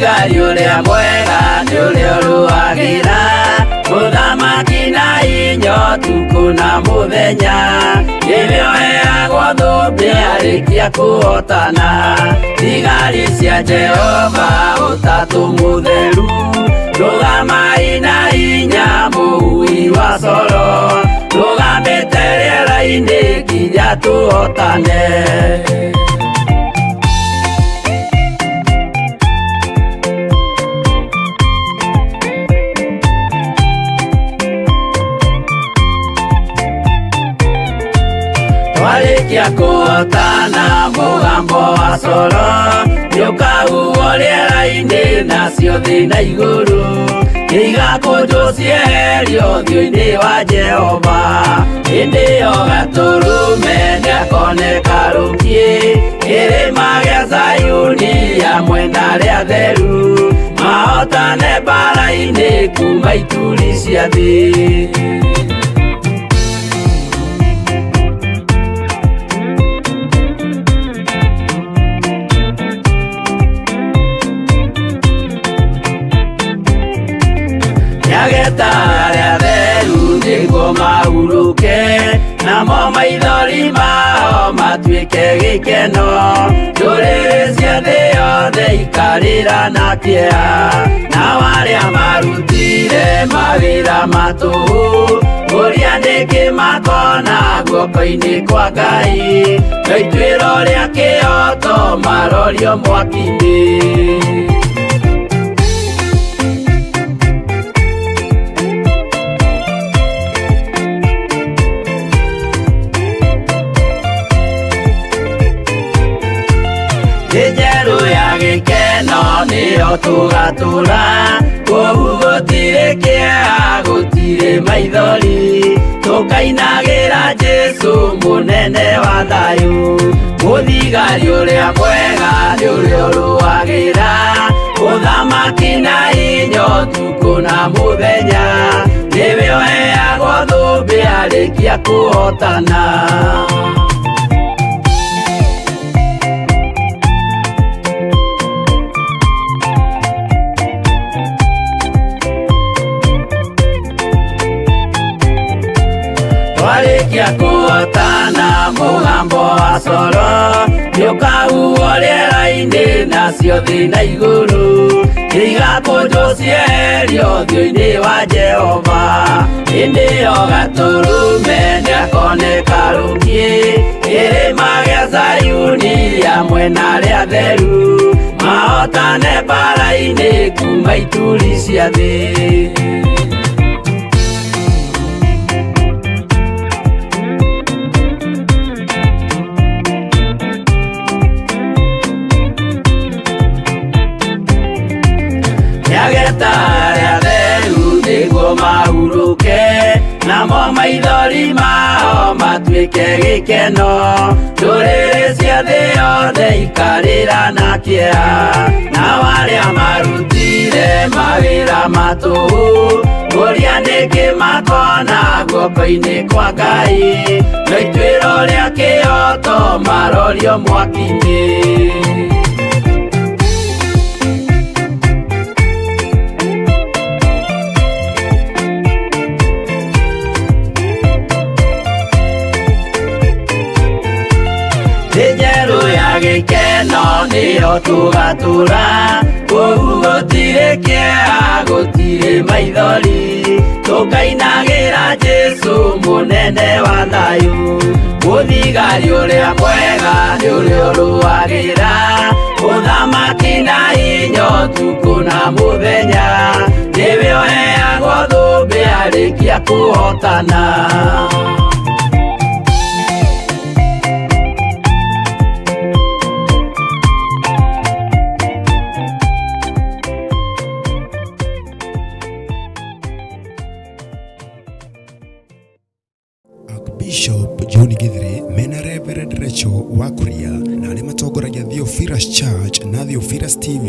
Mũthigari ũrĩa mwega nĩ ũrĩa ũrũagĩra mũthamaki na inya ũtukũ na mũthenya, nĩwe ũheagwo thũmbĩ arĩkia kũhotana. Thigari cia Jehova ũtatũ mũtheru, rũgamai na hinya mũhui wa coro, rũgamĩte rĩera-inĩ nginya tũhotane. Twarĩkia kũhotana mũgambo wa coro nĩũkahuhwo rĩera-inĩ, nacio thĩ na igũrũ igakũnjwo cieherio ũthiũ-inĩ wa Jehova. Hĩndĩ ĩyo Gatũrũme nĩakoneka rũkiĩ kĩrĩma gĩa Zayuni hamwe na arĩa atheru, mahotane mbara-inĩ kuma ituri cia thĩ. Nĩageta arĩa atheru nĩguo mahurũke, namo maithori mao matuĩke gĩkeno. Ndũrĩrĩ cia thĩ yothe ikarĩra na kĩeha, nao arĩa marutire mawĩra ma tũhũ, ũrĩa nĩkĩ makona guoko-inĩ kwa Ngai, no ituĩro rĩa kĩhooto marorio mwaki-inĩ. Thĩ njerũ ya gĩkeno nĩyo tũgatũra, kũu gũtirĩ kĩeha, gũtirĩ maithori, tũkainagĩra Jesũ mũnene wa thayũ. Mũthigari ũrĩa mwega nĩ ũrĩa ũrũagĩra ũthamaki na hinya ũtukũ na mũthenya, nĩwe ũheagwo thũmbĩ arĩkia kũhotana. Twarĩkia kũhotana mũgambo wa coro nĩũkahuhwo rĩera-inĩ, nacio thĩ na igũrũ igakũnjwo cieherio ũthiũ-inĩ wa Jehova. Hĩndĩ ĩyo Gatũrũme nĩakoneka rũkiĩ kĩrĩma gĩa Zayuni hamwe na arĩa atheru, mahotane mbara-inĩ kuma ituri cia thĩ. Nĩageta arĩa atheru nĩguo mahurũke, namo maithori mao matuĩke gĩkeno. Ndũrĩrĩ cia thĩ yothe ikarĩra na kĩeha, nao arĩa marutire mawĩra ma tũhũ, ũrĩa nĩkĩ makona guoko-inĩ kwa Ngai, no ituĩro rĩa kĩhooto marorio mwaki-inĩ. Thĩ njerũ ya gĩkeno nĩyo tũgatũra, kũu gũtirĩ kĩeha, gũtirĩ maithori, tũkainagĩra Jesũ mũnene wa thayũ. Mũthigari ũrĩa mwega nĩ ũrĩa ũrũagĩra ũthamaki na hinya ũtukũ na mũthenya, nĩwe ũheagwo thũmbĩ arĩkia kũhotana. Archbishop John Githiri mena Reverend Rachel Wakuria na arĩa matongoragia Theophilus Church na Theophilus TV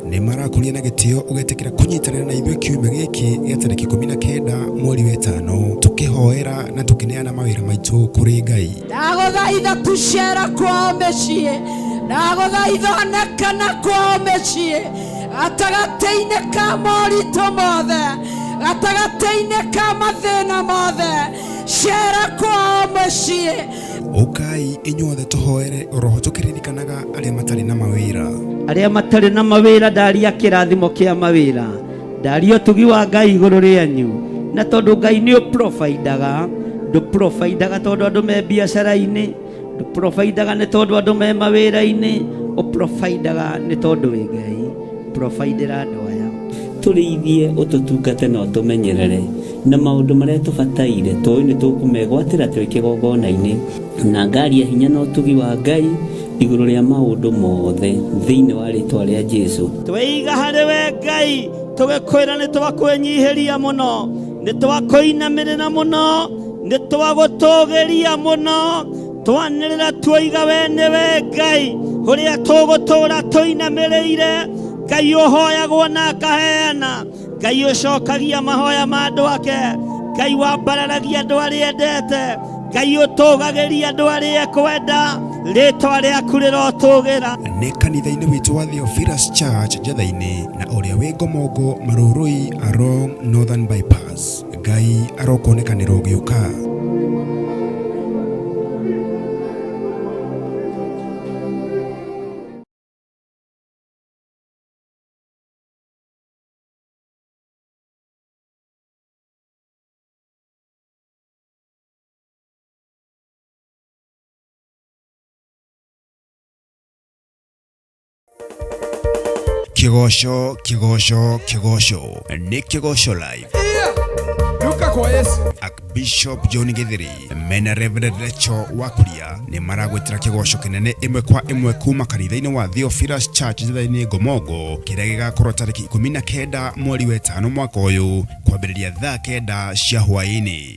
nĩ marakũria na gĩtĩo ũgetĩkĩra kũnyitanĩra na ithuĩ kiumia gĩkĩ gĩa tarĩki 19 mweri wa ĩtano tũkĩhoera na tũkĩneana mawĩra maitũ kũrĩ Ngai. Ndagũthaitha tucera kwao mĩciĩ, ndagũthaitha onekana kwao mĩciĩ. Gatagatĩ-inĩ ka moritũ mothe, gatagatĩ-inĩ ka mathĩna mothe, cera kwao mũciĩ. Ũkai inyuothe tũhoere oroho tũkĩririkanaga arĩa matarĩ na mawĩra. Arĩa matarĩ na mawĩra, ndaria kĩrathimo kĩa mawĩra, ndaria ũtugi wa Ngai igũrũ rĩanyu. Na tondũ Ngai nĩ ũprovidaga, ndũprovidaga tondũ andũ me biacara-inĩ, ndũprovidaga nĩ tondũ andũ me mawĩra-inĩ, ũprovidaga nĩ tondũ wĩ Ngai. Providera andũ aya. Tũrĩithie, ũtũtungate na ũtũmenyerere na maũndũ marĩa tũbataire, tũĩ nĩ tũkũmegwatĩra twĩ kĩgongona-inĩ. Na ngaria hinya na ũtugi wa Ngai igũrũ rĩa maũndũ mothe thĩinĩ wa rĩtwa rĩa Jesu. Tweiga harĩ we Ngai, tũgĩkwĩra nĩ twakwĩnyihĩria mũno, nĩ twakũinamĩrĩra mũno, nĩ twagũtũgĩria mũno, twanĩrĩra tuoiga we nĩwe Ngai ũrĩa tũgũtũra tũinamĩrĩire. Ngai ũhoyagwo na akaheana, Ngai ũcokagia mahoya ma andũ ake, Ngai wambararagia andũ arĩa endete, Ngai ũtũgagĩria andũ arĩa ekwenda, rĩtwa rĩaku rĩrotũgĩra. Nĩ kanitha-inĩ witũ wa Theophilus Church Njatha-inĩ, na ũrĩa wĩ Ngomongo Marũrũi along Northern Bypass. Ngai arokuonekanĩra ũgĩũka. Kĩgoco, kĩgoco, kĩgoco nĩ Kĩgoco Live. Duka kwa Yesu. Archbishop John Githiri mena Reverend Rachel Wakuria nĩ maragwĩtĩra kĩgoco kĩnene ĩmwe kwa ĩmwe kuma kanitha-inĩ wa Theophilus Church Njatha-inĩ Ngomongo, kĩrĩa gĩgakorwo tarĩki 19 mweri wa ĩtano mwaka ũyũ kwambĩrĩria thaa 9 cia hwaĩ-inĩ.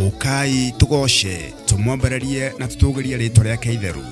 Ũkai tũgoce, tũmwambarĩrie na tũtũgĩrie rĩtwa rĩake itheru.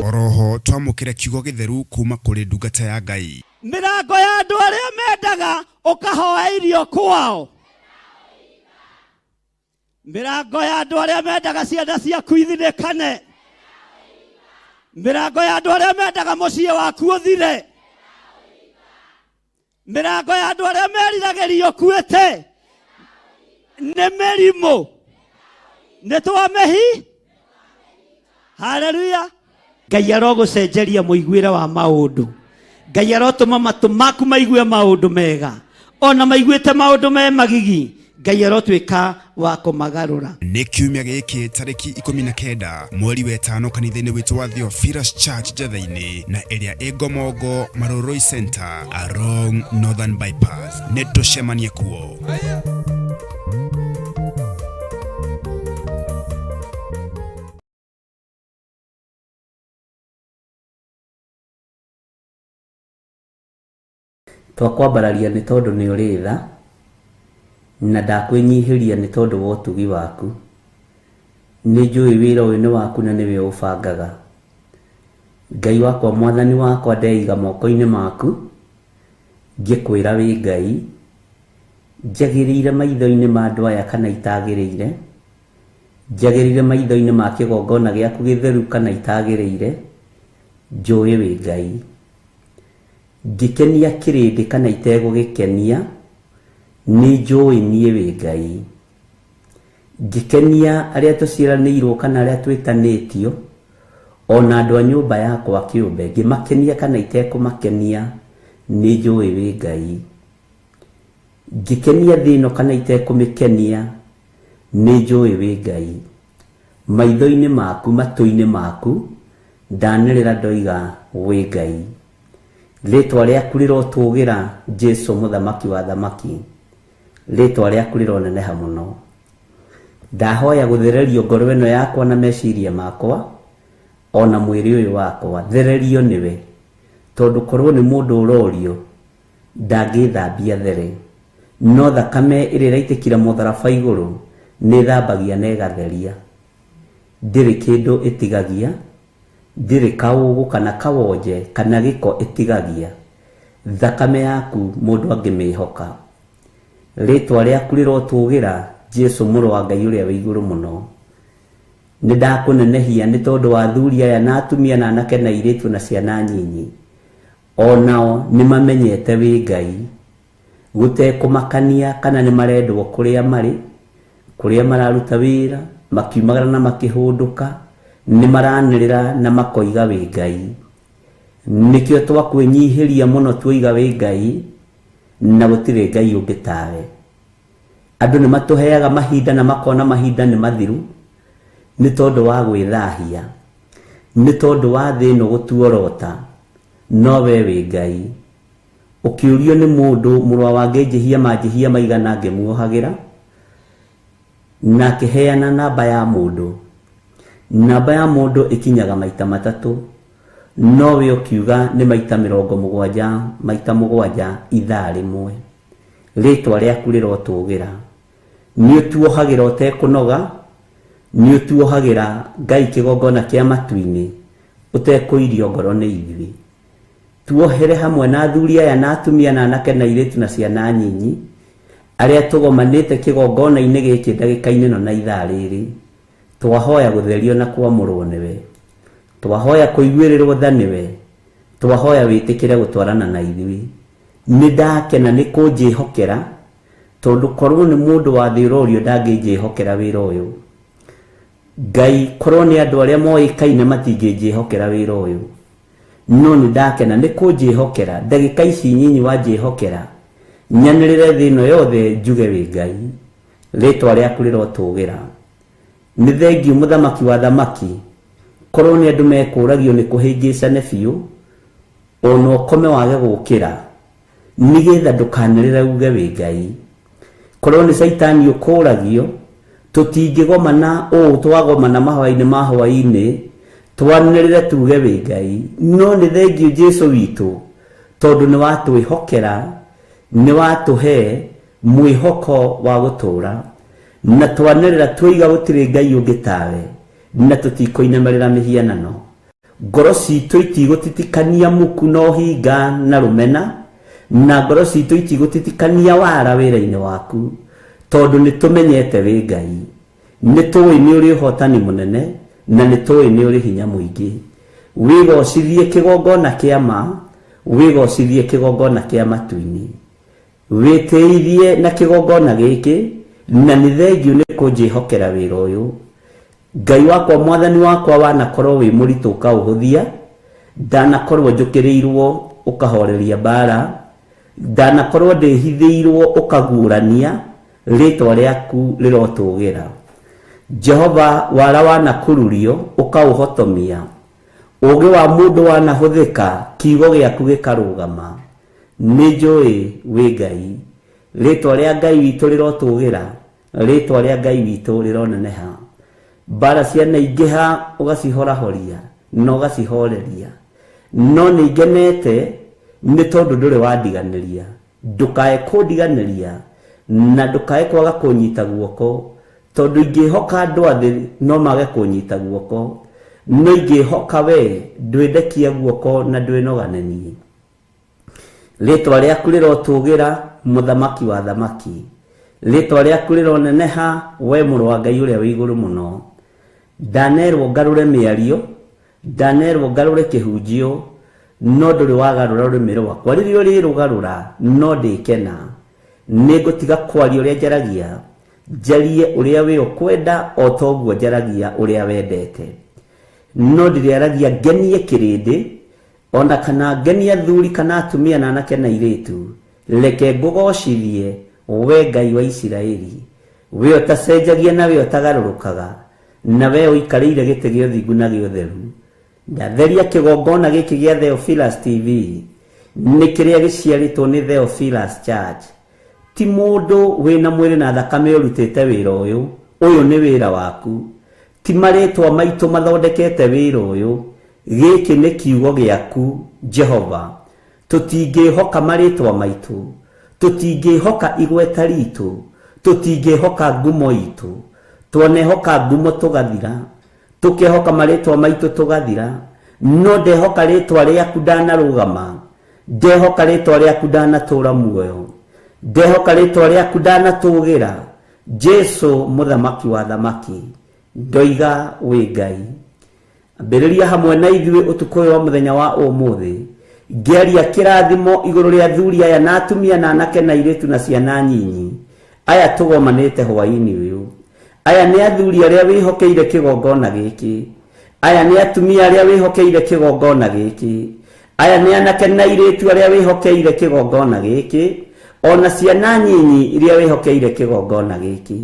Oroho twamũkĩre kiugo gĩtheru kuma kũrĩ ndungata ya Ngai. Mĩrango ya andũ arĩa mendaga ũkahoya irio kwao, mĩrango ya andũ arĩa mendaga ciana ciaku ithinĩkane, mĩrango ya andũ arĩa mendaga mũciĩ waku ũthire, mĩrango ya andũ arĩa meriragĩria ũkuĩte nĩ mĩrimũ, nĩ twamĩhi. Haleluya. Ngai arogũcenjeria mũiguĩre wa maũndũ. Ngai arotũma matũ maku maigue maũndũ mega, ona maiguĩte maũndũ me magigi, Ngai arotuĩka wa kũmagarũra. Nĩ kiumia gĩkĩ tarĩki 19 mweri wa ĩtano kanitha-inĩ witũ wa Theophilus Church Njatha-inĩ, na ĩrĩa ĩ Ngomongo Marũrũi Center along Northern Bypass. Nĩ tũcemanie kuo. Twakwambararia nĩ tondũ nĩ ũrĩ tha, na ndakwĩnyihĩria nĩ tondũ wa ũtugi waku. Nĩ njũĩ wĩra ũyũ nĩ waku na nĩwe ũbangaga. Ngai wakwa, mwathani wakwa, ndeiga moko-inĩ maku, ngĩkwĩra wĩ Ngai, njagĩrĩire maitho-inĩ ma andũ aya kana itagĩrĩire, njagĩrĩire maitho-inĩ ma kĩgongona gĩaku gĩtheru kana itagĩrĩire, njũĩ wĩ Ngai. Ngĩkenia kĩrĩndĩ kana itegũgĩkenia, nĩ njũĩ niĩ wĩ Ngai. Ngĩkenia arĩa tũciaranĩirwo kana arĩa twĩtanĩtio, ona andũ a nyũmba yakwa kĩũmbe, ngĩmakenia kana itekũmakenia, nĩ njũĩ wĩ Ngai. Ngĩkenia thĩ ĩno kana itekũmĩkenia, nĩ njũĩ wĩ Ngai. Maitho-inĩ maku, matũ-inĩ maku, Ndanĩrĩra ndoiga wĩ Ngai. Rĩtwa rĩaku rĩrotũgĩra Jesu mũthamaki wa thamaki. Rĩtwa rĩaku rĩroneneha mũno. Ndahoya gũthererio ngoro ĩno yakwa na meciria makwa ona mwĩrĩ ũyũ wakwa, thererio nĩwe, tondũ korwo nĩ mũndũ ũrorio ndangĩthambia there, no thakame ĩrĩa ĩraitĩkire mũtharaba igũrũ nĩ ĩthambagia na ĩgatheria. Ndĩrĩ kĩndũ ĩtigagia, ndĩrĩ kaũgũ kana kawonje kana gĩko ĩtigagia. Thakame yaku mũndũ angĩmĩhoka. Rĩtwa rĩaku rĩrotũgĩra Jesu mũrũ wa Ngai ũrĩa wĩ igũrũ mũno. Nĩ ndakũnenehia nĩ tondũ wa athuri aya na atumia na anake na airĩtu na ciana nyinyi, onao nĩ mamenyete wĩ Ngai, gũtekũmakania kana nĩ marendwo kũrĩa marĩ, kũrĩa mararuta wĩra, makiumagara na makĩhũndũka, nĩ maranĩrĩra na makoiga wĩ Ngai. Nĩkĩo twakwĩnyihĩria mũno tuoiga wĩ Ngai, na gũtirĩ Ngai ũngĩ tawe. Andũ nĩ matũheaga mahinda na makona mahinda nĩ mathiru, nĩ tondũ wa gwĩthahia, nĩ tondũ wa thĩ ĩno gũtuorota, no we wĩ Ngai. Ũkĩũrio nĩ mũndũ mũrũ wa wangĩnjĩhia manjĩhia maigana ngĩmuohagĩra, na akĩheana namba ya mũndũ. Namba ya mũndũ ĩkinyaga maita matatũ, no we ũkiuga nĩ maita 70 maita 7 ithaa rĩmwe. Rĩtwa rĩaku rĩrotũgĩra. Nĩ ũtuohagĩra ũtekũnoga, nĩ ũtuohagĩra Ngai kĩgongona kĩa matu-inĩ, ũtekũirio ngoro nĩ ithuĩ. Tuohere hamwe na athuri aya na atumia na anake na airĩtu na ciana nyinyi, arĩa tũgomanĩte kĩgongona-inĩ gĩkĩ ndagĩka-inĩ ĩno na ithaa rĩrĩ. Twahoya gũtherio na kwamũrwo nĩwe, twahoya kũiguĩrĩrwo tha nĩwe, twahoya wĩtĩkĩre gũtwarana na ithuĩ. Nĩ ndakena nĩ kũnjĩhokera, tondũ korwo nĩ mũndũ wa thĩ ũrorio ndangĩnjĩhokera wĩra ũyũ. Ngai, korwo nĩ andũ arĩa moĩkaine matingĩnjĩhokera wĩra ũyũ, no nĩ ndakena nĩ kũnjĩhokera. Ndagĩka ici nyinyi wanjĩhokera, nyanĩrĩre thĩ ĩno yothe njuge wĩ Ngai. Rĩtwa rĩaku rĩrotũgĩra. Nĩ thengiũ mũthamaki wa thamaki, korwo nĩ andũ mekũragio nĩ kũhĩngĩcane biũ, ona ũkome wage gũkĩra, nĩgetha ndũkanĩrĩre uge wĩ Ngai. Korwo nĩ caitani ũkũragio, tũtingĩgomana ũũ twagomana mahoya-inĩ ma hwaĩ-inĩ, twanĩrĩre tuge wĩ Ngai. No nĩ thengiũ Jesu witũ, tondũ nĩ watwĩhokera, nĩ watũhe mwĩhoko wa gũtũũra, na twanĩrĩra tuoiga gũtirĩ Ngai ũngĩ tawe, na tũtikũinamĩrĩra mĩhianano. Ngoro citũ itigũtitikania muku na ũhinga na rũmena, na ngoro citũ itigũtitikania wara wĩra-inĩ waku, tondũ nĩ tũmenyete wĩ Ngai. Nĩ tũĩ nĩ ũrĩ ũhotani mũnene, na nĩ tũĩ nĩ ũrĩ hinya mũingĩ. Wĩgocithie kĩgongona kĩa ma, wĩgocithie kĩgongona kĩa matu-inĩ. Wĩtĩithie na kĩgongona gĩkĩ, na nĩ thengiũ nĩ kũnjĩhokera wĩra ũyũ. Ngai wakwa, mwathani wakwa, wanakorwo wĩ mũritũ ũkaũhũthia, ndanakorwo njũkĩrĩirwo ũkahoreria mbara, ndanakorwo ndĩhithĩirwo ũkaguũrania, rĩtwa rĩaku rĩrotũgĩra. Jehova, wara wanakururio ũkaũhotomia, ũũgĩ wa mũndũ wanahũthĩka, kiugo gĩaku gĩkarũgama. Nĩ njũĩ wĩ Ngai. Rĩtwa rĩa Ngai witũ rĩrotũgĩra, rĩtwa rĩa Ngai witũ rĩroneneha. Mbara cianaingĩha ũgacihorahoria na ũgacihoreria, no nĩ ngenete nĩ tondũ ndũrĩ wandiganĩria. Ndũkae kũndiganĩria na ndũkae kwaga kũnyita guoko, tondũ ingĩhoka andũ a thĩ no mage kũnyita guoko, no ingĩhoka we ndwĩndekia guoko na ndwĩnogane niĩ. Rĩtwa rĩaku rĩrotũgĩra, mũthamaki wa thamaki. Rĩtwa rĩaku rĩroneneha, we mũrũ wa Ngai ũrĩa wĩ igũrũ mũno. Ndanerwo ngarũre mĩario, ndanerwo ngarũre kĩhunjio, no ndũrĩ wagarũra rũrĩmĩ rwakwa. Rĩrĩa ũrĩrũgarũra no ndĩkena. Nĩngũtiga kwaria ũrĩa njaragia, njarie ũrĩa we ũkwenda o ta ũguo njaragia ũrĩa wendete. No ndĩrĩaragia ngenie kĩrĩndĩ, ona kana ngenie athuri kana atumia na anake na airĩtu. Reke ngũgocithie we Ngai wa Isiraeli, we ũtacenjagia na we ũtagarũrũkaga, na we ũikarĩire gĩtĩ gĩa ũthingu na gĩa ũtheru. Ndatheria kĩgongona gĩkĩ gĩa Theophilus TV, nĩ kĩrĩa gĩciarĩtwo nĩ Theophilus Church. Ti mũndũ wĩna mwĩrĩ na thakame ũrutĩte wĩra ũyũ, ũyũ nĩ wĩra waku. Ti marĩtwa maitũ mathondekete wĩra ũyũ, gĩkĩ nĩ kiugo gĩaku Jehova. Tũtingĩhoka marĩtwa maitũ, tũtingĩhoka igweta ritũ, tũtingĩhoka ngumo itũ. Twanehoka ngumo tũgathira, tukehoka marĩtwa maitũ tũgathira, no ndehoka rĩtwa rĩaku ndanarũgama, ndehoka rĩtwa rĩaku ndanatũra muoyo, ndehoka rĩtwa rĩaku ndanatũgĩra. Jesu mũthamaki wa thamaki, ndoiga wĩ Ngai. Ambĩrĩria hamwe na ithuĩ ũtukũ ũyũ wa mũthenya wa ũmũthĩ, ngĩaria kĩrathimo igũrũ rĩa athuri aya na atumia na anake na airĩtu na ciana nyinyi aya tũgomanĩte hwaĩ-inĩ ũyũ. Aya nĩ athuri arĩa wĩhokeire kĩgongona gĩkĩ, aya nĩ atumia arĩa wĩhokeire kĩgongona gĩkĩ, aya nĩ anake na airĩtu arĩa wĩhokeire kĩgongona gĩkĩ, ona ciana nyinyi iria wĩhokeire kĩgongona gĩkĩ.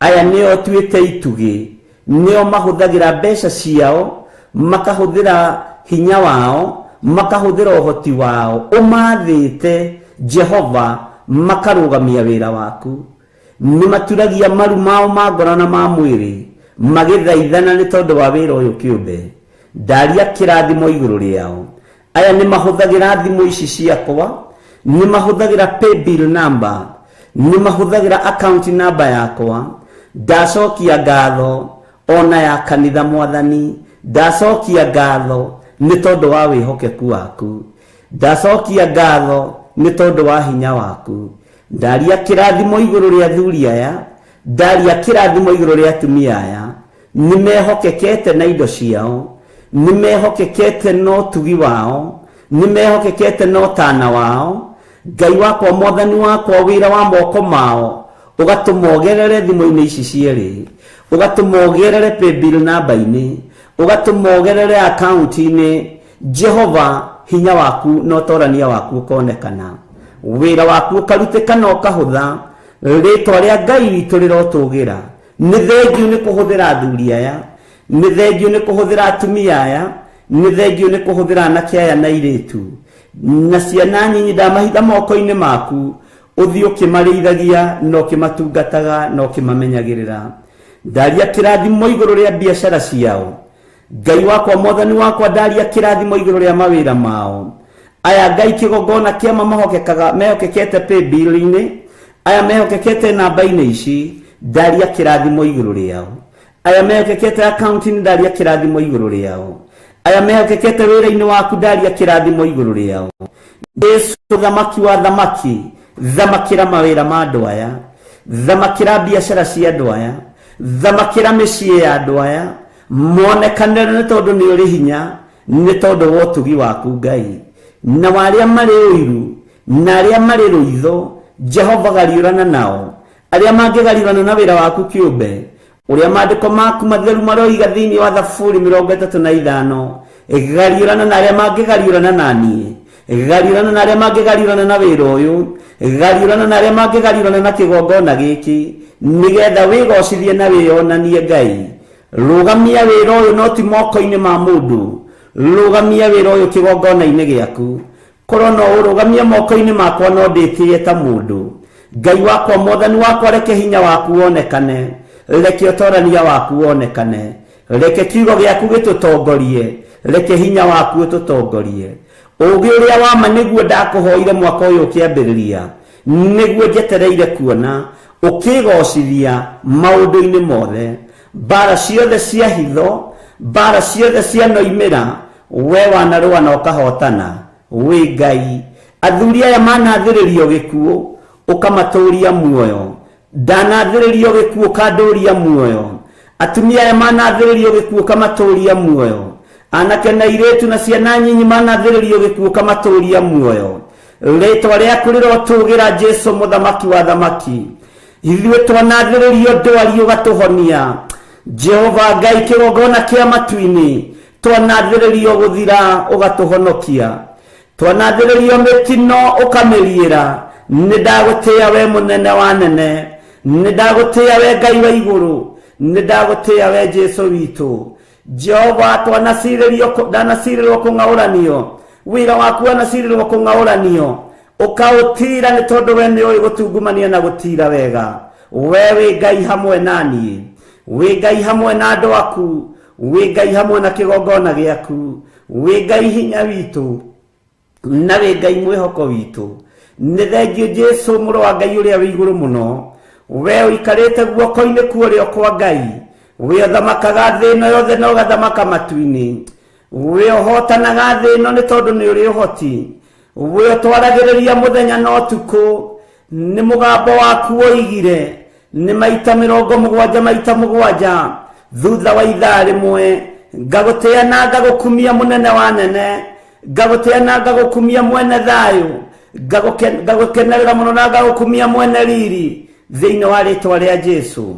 Aya nĩo tuĩte itugĩ, nĩo mahũthagĩra mbeca ciao, makahũthĩra hinya wao, makahũthĩra ũhoti wao, ũmathĩte Jehova, makarũgamia wĩra waku. Nĩ maturagia maru mao ma ngoro na ma mwĩrĩ, magĩthaithana nĩ tondũ wa wĩra ũyũ kĩũmbe. Ndaria kĩrathimo igũrũ rĩao. Aya nĩ mahũthagĩra thimũ ici ciakwa, nĩ mahũthagĩra paybill number, nĩ mahũthagĩra account number yakwa. Ndacokia ngatho ona ya kanitha Mwathani, ndacokia ngatho nĩ tondũ wa wĩhokeku waku, ndacokia ngatho nĩ tondũ wa hinya waku. Ndaria kĩrathimo igũrũ rĩa athuri aya, ndaria kĩrathimo igũrũ rĩa atumia aya. Nĩ mehokekete na indo ciao, nĩ mehokekete na ũtugi wao, nĩ mehokekete na ũtana wao. Ngai wakwa, Mwathani wakwa, wĩra wa moko mao ũgatũma ũgerere thimũ-inĩ ici cierĩ, ũgatũma ũgerere paybill namba-inĩ, ũgatũma ũgerere account-inĩ. Jehova, hinya waku na ũtorania waku ũkonekana, wĩra waku ũkarutĩka na ũkahũtha. Rĩtwa rĩa Ngai witũ rĩrotũgĩra. Nĩ thengiũ nĩ kũhũthĩra athuri aya, nĩ thengiũ nĩ kũhũthĩra atumia aya, nĩ thengiũ nĩ kũhũthĩra anake aya na airĩtu na ciana nyinyi. Ndamahitha moko-inĩ maku, ũthiĩ ũkĩmarĩithagia na ũkĩmatungataga na ũkĩmamenyagĩrĩra. Ndaria kĩrathimo igũrũ rĩa biacara ciao. Ngai wakwa, Mwathani wakwa, ndaria kĩrathimo igũrũ rĩa mawĩra mao. Aya Ngai kĩgongona kĩama mahokekaga, mehokekete paybill-inĩ, aya mehokekete namba-inĩ ici, ndaria kĩrathimo igũrũ rĩao. Aya mehokekete account-inĩ, ndaria kĩrathimo igũrũ rĩao. Aya mehokekete wĩra-inĩ waku, ndaria kĩrathimo igũrũ rĩao. Jesu thamaki wa thamaki, thamakĩra mawĩra ma andũ aya, thamakĩra biacara cia andũ aya, thamakĩra mĩciĩ ya andũ aya, monekanĩre nĩ tondũ nĩ ũrĩ hinya, nĩ tondũ wa ũtugi waku Ngai. Na arĩa marĩ ũiru na arĩa marĩ rũitho, Jehova gariũrana nao. Arĩa mangĩgariũrana na wĩra waku kĩũmbe, ũrĩa maandĩko maku matheru maroiga thĩinĩ wa Thaburi 35, gariũrana na arĩa mangĩgariũrana na niĩ, gariũrana na arĩa mangĩgariũrana na wĩra ũyũ, gariũrana na arĩa mangĩgariũrana na kĩgongona gĩkĩ, nĩgetha wĩgocithie na wĩyonanie Ngai. Rũgamia wĩra ũyũ no ti moko-inĩ ma mũndũ, rũgamia wĩra ũyũ kĩgongona-inĩ gĩaku. Korwo no ũrũgamie moko-inĩ makwa no ndĩtĩe ta mũndũ. Ngai wakwa, Mwathani wakwa, reke hinya waku wonekane, reke ũtorania waku wonekane, reke kiugo gĩaku gĩtũtongorie, reke hinya waku ũtũtongorie. Ũũgĩ ũrĩa wa ma nĩguo ndakũhoire mwaka ũyũ ũkĩambĩrĩria, nĩguo njetereire kuona ũkĩgocithia maũndũ-inĩ mothe. Mbara ciothe cia hitho, mbara ciothe cia noimĩra, we wanarũa na ũkahotana, wĩ Ngai. Athuri aya manathĩrĩrio gĩkuũ, ũkamatũria muoyo. Ndanathĩrĩrio gĩkuũ, ũkandũria muoyo. Atumia aya manathĩrĩrio gĩkuũ, ũkamatũria muoyo. Anake na airĩtu na ciana nyinyi manathĩrĩrio gĩkuũ, ũkamatũria muoyo. Rĩtwa rĩaku rĩrotũgĩra, Jesu mũthamaki wa thamaki. Ithuĩ twanathĩrĩrio ndwari, ũgatũhonia. Jehova Ngai, kĩgongona kĩa matu-inĩ, twanathĩrĩrio gũthira, ũgatũhonokia. Twanathĩrĩrio mĩtino, ũkamĩriĩra. Nĩ ndagũtĩĩa we mũnene wa nene, nĩ ndagũtĩĩa we Ngai wa igũrũ, nĩ ndagũtĩĩa we Jesu witũ. Jehova twanacirĩrio ndanacirĩrwo kũng'aũranio wĩra waku wanacirĩrwo kũng'aũranio ũkaũtira nĩ tondũ we nĩ ũĩ gũtungumania na gũtira wega. We wĩ Ngai hamwe na niĩ, wĩ Ngai hamwe na andũ aku, wĩ Ngai hamwe na kĩgongona gĩaku, wĩ Ngai hinya witũ na wĩ Ngai mwĩhoko witũ. Nĩ thengio Jesu mũrũ wa Ngai ũrĩa wĩ igũrũ mũno, we ũikarĩte guoko-inĩ kwa ũrĩo kwa Ngai, we ũthamakaga thĩ ĩno yothe na ũgathamaka matu-inĩ, we ũhotanaga thĩ ĩno nĩ tondũ nĩ ũrĩ ũhoti, we ũtwaragĩrĩria mũthenya na ũtukũ, nĩ mũgambo waku woigire nĩ maita 70 maita 7 thutha wa ithaa rĩmwe. Ngagũtĩa na ngagũkumia mũnene wa nene, ngagũtĩa na ngagũkumia mwene thayũ, ngagũkenerera mũno na ngagũkumia mwene riri thĩinĩ wa rĩtwa rĩa Jesu.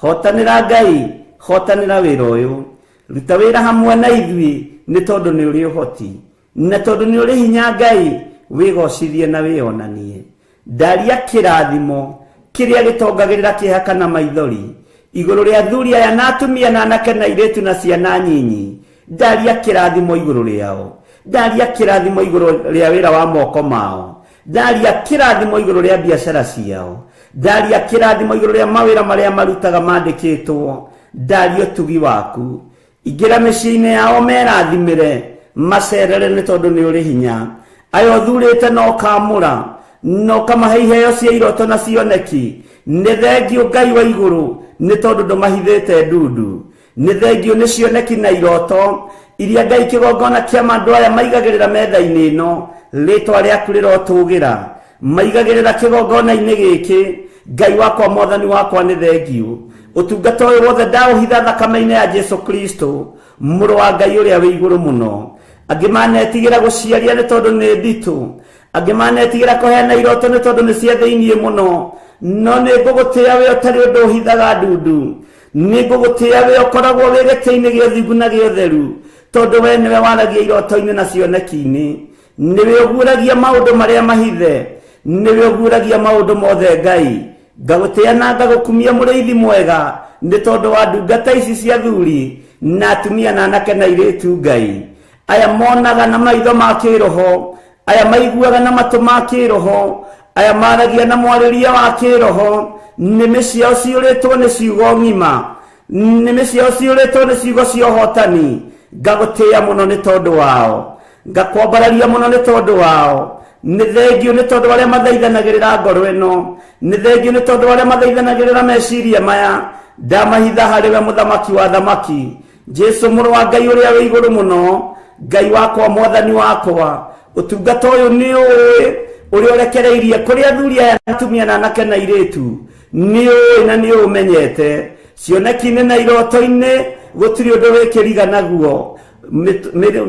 Hotanĩra Ngai, hotanĩra wĩra ũyũ, ruta wĩra hamwe na ithuĩ nĩ tondũ nĩ ũrĩ ũhoti na tondũ nĩ ũrĩ hinya. Ngai wĩgocithie na wĩonanie. Ndaria kĩrathimo kĩrĩa gĩtongagĩrĩra kĩeha kana maithori igũrũ rĩa athuri aya na atumia na anake na airĩtu na ciana nyinyi. Ndaria kĩrathimo igũrũ rĩao, ndaria kĩrathimo igũrũ rĩa wĩra wa moko mao, ndaria kĩrathimo igũrũ rĩa biacara ciao, ndaria kĩrathimo igũrũ rĩa mawĩra marĩa marutaga mandĩkĩtwo. Ndaria ũtugi waku, ingĩra mĩciĩ-inĩ yao merathimĩre, macerere nĩ tondũ nĩ ũrĩ hinya. Aya ũthurĩte na ũkamũra na ũkamahe iheo cia iroto na cioneki. Nĩ thengio Ngai wa igũrũ nĩ tondũ ndũmahithĩte ndundu. Nĩ thengio nĩ cioneki na iroto iria Ngai kĩgongona kĩa andũ aya maigagĩrĩra metha-inĩ ĩno, rĩtwa rĩaku rĩrotũgĩra. Maigagĩrĩra kĩgongona-inĩ gĩkĩ. Ngai wakwa, mwathani wakwa, nĩ thengio. Ũtungata ũyũ wothe ndaũhitha thakame-inĩ ya Jesu Kristo mũrũ wa Ngai ũrĩa wĩ igũrũ mũno. Angĩ manetigĩra gũciaria nĩ tondũ nĩ nditũ, angĩ manetigĩra kũheana iroto nĩ tondũ nĩ cia thĩiniĩ mũno, no nĩ ngũgũtĩa we ũtarĩ ũndũ ũhithaga ndundu. Nĩ ngũgũtĩa we ũkoragwo wĩ gĩtĩ-inĩ gĩa ũthingu na gĩa ũtheru, tondũ we nĩwe waragia iroto-inĩ na cioneki-inĩ. Nĩwe ũguũragia maũndũ marĩa mahithe, nĩwe ũguũragia maũndũ mothe. Ngai ngagũtĩa na ngagũkumia mũrĩithi mwega nĩ tondũ wa ndungata ici cia athuri na atumia na anake na airĩtu. Ngai aya monaga na maitho ma kĩroho, aya maiguaga na matũ ma kĩroho, aya maragia na mwarĩrie wa kĩroho, nĩmĩ ciao ciũrĩtwo nĩ ciugo ng'ima, nĩmĩ ciao ciũrĩtwo nĩ ciugo cia ũhotani. Ngagũtĩa mũno nĩ tondũ wao, ngakwambararia mũno nĩ tondũ wao. Nĩ thengio nĩ tondũ arĩa mathaithanagĩrĩra ngoro ĩno, nĩ thengio nĩ tondũ arĩa mathaithanagĩrĩra meciria maya. Ndamahitha harĩ we mũthamaki wa thamaki, Jesu mũrũ wa Ngai ũrĩa wĩ igũrũ mũno. Ngai wakwa, mwathani wakwa, ũtungata ũyũ nĩ ũĩ ũrĩa ũrekereirie kũrĩ athuri aya na atumia na anake na airĩtu, nĩ ũĩ na nĩ ũmenyete. Cioneki-inĩ na iroto-inĩ gũtirĩ ũndũ wĩkĩriga naguo,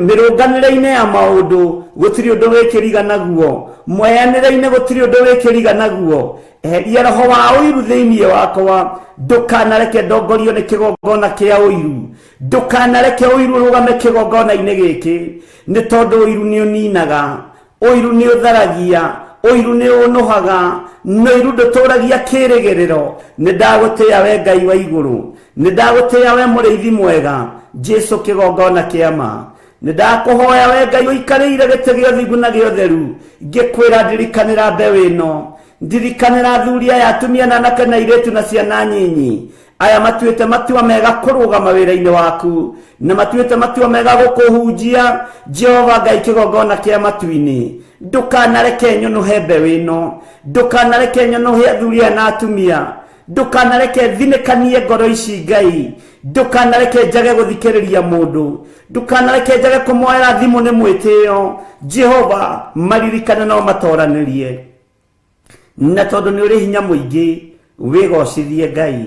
mĩrũnganĩre-inĩ ya maũndũ gũtirĩ ũndũ wĩkĩriga naguo, mweanĩre-inĩ gũtirĩ ũndũ wĩkĩriga naguo. Eheria roho wa ũiru thĩinĩ wakwa, ndũkanareke ndongorio nĩ kĩgongona kĩa ũiru, ndũkanareke ũiru ũrũgame kĩgongona-inĩ gĩkĩ, nĩ tondũ ũiru nĩ ũninaga, ũiru nĩ ũtharagia, ũiru nĩ ũnũhaga, na ũiru ndũtũragia kĩrĩgĩrĩro. Nĩ ndagũtĩa we Ngai wa igũrũ, nĩ ndagũtĩa we mũrĩithi mwega, Jesu kĩgongona kĩa ma. Nĩ ndakũhoya we Ngai ũikarĩire gĩtĩ gĩa ũthingu na gĩa ũtheru, ngĩkwĩra ndirikanĩra mbeũ ĩno, ndirikanĩra athuri aya atumia na anake na airĩtu na ciana nyinyi aya matuĩte matua mega kũrũgama wĩra-inĩ waku na matuĩte matua mega gũkũhunjia. Jehova Ngai kĩgongona kĩa matu-inĩ, ndũkanareke nyũnũhe mbeũ ĩno, ndũkanareke nyũnũhe athuri aya na atumia, ndũkanareke thinĩkanie ngoro ici Ngai, ndũkanareke njage gũthikĩrĩria mũndũ, ndũkanareke njage kũmoera thimũ nĩ mwĩtĩo. Jehova maririkane no matoranĩrie, na tondũ nĩ ũrĩ hinya mũingĩ wĩgocithie Ngai.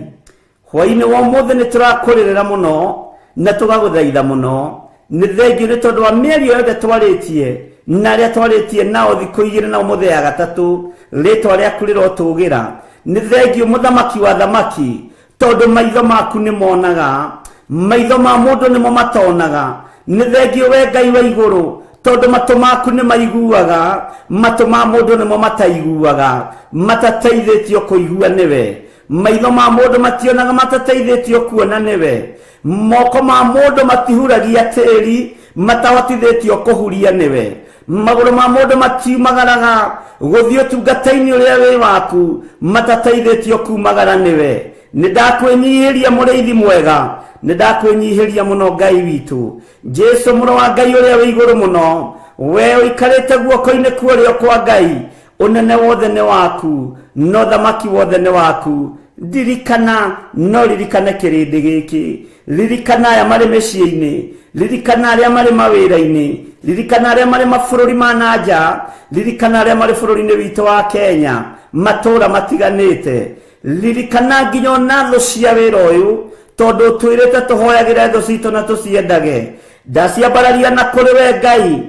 Hwaĩ-inĩ wa ũmũthĩ nĩ tũrakũrĩrĩra mũno na tũgagũthaitha mũno. Nĩ thengio nĩ tondũ wa mĩario yothe twarĩtie na arĩa twarĩtie nao thikũ igĩrĩ na ũmũthĩ ya gatatũ, rĩtwa rĩaku rĩrotũgĩra. Nĩ thengio mũthamaki wa thamaki, tondũ maitho maku nĩ monaga, maitho ma mũndũ nĩmo matonaga. Nĩ thengio we Ngai wa igũrũ, tondũ matũ maku nĩ maiguaga, matũ ma mũndũ nĩmo mataiguaga, matateithĩtio kũigua nĩwe. Maitho ma mũndũ mationaga matateithĩtio kuona nĩwe. Moko ma mũndũ matihuragia tĩri matahotithĩtio kũhuria nĩwe. Magũrũ ma mũndũ matiumagaraga gũthiĩ ũtungata-inĩ ũrĩa wĩ waku matateithĩtio kumagara nĩwe. Nĩ ndakwĩnyihĩria mũrĩithi mwega, nĩ ndakwĩnyihĩria mũno Ngai witũ. Jesu mũrũ wa Ngai ũrĩa wĩ igũrũ mũno, we ũikarĩte guoko-inĩ kwa ũrĩo kwa Ngai, ũnene wothe nĩ waku, no thamaki wothe nĩ waku. Ndirikana, no ririkane kĩrĩndĩ gĩkĩ, ririkana aya marĩ mĩciĩ-inĩ, ririkana arĩa marĩ mawĩra-inĩ, ririkana arĩa marĩ mabũrũri ma na nja, ririkana arĩa marĩ bũrũri-inĩ witũ wa Kenya, matũũra matiganĩte. Ririkana nginya ona thũ cia wĩra ũyũ, tondũ ũtwĩrĩte tũhoyagĩre thũ citũ na tũciendage. Ndaciambararia na kũrĩ we Ngai,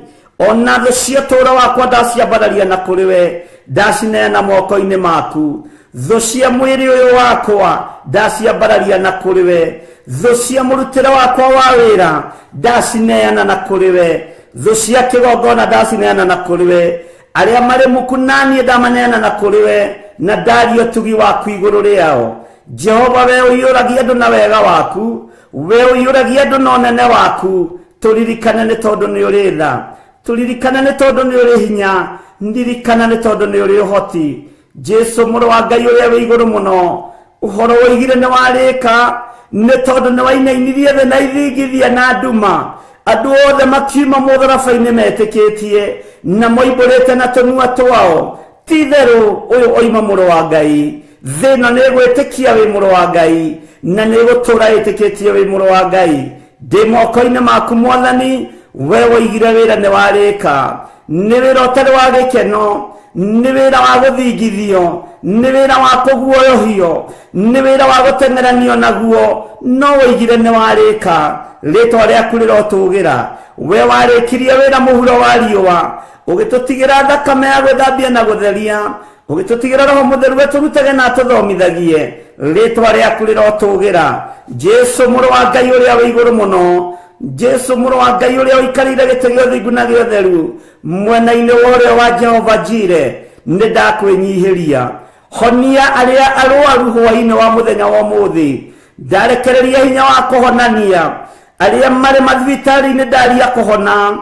ona thũ cia ũtũũro wakwa ndaciambararia na kũrĩ we, ndacineana moko-inĩ maku. Thũ cia mwĩrĩ ũyũ wakwa ndaciambararia na kũrĩ we, thũ cia mũrutĩre wakwa wa wĩra ndacineana na kũrĩ we, thũ cia kĩgongona ndacineana na kũrĩ we, arĩa marĩ muku naniĩ ndamaneana na kũrĩ we, na ndaria ũtugi waku igũrũ rĩao. Jehova, we ũiyũragia andũ na wega waku, we ũiyũragia andũ na ũnene waku, tũririkane nĩ tondũ nĩ ũrĩ tha, tũririkane nĩ tondũ nĩ ũrĩ hinya, ndirikana nĩ tondũ nĩ ũrĩ ũhoti. Jesu mũrũ wa Ngai ũrĩa wĩ igũrũ mũno, ũhoro woigire nĩ warĩka, nĩ tondũ nĩ wainainirie thĩ na ithingithia na nduma. Andũ othe makiuma mũtharaba-inĩ metĩkĩtie na moimbũrĩte na tũnua twao, ti itherũ ũyũ oima mũrũ wa Ngai. Thĩ ĩno nĩ ĩgwĩtĩkia wĩ mũrũ wa Ngai, na nĩ ĩgũtũũra ĩtĩkĩtie wĩ mũrũ wa Ngai. Ndĩ moko-inĩ maku Mwathani, we woigire wĩra nĩ warĩka. Nĩ wĩra ũtarĩ wa gĩkeno, nĩ wĩra wa gũthingithio, nĩ wĩra wa kũguoyohio, nĩ wĩra wa gũteng'eranio naguo, no woigire nĩ warĩka. Rĩtwa rĩaku rĩrotũgĩra. We warĩkirie wĩra mũhuro wa riũa, ũgĩtũtigĩra thakame ya gwĩthambia na gũtheria, ũgĩtũtigĩra Roho Mũtheru atũrutage na atũthomithagie. Rĩtwa rĩaku rĩrotũgĩra. Jesu mũrũ wa Ngai ũrĩa wĩ igũrũ mũno, Jesu mũrũ wa Ngai ũrĩa ũikarĩire gĩtĩ gĩa ũthingu na gĩa ũtheru, mwena-inĩ wa ũrĩo wa Jehova Jire, nĩ ndakwĩnyihĩria. Honia arĩa arwaru hwaĩ-inĩ wa mũthenya wa ũmũthĩ. Ndarekereria hinya wa kũhonania arĩa marĩ mathibitarĩ-inĩ, ndaria kũhona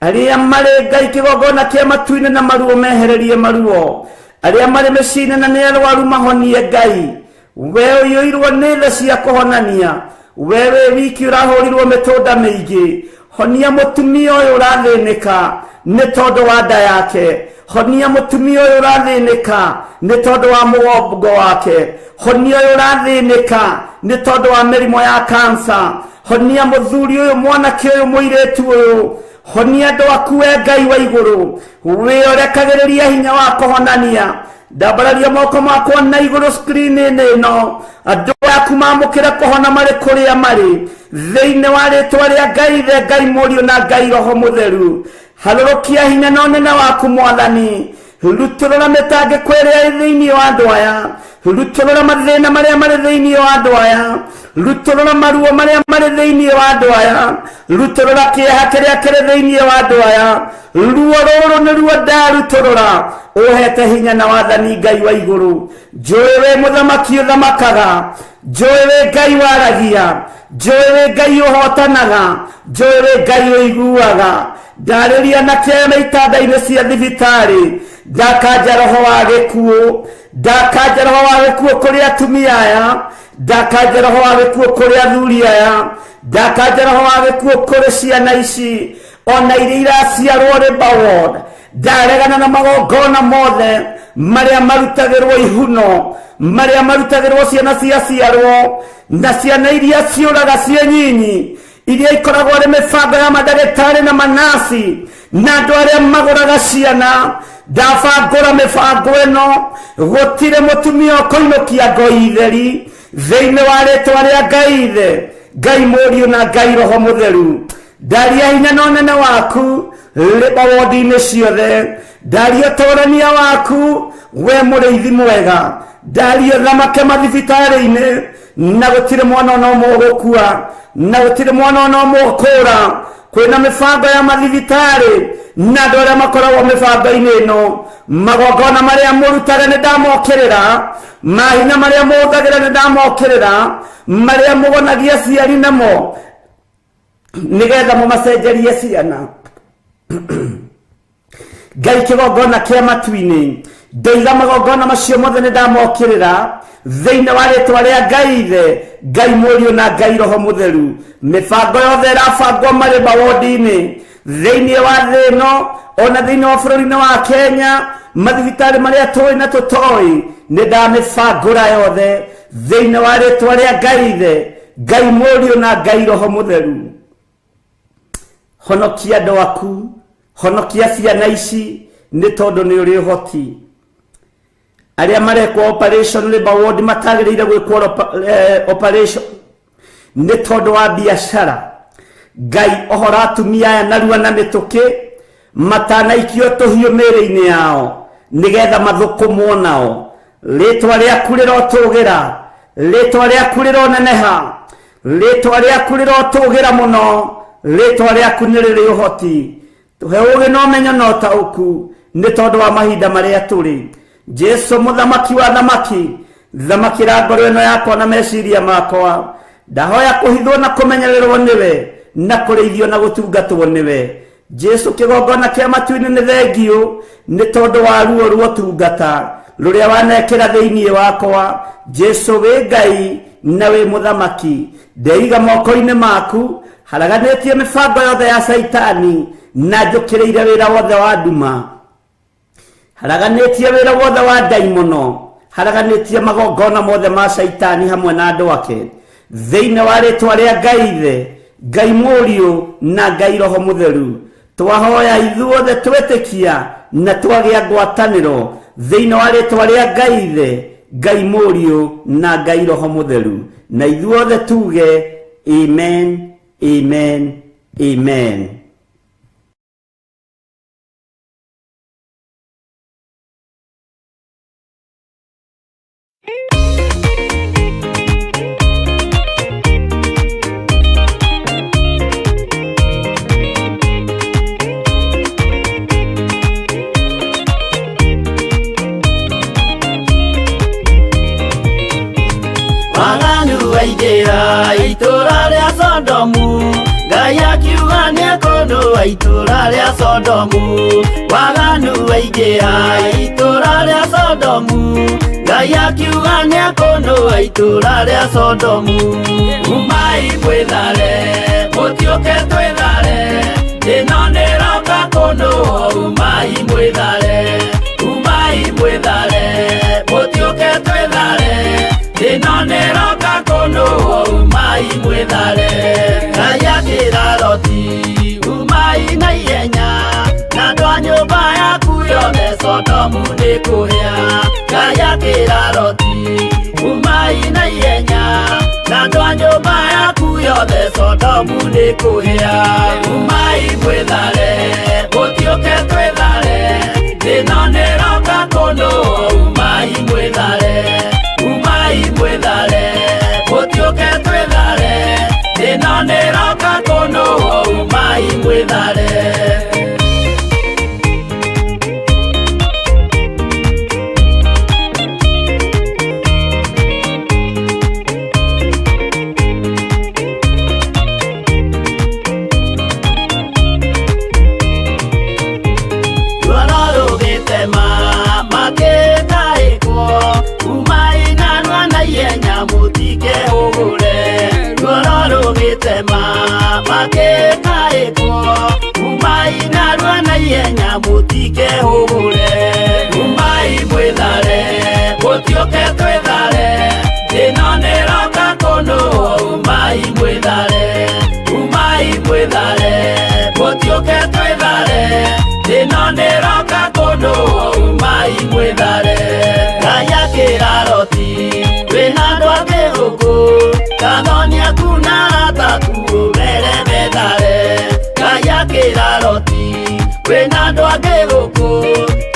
arĩa marĩ Ngai kĩgongona kĩa matu-inĩ na maruo mehererie maruo, arĩa marĩ mĩciĩ-inĩ na nĩ arwaru mahonie Ngai. We ũiyũirwo nĩ tha cia kũhonania, we wĩ wiki ũrahũrirwo mĩtũnda mĩingĩ. Honia mũtumia ũyũ ũrathĩnĩka nĩ tondũ wa nda yake, honia mũtumia ũyũ ũrathĩnĩka nĩ tondũ wa mũgongo wake, honia ũyũ ũrathĩnĩka nĩ tondũ wa mĩrimũ ya kansa, honia mũthuri ũyũ, mwanake ũyũ, mũirĩtu ũyũ, honia andũ aku we Ngai wa igũrũ. Wĩorekagĩrĩria hinya wa kũhonania. Ndambararia moko makwa na igũrũ screen-inĩ ĩno, andũ aku mamũkĩre kũhona marĩ kũrĩa marĩ, thĩinĩ wa rĩtwa rĩa Ngai Ithe, Ngai Mũriũ na Ngai Roho Mũtheru. Harũrũkia hinya na ũnene waku Mwathani, rutũrũra mĩtangĩko ĩrĩa ĩ thĩinĩ wa andũ aya, rutũrũra mathĩna marĩa marĩ thĩinĩ wa andũ aya, rutũrũra maruo marĩa marĩ thĩinĩ wa andũ aya, rutũrũra kĩeha kĩrĩa kĩrĩ thĩinĩ wa andũ aya. Ruo rũrũ nĩ ruo ndarutũrũra, ũhete hinya na wathani Ngai wa igũrũ. Njũĩ wĩ mũthamaki ũthamakaga, njũĩ wĩ Ngai waragia, njũĩ wĩ Ngai ũhotanaga, njũĩ wĩ Ngai ũiguaga. Ndarĩria na kĩama itanda-inĩ cia thibitarĩ, ndakanja roho wa gĩkuũ, ndakanja roho wa gĩkuũ kũrĩ atumia aya, ndakanja roho wa gĩkuũ kũrĩ athuri aya, ndakanja roho wa gĩkuũ kũrĩ ciana ici ona iria iraciarwo Labour Ward. Ndaregana na magongona mothe marĩa marutagĩrwo ihuno, marĩa marutagĩrwo ciana ciaciarwo, na ciana iria ciũraga ciĩ nyinyi, iria ikoragwo arĩ mĩbango ya mandagĩtarĩ na manasi na andũ arĩa magũraga ciana. Ndabangũra mĩbango ĩno, gũtirĩ mũtumia ũkũinũkia ngoi theri thĩinĩ wa rĩtwa rĩa Ngai Ithe, Ngai Mũriũ na Ngai Roho Mũtheru. Ndaria hinya na ũnene waku Labour Ward-inĩ ciothe, ndaria ũtũrania waku we mũrĩithi mwega, ndaria thamake mathibitarĩ-inĩ, na gũtirĩ mwana ona ũmwe ũgũkua, na gũtirĩ mwana ona ũmwe ũkũra. Kwĩna mĩbango ya mathibitarĩ Na andũ arĩa makoragwo mĩbango-inĩ ĩno, magongona marĩa mũrutaga nĩ ndamokĩrĩra, mahinya marĩa mũhũthagĩra nĩ ndamokĩrĩra, marĩa mũgonagia aciari namo nĩgetha mũmacenjerie ciana. Ngai kĩgongona kĩa matu-inĩ, ndoiga magongona macio mothe nĩ ndamokĩrĩra thĩinĩ wa rĩtwa rĩa Ngai Ithe, Ngai Mũriũ na Ngai Roho Mũtheru. Mĩbango yothe ĩrabangwo marĩ mawondi-inĩ thĩinĩ wa thĩ ĩno, ona thĩinĩ wa bũrũri-inĩ wa Kenya, mathibitarĩ marĩa tũĩ na tũtoĩ, nĩ ndamĩbangũra yothe thĩinĩ wa rĩtwa rĩa Ngai Ithe, Ngai Mũriũ na Ngai Roho Mũtheru. Honokia andũ aku, honokia ciana ici, nĩ tondũ nĩ ũrĩ ũhoti. Arĩa marekwo operation labor ward matagĩrĩire gwĩkwo operation nĩ tondũ wa biacara. Ngai ohora atumia aya narua na mĩtũkĩ, matanaikio tũhiũ mĩĩrĩ-inĩ yao, nĩgetha mathũkũmwo nao. Rĩtwa rĩaku rĩrotũgĩra, rĩtwa rĩaku rĩroneneha, rĩtwa rĩaku rĩrotũgĩra mũno, rĩtwa rĩaku nĩ rĩrĩ ũhoti. Tũhe ũũgĩ na ũmenyo na ũtaũku nĩ tondũ wa mahinda marĩa tũrĩ. Jesu mũthamaki wa thamaki, thamakĩra ngoro ĩno yakwa na meciria makwa. Ndahoya kũhithwo na kũmenyererwo nĩwe, na kũrĩithio na gũtungatwo nĩwe. Jesu kĩgongona kĩa matu-inĩ nĩ thengiũ nĩ tondũ wa ruo rwa ũtungata rũrĩa wanekĩra thĩinĩ wakwa. Jesu wĩ Ngai na wĩ mũthamaki, ndeiga moko-inĩ maku, haraganĩtie mĩbango yothe ya Caitani na njũkĩrĩire wĩra wothe wa nduma, haraganĩtie wĩra wothe wa ndaimono, haraganĩtie magongona mothe ma Caitani hamwe na andũ ake, thĩinĩ wa rĩtwa rĩa Ngai Ithe, Ngai Mũriũ na Ngai Roho Mũtheru. Twahoya ithuothe twetĩkia na twagĩa ngwatanĩro thĩinĩ wa rĩtwa rĩa Ngai Ithe, Ngai Mũriũ na Ngai Roho Mũtheru, na ithuothe tuge amen, amen, amen. Waganu waingĩra itũũra rĩa Sodomu, Ngai akiuga nĩekũnũa itũũra rĩa Sodomu. Waganu waingĩra itũũra rĩa Sodomu, Ngai akiuga nĩekũnũa itũũra rĩa Sodomu. Umai mwĩthare, mũtiũke twĩthare, ĩno nĩroka kũnũa. Umai mwĩthare, umai mwĩthare, mũtiũke twĩthare, ĩno nĩroka kũnũa. Umai mwĩthare. Ngai akĩra Loti, umai na ihenya, na andũ a nyũmba yaku yothe Sodomu nĩkũhĩa. Ngai akĩra Loti, umai na ihenya, na andũ a nyũmba yaku yothe Sodomu nĩkũhĩa. Umai mwĩthare, mũtiũke twĩthare, ĩno nĩroka kũnũa. Umai mwĩthare, umai mwĩthare, mũtiũke twĩthare, ĩno nĩroka kũnũa. Umai mwĩthare. Ruoro rũgĩtema makĩtaĩkwo, umai narua na ihenya mũtikehũgũre. Ruoro rũgĩtema makĩtaĩkwo, umai narua na ihenya mũtikehũgũre. Umai mwĩthare, mũtiũke twĩthare, ĩno nĩroka kũnũa. Umai mwĩthare, umai mwĩthare, mũtiũke twĩthare, ĩno nĩroka kũnũa. Umai mwĩthare. Ngai akĩra Loti, wĩna andũ angĩ gũkũ, kathoni aku na arata aku ũmere methare. Ngai akĩra Loti, wĩna andũ angĩ gũkũ,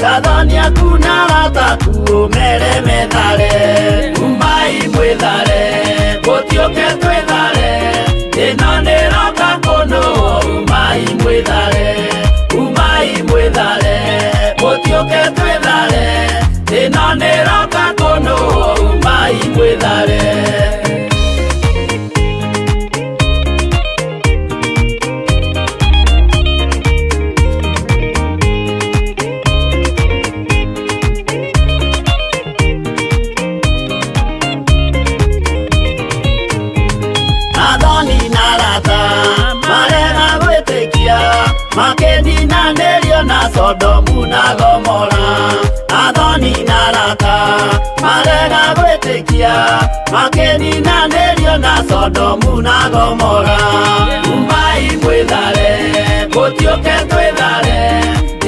kathoni aku na arata aku ũmere methare. Umai mwĩthare, mũtiũke twĩthare, ĩno nĩroka kũnũa. Umai mwĩthare, umai twĩthare ĩno nĩroka kũnũhwo umai mwĩthare. Athoni na arata marega gwĩtĩkia makĩninanĩrio na Sodomu na Gomora. Athoni na arata marega gwĩtĩkia makĩninanĩrio na Sodomu na Gomora. Umai mwĩthare mũtiũke twĩthare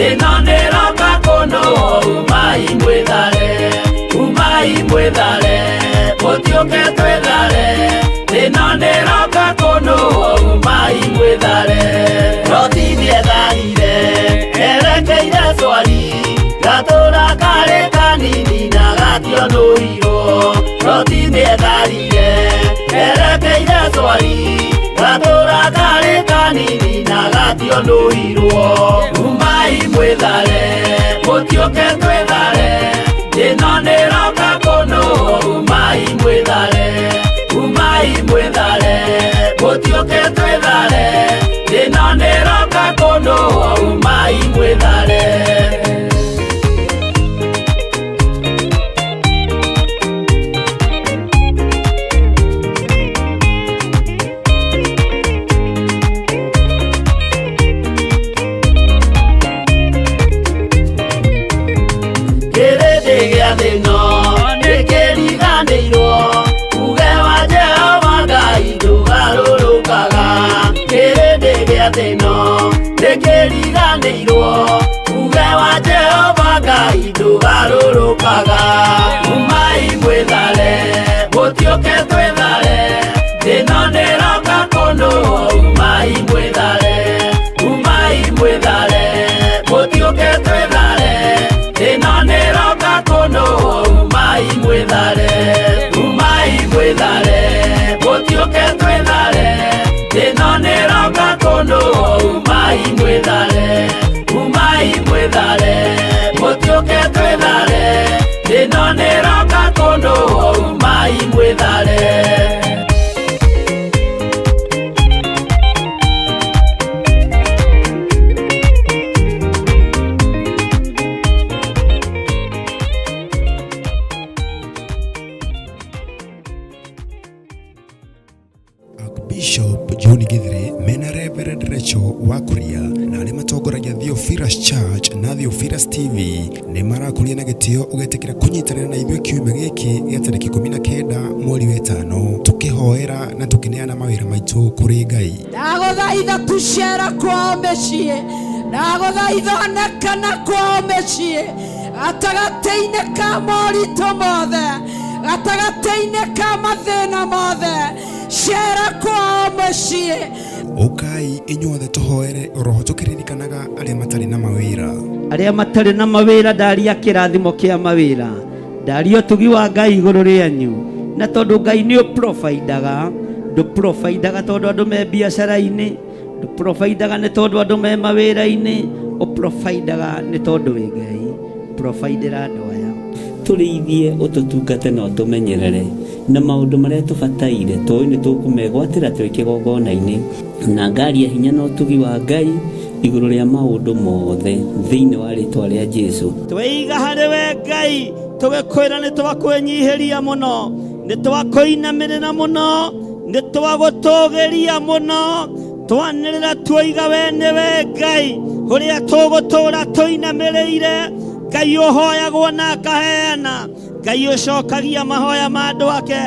ĩno nĩroka kũnũhwo umai mwĩthare umai mwĩthare mũtiũke twĩthare ĩno nĩroka kũnũhwo umai mwĩthare. Loti nĩetharire erekeire Swari gatũra karĩ kanini na gationũirwo. Loti nĩetharire erekeire Swari gatũra karĩ kanini na gationũirwo. Umai mwĩthare mũtiũke twĩthare ĩno nĩroka kũnũhwo umai mwĩthare umai mwĩthare mũtiũke twĩthare ĩno nĩroka kũnũhwo umai mwĩthare. Kĩrĩndĩ gĩa thĩ ĩno nĩkĩriganĩirwo uge wa Jehova Ngai ndũgarũrũkaga. Kĩrĩndĩ gĩa thĩ ĩno nĩkĩriganĩirwo uge wa Jehova Ngai ndũgarũrũkaga. Umai mwĩthare mũtiũke twĩthare ĩno nĩroka kũnũhwo umai mwĩthare umai mwĩthare mũtiũke twĩthare ĩno nĩroka kũnũhwo umai mwĩthare umai mwĩthare mũtiũke twĩthare ĩno nĩroka kũnũhwo umai mwĩthare umai mwĩthare mũtiũke twĩthare ĩno nĩroka kũnũhwo umai mwĩthare. Archbishop John Githure mena Reverend Rachel wa Kuria na arĩa matongoragia Theophilus Church na Theophilus TV nĩ marakũria na gĩtĩo ũgetĩkĩra kũnyitanĩra na ithuĩ kiumia gĩkĩ gĩa tarĩki 19 mweri wa ĩtano tũkĩhoera na tũkĩneana mawĩra maitũ kũrĩ Ngai. Ndagũthaitha tucera kwao mĩciĩ, ndagũthaitha onekana kwao mĩciĩ, gatagatĩ-inĩ ka moritũ mothe, gatagatĩ-inĩ ka mathĩna mothe, cera kwao mũciĩ. Ũkai inyuothe tũhoere oroho tũkĩririkanaga arĩa matarĩ na mawĩra. Arĩa matarĩ na mawĩra ndaria kĩrathimo kĩa mawĩra ndaria ũtugi wa Ngai igũrũ rĩanyu na tondũ Ngai nĩ ũprovidaga ndũprovidaga tondũ andũ me biacara-inĩ ndũprovidaga nĩ tondũ andũ me mawĩra-inĩ ũprovidaga nĩ tondũ wĩ Ngai providera andũ aya tũrĩithie ũtũtungate na ũtũmenyerere na maũndũ marĩa tũbataire tũĩ nĩ tũkũmegwatĩra twĩ kĩgongona-inĩ na ngaria hinya na ũtugi wa Ngai igũrũ rĩa maũndũ mothe thĩinĩ wa rĩtwa rĩa Jesũ. Tweiga harĩ we Ngai tũgĩkwĩra nĩ twakwĩnyihĩria mũno nĩ twakũinamĩrĩra mũno nĩ twagũtũgĩria mũno twanĩrĩra tuoiga we nĩwe Ngai ũrĩa tũgũtũra tũinamĩrĩire Ngai ũhoyagwo na akaheana Ngai ũcokagia mahoya ma andũ ake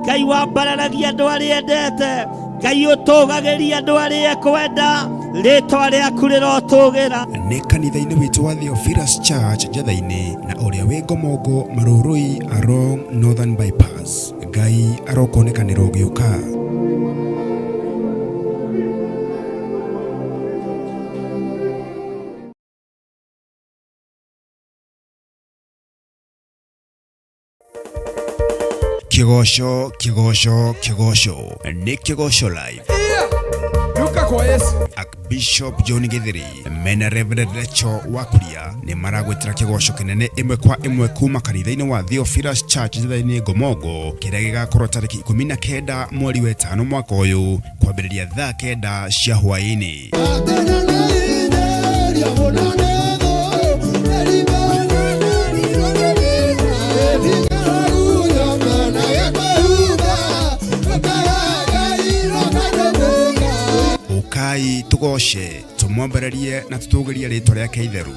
Ngai wambararagia andũ arĩa endete Ngai ũtũgagĩria andũ arĩa ekwenda rĩtwa rĩaku rĩrotũgĩra. Nĩ kanitha-inĩ witũ wa Theophilus Church Njatha-inĩ na ũrĩa wĩ Ngomongo Marũrũi along Northern Bypass. Ngai arokuonekanĩra ũgĩũka. Kĩgoco, kĩgoco, kĩgoco nĩ Kĩgoco Live. Duka kwa Yesu. Archbishop John Githiri mena Reverend Rachel Wakuria nĩ maragwĩtĩra kĩgoco kĩnene ĩmwe kwa ĩmwe kuma kanitha-inĩ wa Theophilus Church thutha-inĩ Ngomongo kĩrĩa gĩgakorwo tarĩki 19 mweri wa ĩtano mwaka ũyũ kwambĩrĩria thaa 9 cia hwaĩ-inĩ. Ũkai tũgoce tũmwambararie na tũtũgĩrie rĩtwa rĩake itheru.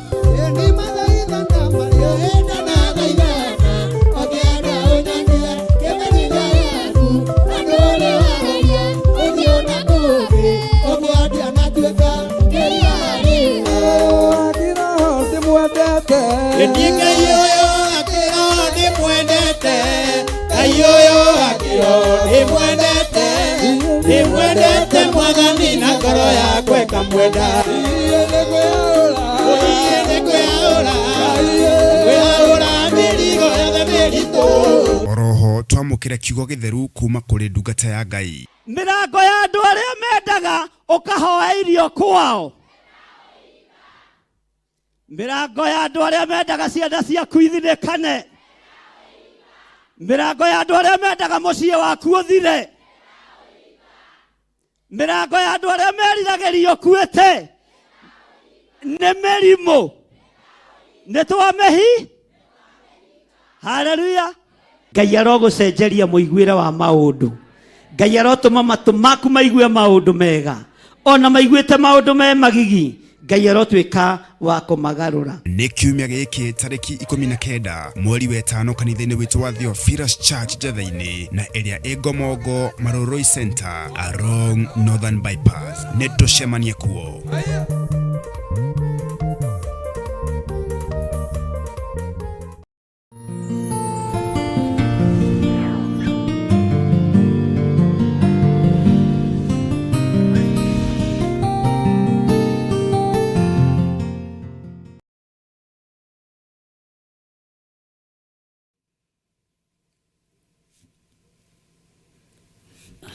Oroho twamũkĩre kiugo gĩtheru kuma kũrĩ ndungata ya Ngai. Mĩrango ya andũ arĩa mendaga ũkahoya irio kwao, mĩrango ya andũ arĩa mendaga ciana ciaku ithinĩkane, mĩrango ya andũ arĩa mendaga mũciĩ waku ũthire, mĩrango ya andũ arĩa meriragĩria ũkuĩte nĩ mĩrimũ, nĩ twamĩhi. Haleluya. Ngai arogũcenjeria mũiguĩre wa maũndũ. Ngai arotũma matũ maku maigue maũndũ mega, ona maiguĩte maũndũ me magigi, Ngai arotuĩka wa kũmagarũra. Nĩ kiumia gĩkĩ tarĩki 19 mweri wa ĩtano kanitha-inĩ witũ wa Theophilus Church Njetha-inĩ na ĩrĩa ĩ Ngomongo Marurui Center along Northern Bypass. Nĩ tũcemanie kuo.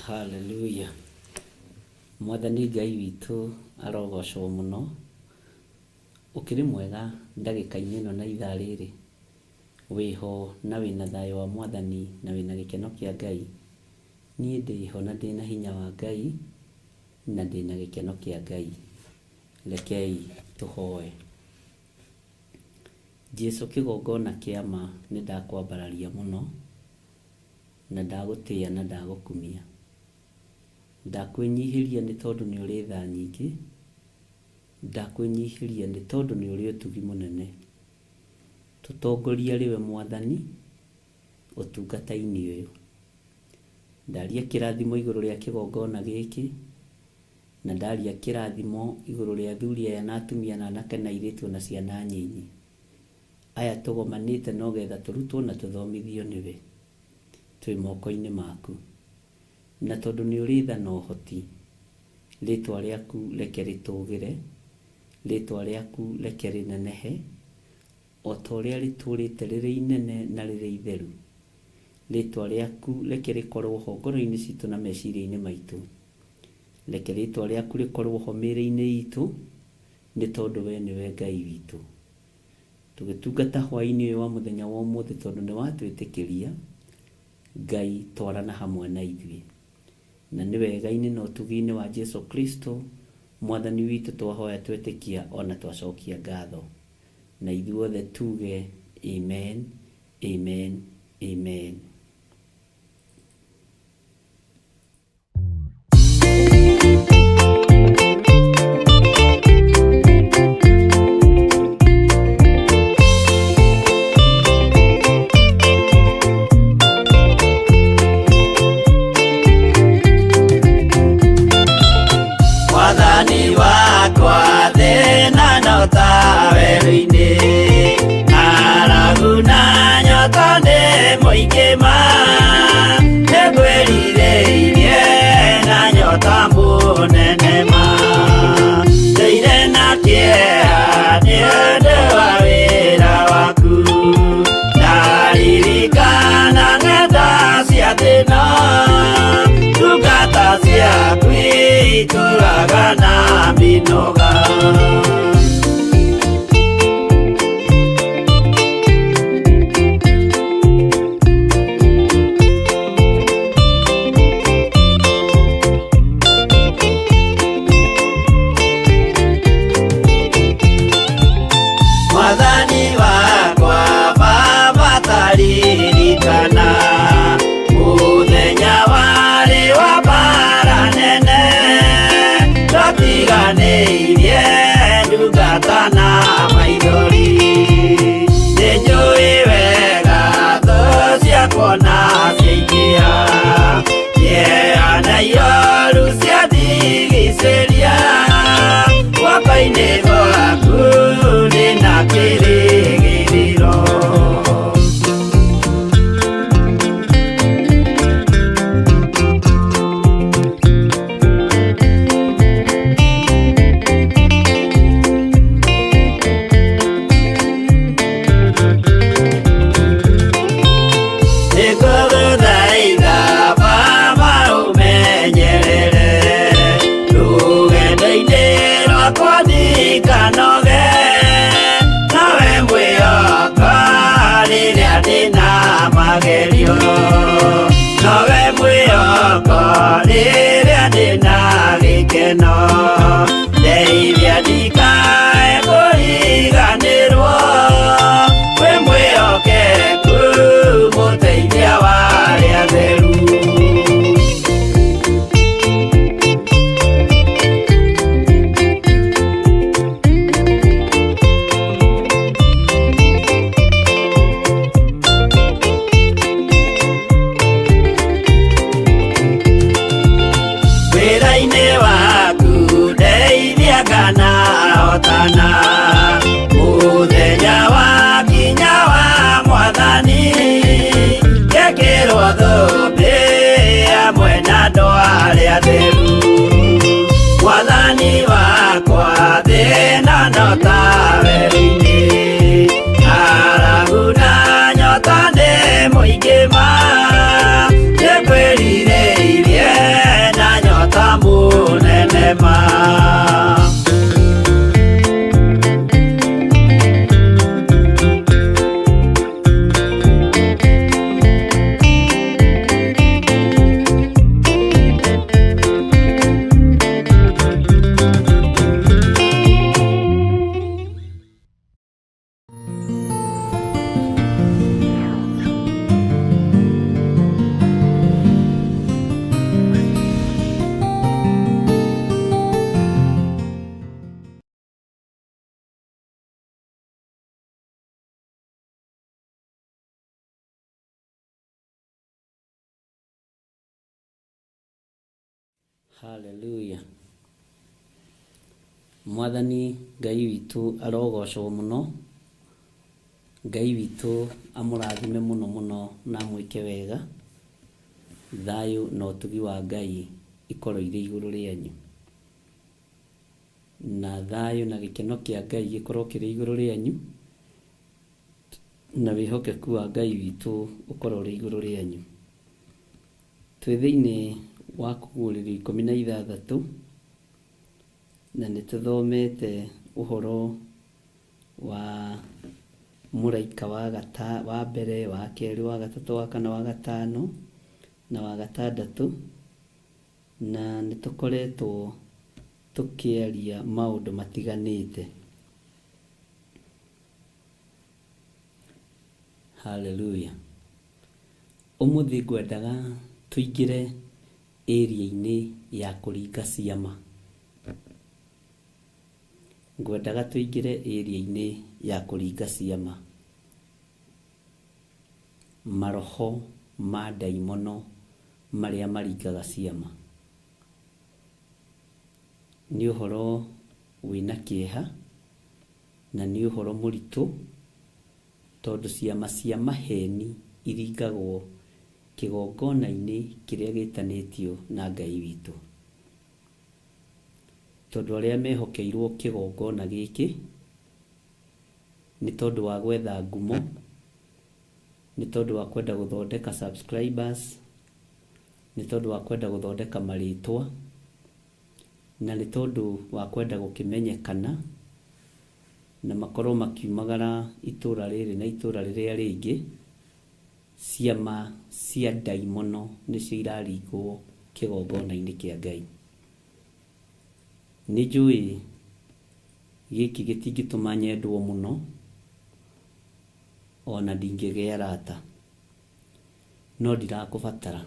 Haleluya. Mwathani Ngai witũ arogocwo mũno. Ũkĩrĩ mwega ndagĩka-inĩ ĩno na ithaa rĩrĩ, wĩho na wĩna thayũ wa Mwathani na wĩna gĩkeno kĩa Ngai. Niĩ ndĩho na ndĩna hinya wa Ngai na ndĩna gĩkeno kĩa Ngai. Rekei tũhoe. Jesu kĩgongona kĩa ma nĩ ndakwambararia mũno na ndagũtĩĩa na ndagũkumia. Ndakwĩnyihĩria nĩ tondũ nĩ ũrĩ tha nyingĩ, ndakwĩnyihĩria nĩ tondũ nĩ ũrĩ ũtugi mũnene. Tũtongorie rĩwe Mwathani ũtungata-inĩ ũyũ. Ndaria kĩrathimo igũrũ rĩa kĩgongona gĩkĩ, na ndaria kĩrathimo igũrũ rĩa athuri aya na atumia na anake na airĩtu na ciana nyinyi. Aya tũgomanĩte no getha tũrutwo na tũthomithio nĩwe. Twĩ moko-inĩ maku. Na tondũ nĩ ũrĩ tha na ũhoti, rĩtwa rĩaku reke rĩtũgĩre, rĩtwa rĩaku reke rĩnenehe, o ta ũrĩa rĩtũrĩte rĩrĩ inene na rĩrĩ itheru. Rĩtwa rĩaku reke rĩkorwo ho ngoro-inĩ citũ na meciria-inĩ maitũ. Reke rĩtwa rĩaku rĩkorwo ho mĩĩrĩ-inĩ itũ, nĩ tondũ we nĩwe Ngai witũ. Tũgĩtungata hwaĩ-inĩ ũyũ wa mũthenya wa ũmũthĩ tondũ nĩ watwĩtĩkĩria, Ngai twarana hamwe na ithuĩ. Na nĩ wega-inĩ na ũtugi-inĩ wa Jesu Kristo Mwathani witũ twahoya twetĩkia ona twacokia ngatho. Na ithuothe tuge amen, amen, amen. Mwathani wakwa thĩna no ta werũ-inĩ, ng'aragu na nyota nĩ mũingĩ ma, nĩngwĩrirĩirie na nyota mũnene ma. Ndũire na kĩeha nĩ ũndũ wa wĩra waku, ndaririkana ng'enda cia thĩna, ndungata ciaku itũraga na mĩnoga. Mwathani wakwa Baba taririkana mũthenya warĩ wa mbara nene, twatiganĩirie ndungata na maithori. Nĩnjũĩ wega thũ ciakwa na ciaingĩha, kĩeha na ioru ciandigicĩria, guoko-inĩ gwaku ndĩna kĩrĩgĩrĩro. Nĩngũgũthaitha Baba ũmenyerere rũgendo-inĩ rwakwa ndikanoge, nawe mwĩhoko rĩrĩa ndĩna magerio, nowe mwĩhoko rĩrĩa ndĩna gĩkeno, ndeithia ndikae kũriganĩrwo, wĩ mwĩhokeku mũteithia wa arĩa atheru. Wĩra-inĩ waku ndeithia kana hotana, mũthenya wakinya wa Mwathani, ngekĩrwo thũmbĩ hamwe na andũ arĩa atheru. Mwathani wakwa thĩna no ta werũ-inĩ, ng'aragu na nyota nĩ mũingĩ ma, nĩngwĩrirĩirie na nyota mũnene ma. Hallelujah. Mwathani Ngai witũ arogocwo mũno. Ngai witũ amũrathime mũno mũno na amwĩke wega. Thayũ na ũtugi wa Ngai ikorwo irĩ igũrũ rĩanyu. Na thayũ na gĩkeno kĩa Ngai gĩkorwo kĩrĩ igũrũ rĩanyu. Na wĩhokeku wa Ngai witũ ũkorwo ũrĩ igũrũ rĩanyu. Twĩ thĩinĩ wa kũguũrĩrio 16, na nĩ tũthomete ũhoro wa mũraika wa gata, wa mbere, wa kerĩ, wa gatatũ, wa kana, wa gatano na wa gatandatũ, na nĩ tũkoretwo tũkĩaria maũndũ matiganĩte. Hallelujah. Ũmũthĩ ngwendaga tũingĩre area-inĩ ya kũringa ciama. Ngwendaga tũingĩre area-inĩ ya kũringa ciama. Maroho ma ndaimono marĩa maringaga ciama. Nĩ ũhoro wĩna kĩeha na nĩ ũhoro mũritũ, tondũ ciama cia maheni iringagwo kĩgongona-inĩ kĩrĩa gĩtanĩtio na Ngai witũ. Tondũ arĩa mehokeirwo kĩgongona gĩkĩ nĩ tondũ wa gwetha ngumo, nĩ tondũ wa kwenda gũthondeka subscribers, nĩ tondũ wa kwenda gũthondeka marĩtwa, Na nĩ tondũ wa kwenda gũkĩmenyekana na makorwo makiumagara itũra rĩrĩ na itũra rĩrĩa rĩngĩ, ciama cia ndaimono nĩcio iraringwo kĩgongona-inĩ kĩa Ngai. Nĩ njũĩ gĩkĩ gĩtingĩtũma nyendwo mũno, ona ndingĩgĩa arata, no ndirakũbatara.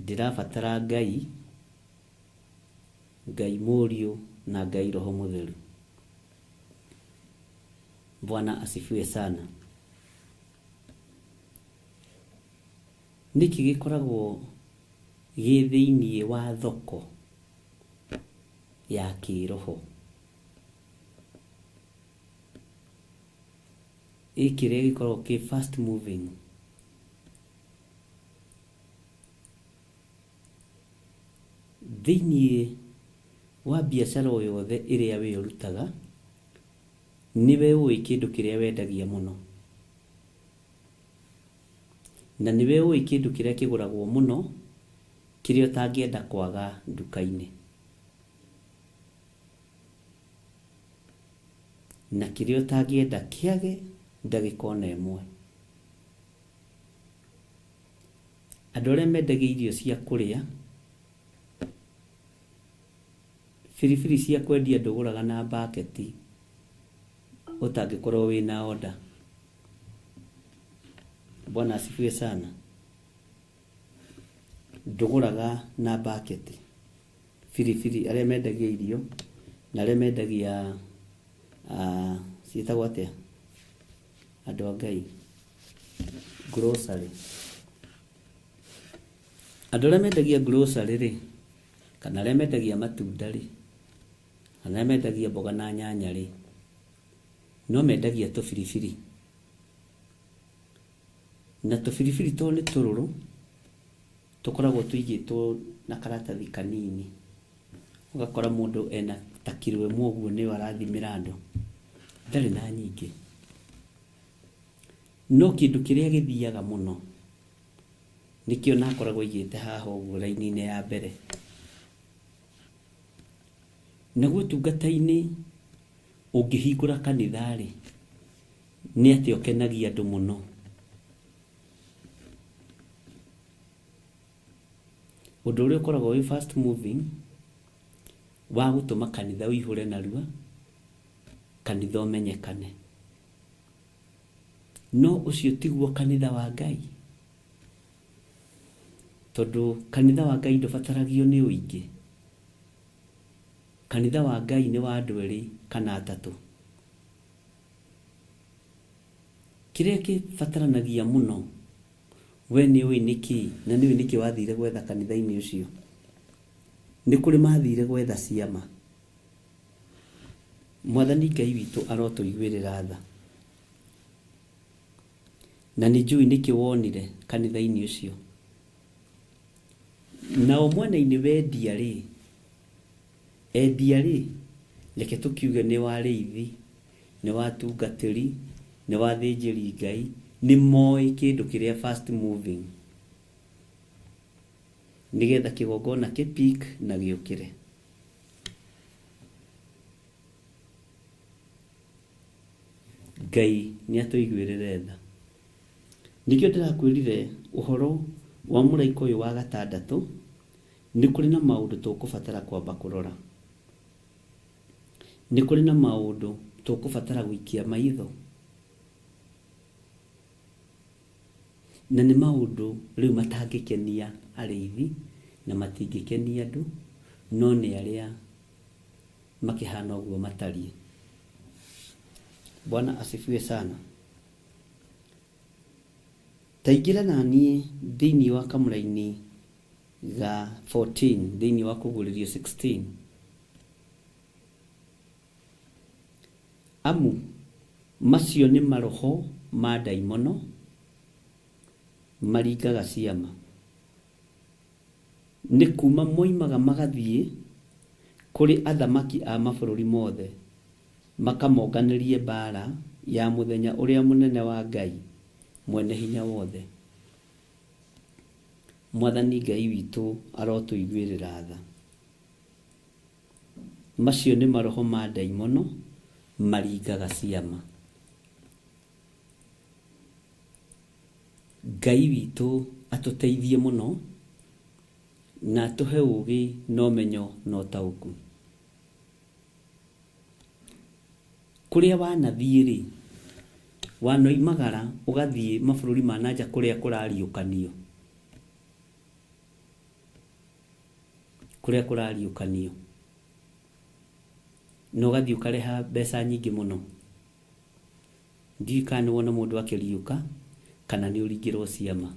Ndĩrabatara Ngai, Ngai Mũriũ na Ngai Roho Mũtheru. Bwana asifiwe sana. Nĩkĩ gĩkoragwo gĩ thĩiniĩ wa thoko ya kĩroho? Ĩ kĩrĩa gĩkoragwo kĩ fast moving? Thĩiniĩ wa biacara o yothe ĩrĩa we ũrutaga, nĩwe ũĩ kĩndũ kĩrĩa wendagia mũno. Na nĩwe ũĩ kĩndũ kĩrĩa kĩgũragwo mũno, kĩrĩa ũtangĩenda kwaga nduka-inĩ. Na kĩrĩa ũtangĩenda kĩage ndagĩka ona ĩmwe. Andũ arĩa mendagia irio cia kũrĩa, biribiri cia kwendia ndũgũraga na mbaketi ũtangĩkorwo wĩna order. Bwana asifiwe sana. Ndũgũraga na mbaketi biribiri, arĩa mendagia irio na arĩa mendagia ciĩtagwo atĩa andũ a Ngai, grocery. Andũ arĩa mendagia grocery rĩ, kana arĩa mendagia matunda rĩ, kana arĩa mendagia mboga na nyanya rĩ, no mendagia tũbiribiri. Na tũbiribiri tondũ nĩ tũrũrũ, tũkoragwo tũigĩtwo na karatathi kanini. Ũgakora mũndũ ena ta kiro ĩmwe ũguo nĩyo arathimĩra andũ. Ndarĩ na nyingĩ. No kĩndũ kĩrĩa gĩthiaga mũno, nĩkĩo na akoragwo aigĩte haha ũguo raini-inĩ ya mbere. Naguo ũtungata-inĩ ũngĩhingũra kanitha-rĩ, nĩ atĩa ũkenagia andũ mũno? Ũndũ ũrĩa ũkoragwo wĩ fast moving wa gũtũma kanitha ũihũre narua, kanitha ũmenyekane. No ũcio tiguo kanitha wa Ngai, tondũ kanitha wa Ngai ndũbataragio nĩ ũingĩ. Kanitha wa Ngai nĩ wa andũ erĩ kana atatũ. Kĩrĩa kĩbataranagia mũno we nĩ ũĩ nĩkĩ, na nĩ ũĩ nĩkĩ wathire gwetha kanitha-inĩ ũcio. Nĩ kũrĩ mathire gwetha ciama. Mwathani Ngai witũ arotũiguĩrĩra tha. Na nĩ njũĩ nĩkĩ wonire kanitha-inĩ ũcio. Nao mwena-inĩ wendia rĩ, endia rĩ, reke tũkiuge nĩ wa arĩithi, nĩ wa atungatĩri, nĩ wa athĩnjĩri Ngai, nĩ moĩ kĩndũ kĩrĩa fast moving, nĩgetha kĩgongona kĩ peak na gĩũkĩre. Ngai nĩ atũiguĩrĩre tha. Nĩkĩo ndĩrakwĩrire ũhoro wa mũraika ũyũ wa gatandatũ, nĩ kũrĩ na maũndũ tũkũbatara kwamba kũrora. Nĩ kũrĩ na maũndũ tũkũbatara gũikia maitho. Na nĩ maũndũ rĩu matangĩkenia arĩithi na matingĩkenia andũ, no nĩ arĩa makĩhana ũguo matariĩ. Bwana asifiwe sana. Ta ingĩra na niĩ thĩinĩ wa kamũraini ga 14 thĩinĩ wa Kũguũrĩrio 16. Amu macio nĩ maroho ma ndaimono maringaga ciama. Nĩ kuuma moimaga magathiĩ kũrĩ athamaki a mabũrũri mothe, makamonganĩrie mbaara ya mũthenya ũrĩa mũnene wa Ngai Mwene-Hinya-Wothe. Mwathani Ngai witũ arotũiguĩrĩra tha. Macio nĩ maroho ma ndaimono maringaga ciama. Ngai witũ atũteithie mũno na atũhe ũgĩ na ũmenyo na ũtaũku. Kũrĩa wanathiĩ-rĩ, wanoimagara ũgathiĩ mabũrũri ma na nja kũrĩa kũrariũkanio, kũrĩa kũrariũkanio, na ũgathiĩ ũkareha mbeca nyingĩ mũno. Ndiũĩ kana nĩ wona mũndũ akĩriũka kana nĩ ũringĩrwo ciama.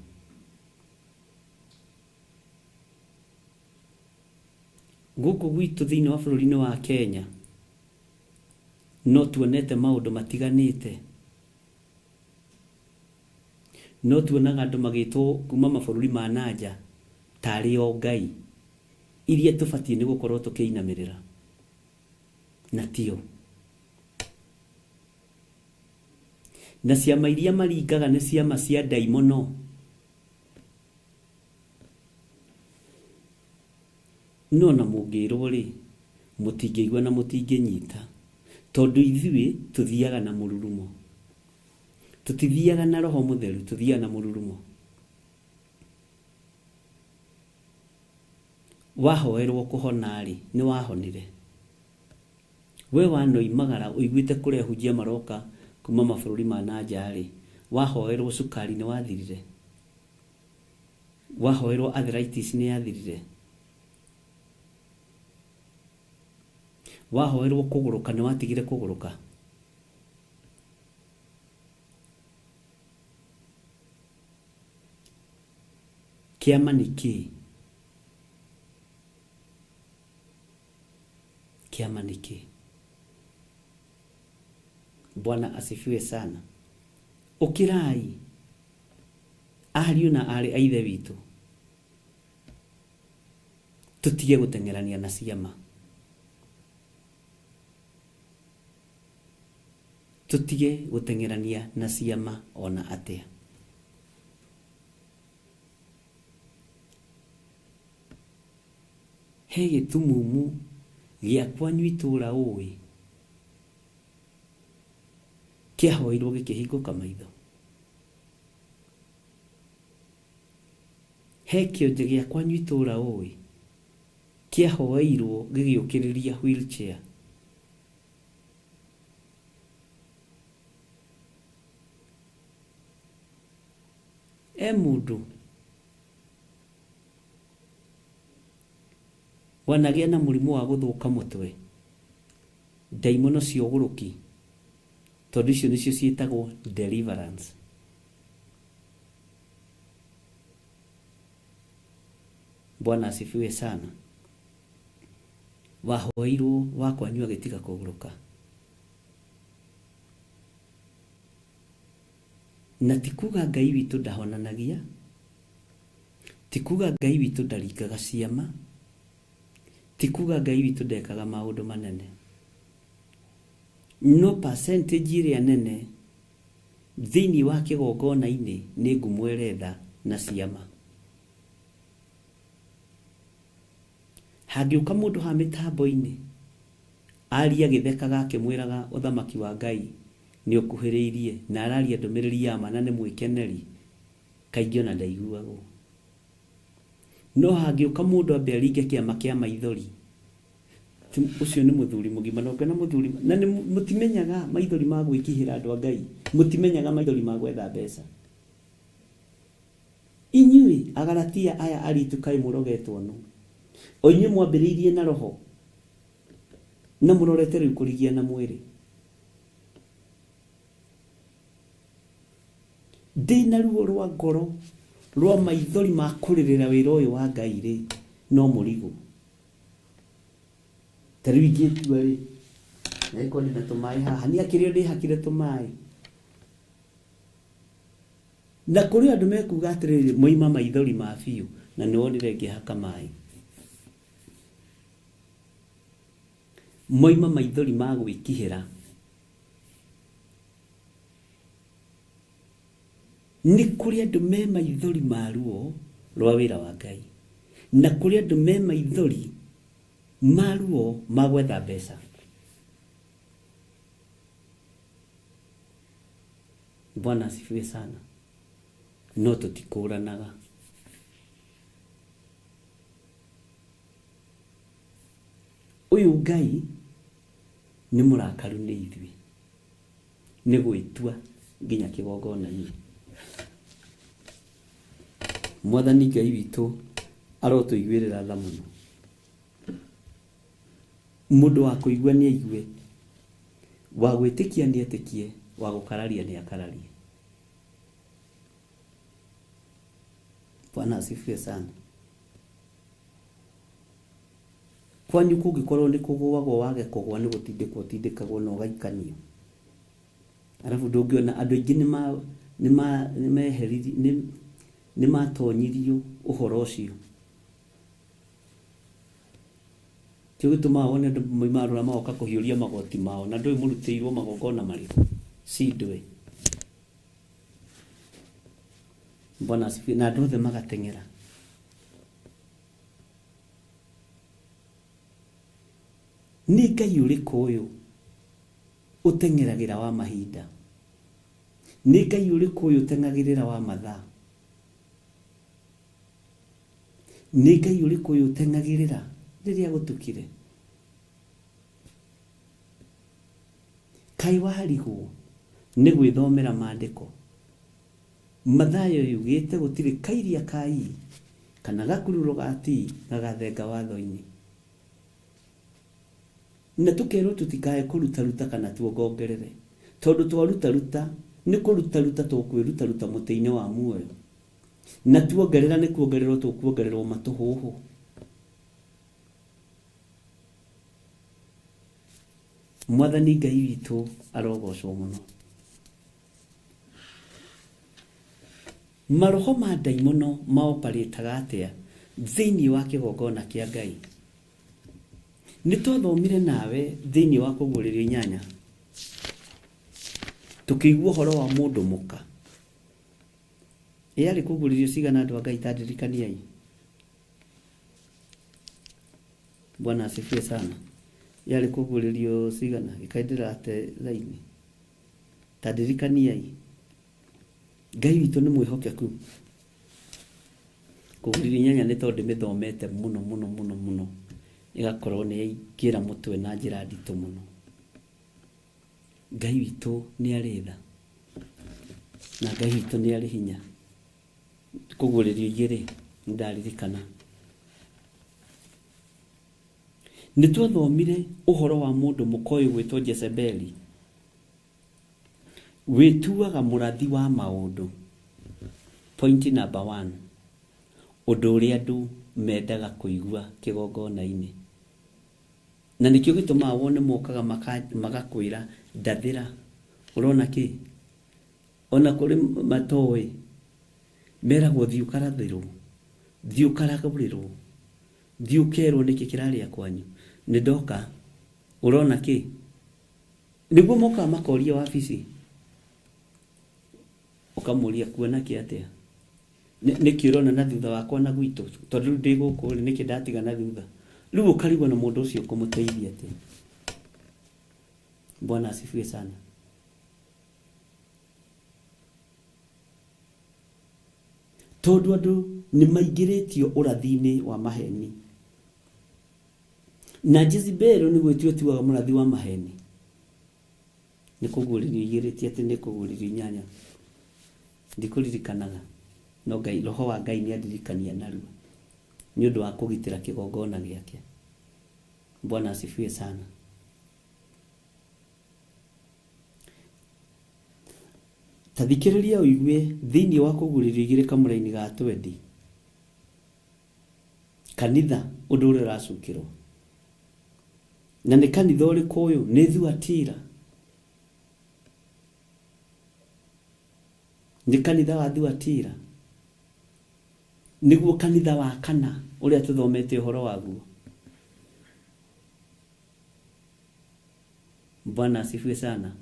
Gũkũ gwitũ thĩinĩ wa bũrũri-inĩ wa Kenya no tuonete maũndũ matiganĩte. No tuonaga andũ magĩtwo kuma mabũrũri ma na nja tarĩ o ngai iria tũbatiĩ nĩ gũkorwo tũkĩinamĩrĩra, na tio. Na ciama iria maringaga nĩ ciama cia ndaimono. No na mũngĩrwo rĩ, mũtingĩigua na mũtingĩnyita, tondũ ithuĩ tũthiaga na mũrurumo. Tũtithiaga na roho mũtheru, tũthiaga na mũrurumo. Wahoerwo kũhona rĩ, nĩ wahonire. We wanoimagara ũiguĩte kũrĩ ahunjia maroka kuma mabũrũri ma na nja rĩ, wahoerwo cukari nĩ wathirire? Wahoerwo arthritis nĩ yathirire? Wahoerwo kũgũrũka nĩ watigire kũgũrũka? Kĩama nĩ kĩĩ? Kĩama nĩ kĩĩ? Bwana asifiwe sana. Ũkĩrai ariũ na aarĩ a Ithe witũ, tũtige gũteng'erania na ciama. Tũtige gũteng'erania na ciama ona atĩa. He gĩtumumu gĩa kwanyu itũũra ũĩ kĩahoirwo gĩkĩhingũka maitho? He kĩonje gĩa kwanyu itũũra ũĩ kĩahoeirwo gĩgĩũkĩrĩria wheelchair? E mũndũ wanagĩa na mũrimũ wa gũthũka mũtwe, ndaimono cia ũgũrũki, tondũ icio nĩcio ciĩtagwo deliverance. Bwana asifiwe sana. Wahoeirwo wakwanyu agĩtiga kũgũrũka. Na ti kuga Ngai witũ ndahonanagia, ti kuga Ngai witũ ndaringaga ciama, ti kuga Ngai witũ ndekaga maũndũ manene. No percentage ĩrĩa nene thĩinĩ wa kĩgongona-inĩ nĩ ngumo ĩretha na ciama. Hangĩũka mũndũ haha mĩtambo-inĩ arie agĩthekaga akĩmwĩraga ũthamaki wa Ngai nĩ ũkuhĩrĩirie na araria ndũmĩrĩri ya ma na nĩ mwĩkeneri, kaingĩ ona ndaiguagwo. No hangĩũka mũndũ ambe aringe kĩama kĩa maithori, ũcio nĩ mũthuri mũgima, na ũngĩona mũthuri, na nĩ mũtimenyaga maithori ma gwĩkihĩra andũ a Ngai, mũtimenyaga maithori ma gwetha mbeca. Inyuĩ Agalatia aya aritu kaĩ mũrogetwo nũ? O inyuĩ mwambĩrĩirie na roho, na mũrorete rĩu kũrigia na mwĩrĩ. Ndĩ na ruo rwa ngoro rwa maithori ma kũrĩrĩra wĩra ũyũ wa Ngai-rĩ, no mũrigũ. Ta rĩu ingĩtua-rĩ, na ĩkorwo ndĩna tũmaĩ haha, niĩ akĩrĩ o ndĩhakire tũmaĩ. Na kũrĩ andũ mekuga atĩrĩrĩ, moima maithori ma biũ, na nĩwonire ngĩhaka maĩ. Moima maithori ma gwĩkihĩra. Nĩ kũrĩ andũ me maithori ma ruo rwa wĩra wa Ngai, na kũrĩ andũ me maithori Ma ruo ma gwetha mbeca. Bwana asifiwe sana. No tũtikũranaga. Ũyũ Ngai nĩ mũrakaru nĩ ithuĩ nĩ gwĩtua nginya kĩgongona-inĩ. Mwathani Ngai witũ arotũiguĩrĩra tha mũno. Mũndũ wa kũigua nĩ aigue, wa gwĩtĩkia nĩ etĩkie, wa gũkararia nĩ akararie. Bwana asifiwe sana. Kwanyu kũngĩkorwo nĩ kũgũagwo wage kũgwa nĩ gũtindĩkwo ũtindĩkagwo na ũgaikanio. Arabu ndũngĩona andũ aingĩ nĩ matonyirio ũhoro ũcio. Kĩo gĩtũmaga wone andũ moimaga rũraya magoka kũhiũria magoti mao na ndũĩ mũrutĩirwo magongona marĩkũ. Cindwe. Bwana asifiwe. Na andũ othe magateng'era. Nĩ Ngai ũrĩkũ ũyũ ũteng'eragĩra wa mahinda? Nĩ Ngai ũrĩkũ ũyũ ũteng'agĩrĩra wa mathaa? Nĩ Ngai ũrĩkũ ũyũ ũteng'agĩrĩra rĩrĩa gũtukire? Kaĩ warigwo nĩ gwĩthomera maandĩko? Mathayo yugĩte gũtirĩ kairia ka i kana gakururo ga t gagathenga watho-inĩ. Na tũkerwo tũtikae kũrutaruta kana tuongongerere, tondũ twarutaruta nĩ kũrutaruta tũkwĩrutaruta mũtĩ-inĩ wa muoyo, na tuongerera nĩ kuongererwo tũkuongererwo matũhũhũ. Mwathani Ngai witũ arogocwo mũno. Maroho ma ndaimono maoparĩtaga atĩa thĩinĩ wa kĩgongona kĩa Ngai? Nĩ twathomire nawe thĩinĩ wa Kũguũrĩrio inyanya, tũkĩigua ũhoro wa mũndũ mũka. Ĩ yarĩ Kũguũrĩrio cigana andũ a Ngai ta ndirikaniai? Bwana asifiwe sana. Yarĩ Kũguũrĩrio cigana? Gĩkaĩ ndĩrate raini. Ta ndirikaniai. Ngai witũ nĩ mwĩhokeku. Kũguũrĩrio inyanya nĩ tondũ ndĩmĩthomete mũno mũno mũno mũno ĩgakorwo nĩ yaingĩra mũtwe na njĩra nditũ mũno. Ngai witũ nĩ arĩ tha na Ngai witũ nĩ arĩ hinya. Kũguũrĩrio igĩrĩ nĩ ndaririkana. Nĩ twathomire ũhoro wa mũndũ mũka ũyũ gwĩtwo Jezebeli. Wĩtuaga mũrathi wa maũndũ. Point number one, ũndũ ũrĩa andũ mendaga kũigua kĩgongona-inĩ. Na nĩkĩo gĩtũmaga wone mokaga magakwĩra ndathĩra. Ũrona kĩ? Ona kũrĩ matoĩ, meragwo thiĩ ũkarathĩrwo, thiĩ ũkaragũrĩrwo, thiĩ ũkerwo nĩkĩ kĩrarĩa kwanyu. Nĩndoka, ũrona kĩ? Nĩguo mokaga makoria wabici, ũkamũria kuona kĩ atĩa? Nĩkĩ ũrona na thutha wakwa na gwitũ? Tondũ rĩu ndĩ gũkũ rĩ, nĩkĩ ndatiga na thutha? Rĩu ũkarigwo na mũndũ ũcio ũkũmũteithia atĩa? Bwana asifiwe sana. Tondũ andũ nĩ maingĩrĩtio ũrathi-inĩ wa maheni. Na Jezebeli nĩ gwĩtua etuaga mũrathi wa maheni. Nĩ kũguũrĩrio igĩrĩ ti atĩ nĩ kũguũrĩrio inyanya. Ndikũririkanaga. No Ngai, roho wa Ngai nĩ andirikania narua. Nĩ ũndũ wa kũgitĩra kĩgongona gĩake. Bwana asifiwe sana. Ta thikĩrĩria ũigue thĩinĩ wa kũguũrĩrio igĩrĩ kamũraini ga twendi. Kanitha ũndũ ũrĩa ũracukĩrwo. Na nĩ kanitha ũrĩkũ ũyũ? Nĩ Thuatira. Nĩ kanitha wa Thuatira. Nĩguo kanitha wa kana ũrĩa tũthomete ũhoro waguo. Bwana asifiwe sana.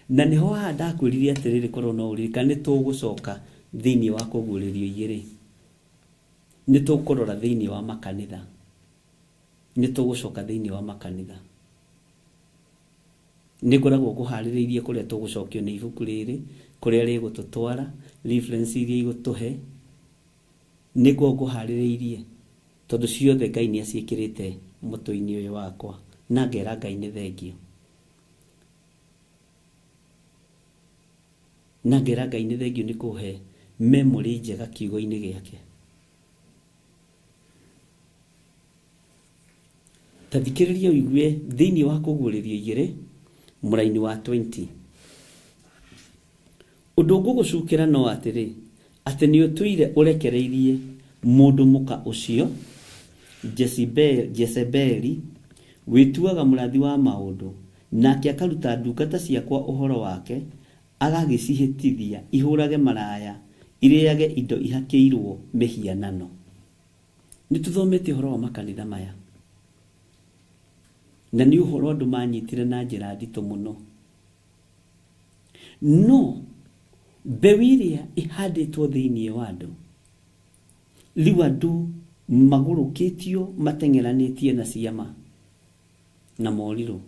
Na nĩho haha ndakwĩrire atĩrĩrĩ korwo no ũririkane nĩ tũgũcoka thĩinĩ wa kũguũrĩrio igĩrĩ. Nĩ tũkũrora thĩinĩ wa makanitha. Nĩ tũgũcoka thĩinĩ wa makanitha. Nĩ ngoragwo ngũharĩrĩirie kũrĩa tũgũcokio nĩ ibuku rĩrĩ, kũrĩa rĩgũtũtwara, reference iria igũtũhe. Nĩ ngoragwo ngũharĩrĩirie tondũ ciothe Ngai nĩ aciĩkĩrĩte mũtwe-inĩ ũyũ wakwa na ngera Ngai nĩ thengio. Na ngera Ngai nĩ thengio nĩ kũhe memory njega kiugo-inĩ gĩake. Ta thikĩrĩria ũigue thĩinĩ wa Kũguũrĩrio igĩrĩ mũraini wa 20. Ũndũ ngũgũcukĩra no atĩrĩ, atĩ nĩũtũire ũrekereirie mũndũ mũka ũcio, Jezebeli, wĩtuaga mũrathi wa maũndũ, nake akaruta ndungata ciakwa ũhoro wake, agagĩcihĩtithia ihũrage maraya, irĩage indo ihakĩirũo mĩhianano. Nĩ tũthomete ũhoro wa makanitha maya, na nĩ ũhoro andũ manyitire na njĩra nditũ mũno. No mbeũ ĩrĩa ĩhandĩtwo thĩinĩ wa andũ, rĩu andũ magũrũkĩtio mateng'eranĩtie na ciama na morirũ.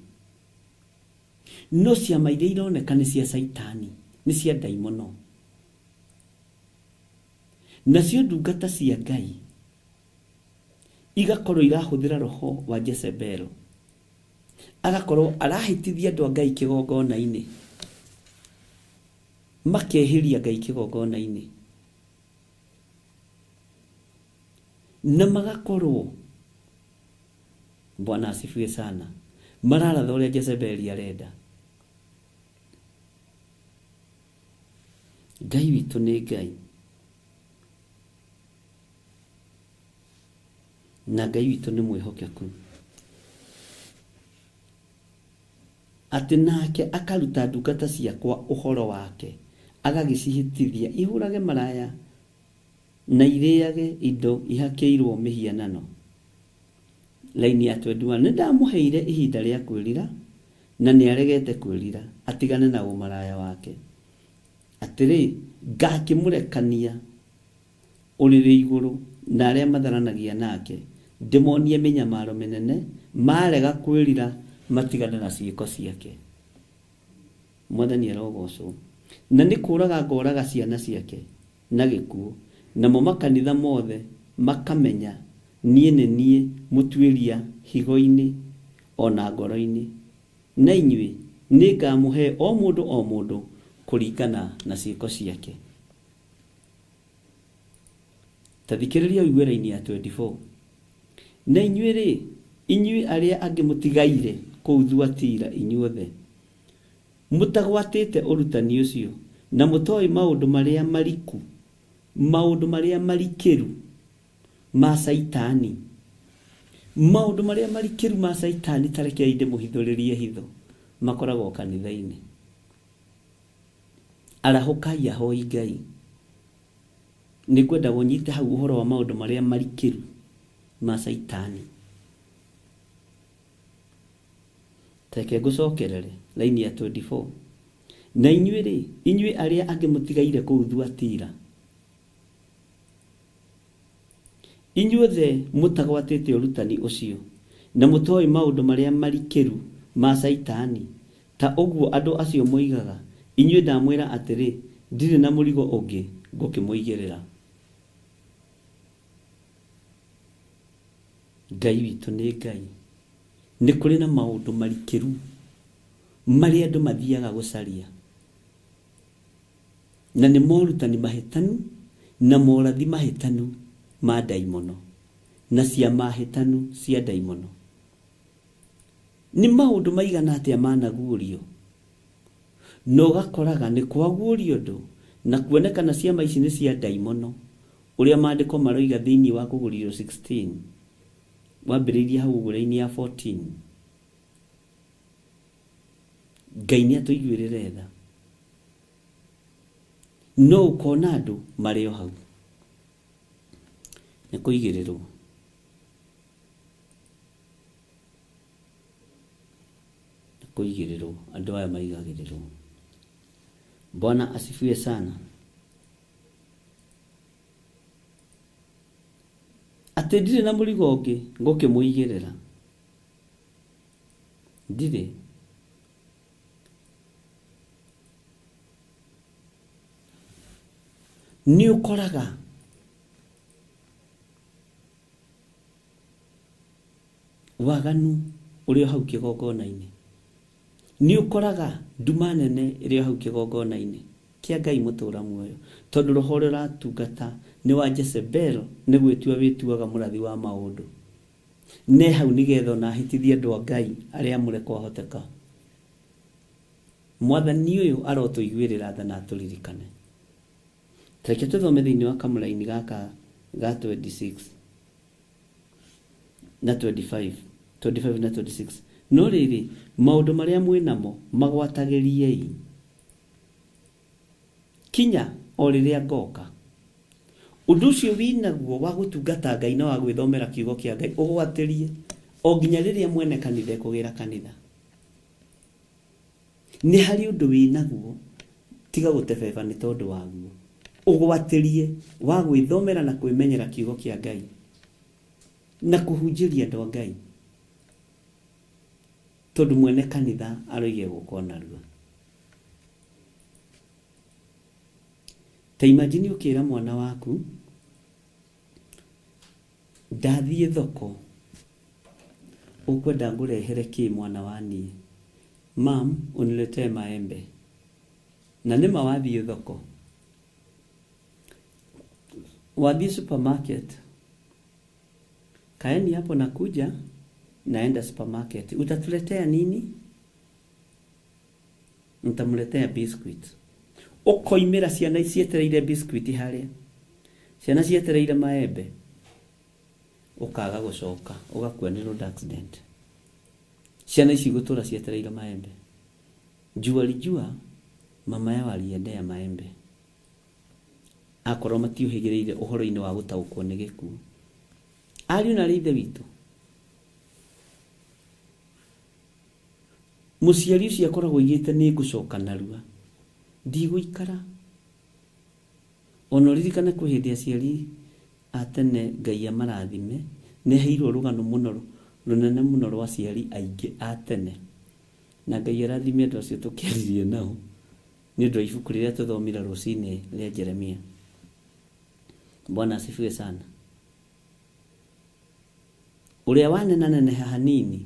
No ciama iria ironeka nĩ cia Caitani, nĩ cia ndaimono. Nacio ndungata cia Ngai igakorwo irahũthĩra roho wa Jezebel, agakorwo arahĩtithia andũ a Ngai kĩgongona-inĩ, makehĩria Ngai kĩgongona-inĩ, na magakorwo, Bwana asifiwe sana, mararatha ũrĩa Jezebeli arenda. Ngai witũ nĩ Ngai, na Ngai witũ nĩ mwĩhokeku, atĩ nake akaruta ndungata ciakwa ũhoro wake, agagĩcihĩtithia ihũrage maraya na irĩage indo ihakĩirwo mĩhianano. Raini ya 21, nĩ ndamũheire ihinda rĩa kwĩrira, na nĩ aregete kwĩrira, atigane na ũmaraya wake. Atĩrĩ, ngakĩmũrekania ũrĩrĩ igũrũ na arĩa matharanagia nake, ndĩmonie mĩnyamaro mĩnene, marega kwĩrira matigane na ciĩko ciake. Mwathani arogocwo. Na nĩ kũũraga ngoraga ciana ciake na gĩkuũ, namo makanitha mothe makamenya niĩ nĩ niĩ mũtuĩria higo-inĩ o na ngoro-inĩ. Na inyuĩ nĩngamũhe o mũndũ o mũndũ kũringana na ciĩko ciake. Ta thikĩrĩria ũigue raini ya 24. Na inyuĩ-rĩ, inyuĩ arĩa angĩ mũtigaire kũu Thuatira inyuothe, mũtagwatĩte ũrutani ũcio, na mũtoĩ maũndũ marĩa mariku, maũndũ marĩa marikĩru ma Caitani, maũndũ marĩa marikĩru ma Caitani, ta rekei ndĩmũhithũrĩrie hitho, makoragwo kanitha-inĩ. Arahũkai ahoi Ngai. Nĩ ngwenda ũnyite hau ũhoro wa maũndũ marĩa marikĩru ma Caitani. Reke ngũcokerere raini ya 24. Na inyuĩ-rĩ, inyuĩ arĩa angĩ mũtigaire kũu Thuatira, inyuothe mũtagwatĩte ũrutani ũcio, na mũtoĩ maũndũ marĩa marikĩru ma Caitani, ta ũguo andũ acio moigaga, inyuĩ ndamwĩra atĩrĩ, ndirĩ na mũrigo ũngĩ ngũkĩmũigĩrĩra. Ngai witũ nĩ Ngai. Nĩ kũrĩ na maũndũ marikĩru marĩa andũ mathiaga gũcaria, na nĩ morutani mahĩtanu na morathi mahĩtanu ma ndaimono na ciama hĩtanu cia ndaimono. Nĩ maũndũ maigana atĩa managuũrio, na ũgakoraga nĩ kwaguũrio ũndũ na kuonekana ciama ici nĩ cia ndaimono, ũrĩa maandĩko maroiga thĩinĩ wa Kũguũrĩrio 16, wambĩrĩirie hau ũguo raini ya 14. Ngai nĩ atũiguĩrĩre tha. No ũkona andũ marĩ o hau. Nĩ kũigĩrĩrwo. Nĩ kũigĩrĩrwo. Andũ aya maigagĩrĩrwo. Bwana asifiwe sana. Atĩ ndirĩ na mũrigo ũngĩ ngũkĩmũigĩrĩra. Ndirĩ. Nĩ ũkoraga waganu ũrĩ o hau kĩgongona-inĩ. Nĩ ũkoraga nduma nene ĩrĩ o hau kĩgongona-inĩ kĩa Ngai mũtũra muoyo, tondũ roho ũrĩa ũratungata nĩ wa Jezebel, nĩ gwĩtua wĩtuaga mũrathi wa maũndũ. Ne hau nĩgetha ona ahĩtithie andũ a Ngai arĩa amũre kwahoteka. Mwathani ũyũ arotũiguĩrĩra tha na atũririkane. Ta reke tũthome thĩinĩ wa kamũraini gaka ga 26 na 25, 25 na 26. No rĩrĩ, maũndũ marĩa mwĩ namo magwatagĩriei kinya o rĩrĩa ngoka. Ũndũ ũcio wĩnaguo wa gũtungata Ngai na wa gwĩthomera kiugo kĩa Ngai ũgwatĩrie o nginya rĩrĩa mwene kanitha ekũgĩra kanitha. Nĩ harĩ ũndũ wĩnaguo tiga gũtebeba nĩ tondũ waguo. Ũgwatĩrie wa gwĩthomera na kwĩmenyera kiugo kĩa Ngai na kũhunjĩria andũ a Ngai, tondũ mwene kanitha aroiga egũka o narua. Ta imagine ũkĩra mwana waku ndathiĩ thoko ũkwenda ngũrehere kĩ mwana wa niĩ? Mam, uniletee maembe. Na nĩma wathiĩ thoko, wathiĩ supermarket, kaeni hapo nakuja, naenda supermarket, utatuletea nini? Nitamletea biscuit. Ũkoimĩra ciana cietereire biscuit harĩa, ciana cietereire maembe, ũkaga gũcoka, ũgakua nĩ road accident. Ciana ici igũtũra cietereire maembe. Jua lijua mama yao aliendea maembe. Akorwo matiũhĩgĩrĩire ũhoro-inĩ wa gũtaũkwo nĩ gĩkuũ. Ariũ na arĩ ithe witũ, mũciari ũcio akoragwo oigĩte nĩ ngũcoka narua, ndigũikara. Ona ũririkane kwĩ hĩndĩ aciari a tene Ngai amarathime, nĩ heirwo rũgano mũno rũnene mũno rwa aciari aingĩ a tene. Na Ngai arathime andũ acio tũkĩaririe nao nĩ ũndũ wa ibuku rĩrĩa tũthomire rũcinĩ rĩa Jeremia. Bwana asifiwe sana. Ũrĩa wanenaneneha hanini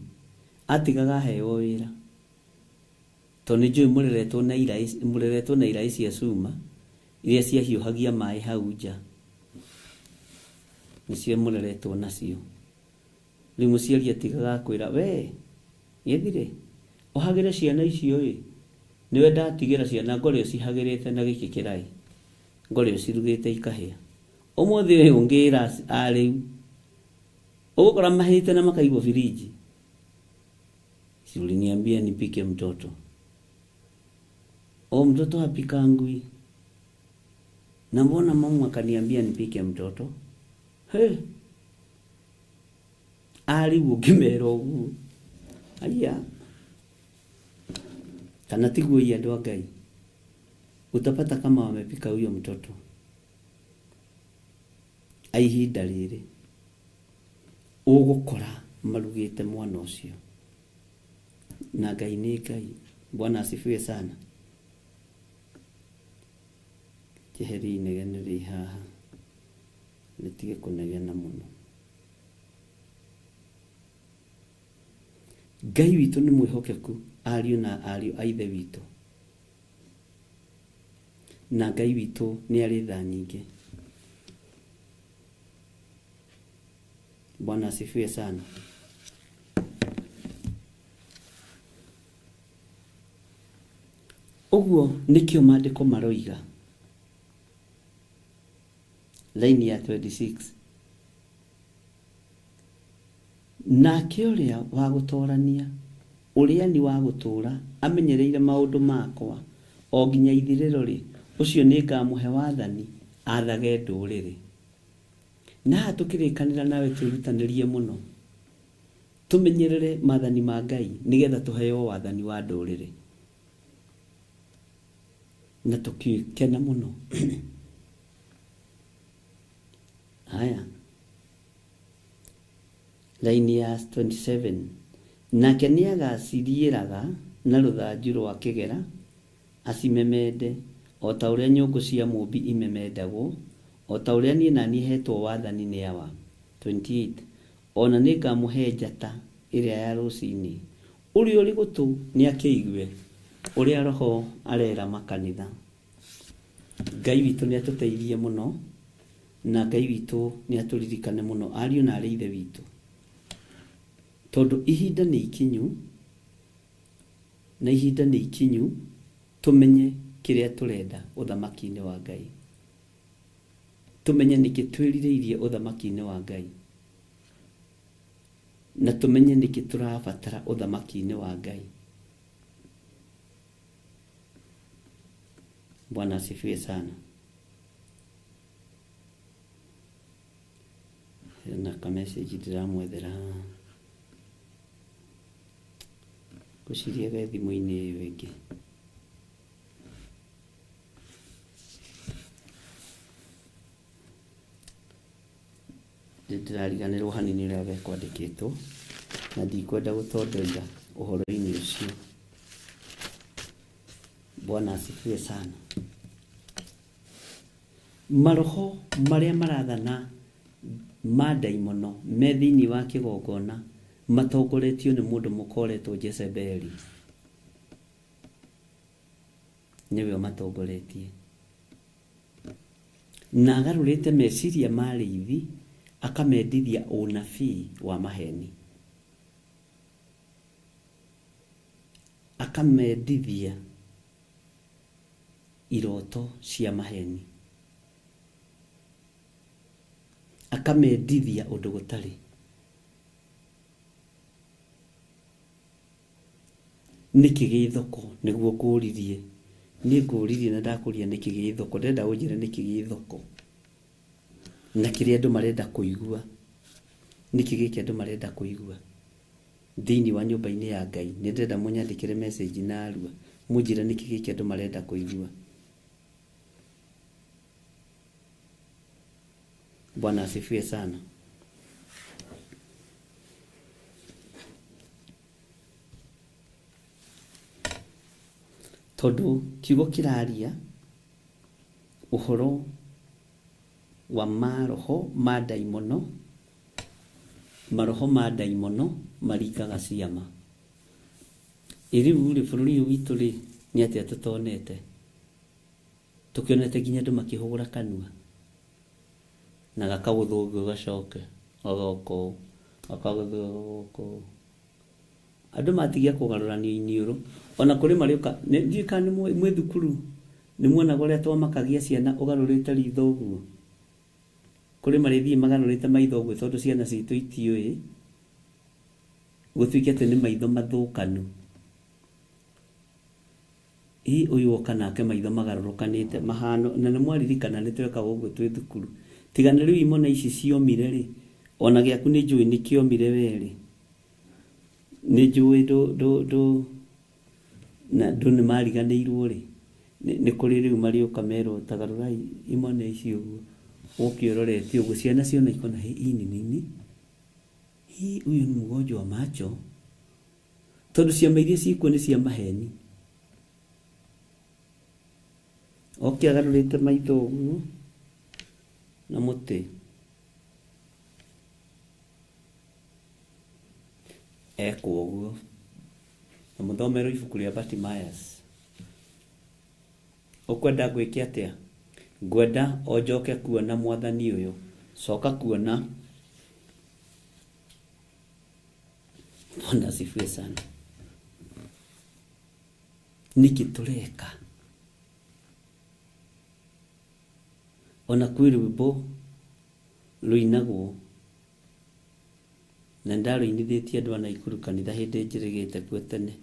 atigaga aheo wĩra. Tondũ nĩ njũĩ mũreretwo na iraĩ, mũreretwo na iraĩ cia cuma iria ciahiũhagia maĩ hau nja. Nĩcio mũreretwo nacio. Rĩu mũciari atigaga akwĩra, we Gĩthirĩ, ũhagĩre ciana icio ĩ, nĩwe ndatigĩra ciana ngore ũcihagĩrĩte na gĩkĩ kĩraĩ, ngore ũcirugĩte ikahĩa. Ũmũthĩ ũyũ ũngĩra a rĩu, ũgũkora mahĩte na makaigwo birinji. Si uliniambia nipike mtoto. O mtoto hapikangwi. Na mbona mama akaniambia nipike mtoto? He. A rĩu ũngĩmera ũguo. Aya. Kana tiguo ii andũ a Ngai. Utapata kama wamepika huyo mtoto. A ihinda rĩrĩ ũgũkora marugĩte mwana ũcio. Na Ngai nĩ Ngai. Bwana asifiwe sana. Njeherie inegene rĩ haha rĩtige kũnegena mũno. Ngai witũ nĩ mwĩhokeku ariũ na ariũ a ithe witũ. Na Ngai witũ nĩ arĩ tha nyingĩ. Bwana asifiwe sana. Ũguo nĩkĩo maandĩko maroiga. Laini ya 26. Nake ũrĩa wa gũtorania, ũrĩa-ni wa gũtũũra amenyereire maũndũ makwa o nginya ithirĩro-rĩ, ũcio nĩngamũhe wathani aathage ndũrĩrĩ. Na haha tũkĩrĩkanĩra nawe twĩrutanĩrie mũno tũmenyerere maathani ma Ngai nĩgetha tũheo wathani wa ndũrĩrĩ. Na tũkĩkena mũno. Haya. Laini ya 27. Nake nĩagaciriĩraga na rũthanju rwa kĩgera, acimemende, o ta ũrĩa nyũngũ cia mũũmbi imemendagwo, o ta ũrĩa niĩ na niĩ heetwo wathani nĩ Awa. 28 o na nĩngamũhe njata ĩrĩa ya rũcinĩ. Ũrĩa ũrĩ gũtũ nĩakĩigue ũrĩa Roho arera makanitha. Ngai witũ nĩatũteithie mũno, na Ngai witũ nĩatũririkane mũno, ariũ na arĩ Ithe witũ, tondũ ihinda nĩ ikinyu, na ihinda nĩ ikinyu tũmenye kĩrĩa tũrenda ũthamaki-inĩ wa Ngai, tũmenye nĩkĩ twĩrirĩirie ũthamaki-inĩ wa Ngai, na tũmenye nĩkĩ tũrabatara ũthamaki-inĩ wa Ngai. Bwana asifiwe sana. Na ka message ndĩramwethera ngwĩciria ge thimũ-inĩ ĩyo ĩngĩ. Ndĩrariganĩrwo hanini ũrĩa gekwandĩkĩtwo na ndikwenda gũtondoira ũhoro-inĩ ũcio. Bwana asifiwe sana. Maroho marĩa marathana ma ndaimono me thĩinĩ wa kĩgongona matongoretio nĩ mũndũ mũkoretwo Jezebeli, nĩwe ũmatongoretie, na agarũrĩte meciria ma arĩithi akamendithia ũnabii wa maheni, akamendithia iroto cia maheni, akamendithia ũndũ gũtarĩ. Nĩkĩ gĩ thoko nĩguo ngũririe, niĩ ngũririe na ndakũria nĩkĩ gĩ thoko, ndĩrenda ũnjĩre nĩkĩ gĩ thoko na kĩrĩa andũ marenda kũigua, nĩkĩ gĩkĩ andũ marenda kũigua thĩinĩ wa nyũmba-inĩ ya Ngai. Nĩ ndĩrenda mũnyandĩkĩre message narua mũnjĩre nĩkĩ gĩkĩ andũ marenda kũigua. Bwana asifiwe sana. Tondũ kiugo kĩraria ũhoro wa maroho ma ndaimono, maroho ma ndaimono maringaga ciama. Ĩ rĩu rĩ, bũrũri ũyũ witũ rĩ, nĩ atĩa tũtonete? Tũkĩonete nginya andũ makĩhũgũra kanua na gakagũthwo ũguo gacoke gagoka ũũ, gakagũthwo gagoka ũũ. Andũ matigia kũgarũranio iniũrũ, ona kũrĩ marĩũka, ndiũĩ kana nĩ mwĩ thukuru nĩ muonaga ũrĩa twamakagia ciana ũgarũrĩte ritho ũguo. Kũrĩ marĩthiĩ magarũrĩte maitho ũguo tondũ ciana citũ itiũĩ, gũtuĩke atĩ nĩ maitho mathũkanu. Ĩ ũyũ oka nake maitho magarũrũkanĩte mahano, na nĩ mwaririkana nĩ twekaga ũguo twĩ thukuru. Tiga nĩ rĩu imona ici ciomire rĩ, ona gĩaku nĩ njũĩ nĩ kĩomire we rĩ, nĩ njũĩ ndũ ndũ ndũ na andũ nĩ mariganĩirwo rĩ, nĩ kũrĩ rĩu marĩũka merwo ta garũrai imona ici ũguo, ũke ũrorete ũguo, ciana ciona ikona hii ni nini, hii huyu ni mgonjwa wa macho, tondũ ciama iria ciĩkuo nĩ cia maheni. Oke agarũrĩte maitho ũguo na mũtĩ ekwo ũguo, na mũthomerwo ibuku rĩa Bartimaeus. Ũkwenda ngwĩke atĩa? Ngwenda o njoke kuona mwathani ũyũ. Coka kuona. Bwana asifiwe sana. Nĩkĩ tũreka? Ona kwĩ rwĩmbo rũinagwo na ndarũinithĩtie andũ a Naikuru kanitha hĩndĩ njĩrĩgĩte kuo tene.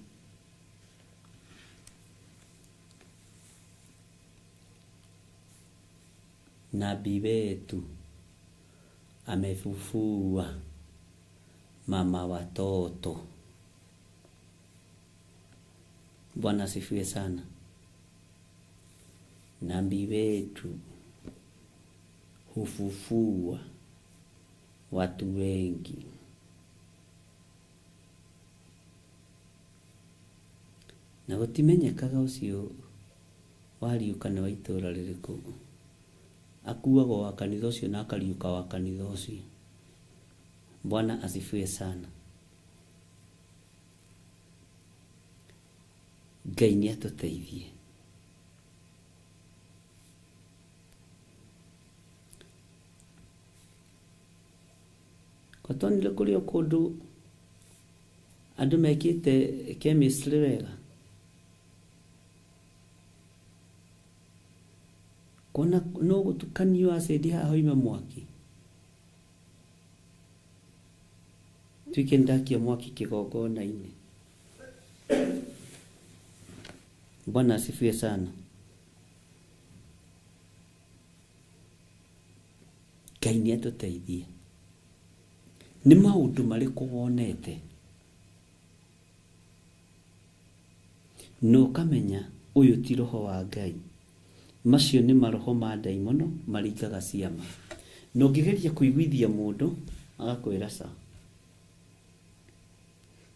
Nabii wetu amefufua mama watoto. Bwana asifiwe sana. Nabii wetu hufufua watu wengi. Na gũtimenyekaga ũcio wariũka nĩ wa itũra rĩrĩkũ. Akuagwo wa kanitha ũcio na akariũka wa kanitha ũcio. Bwana asifiwe sana. Ngai nĩ atũteithie. Kotonire kũrĩ o kũndũ andũ mekĩte chemistry wega. Kuona no gũtukanio acid haha hoime mwaki. Tuike ndakia mwaki kĩgongona-inĩ. Bwana asifiwe sana. Ngai nĩ atũteithie. Nĩ maũndũ marĩkũ wonete na ũkamenya ũyũ ti roho wa Ngai? Macio nĩ maroho ma ndaimono maringaga ciama. Na ũngĩgeria kũiguithia mũndũ agakwĩra ca.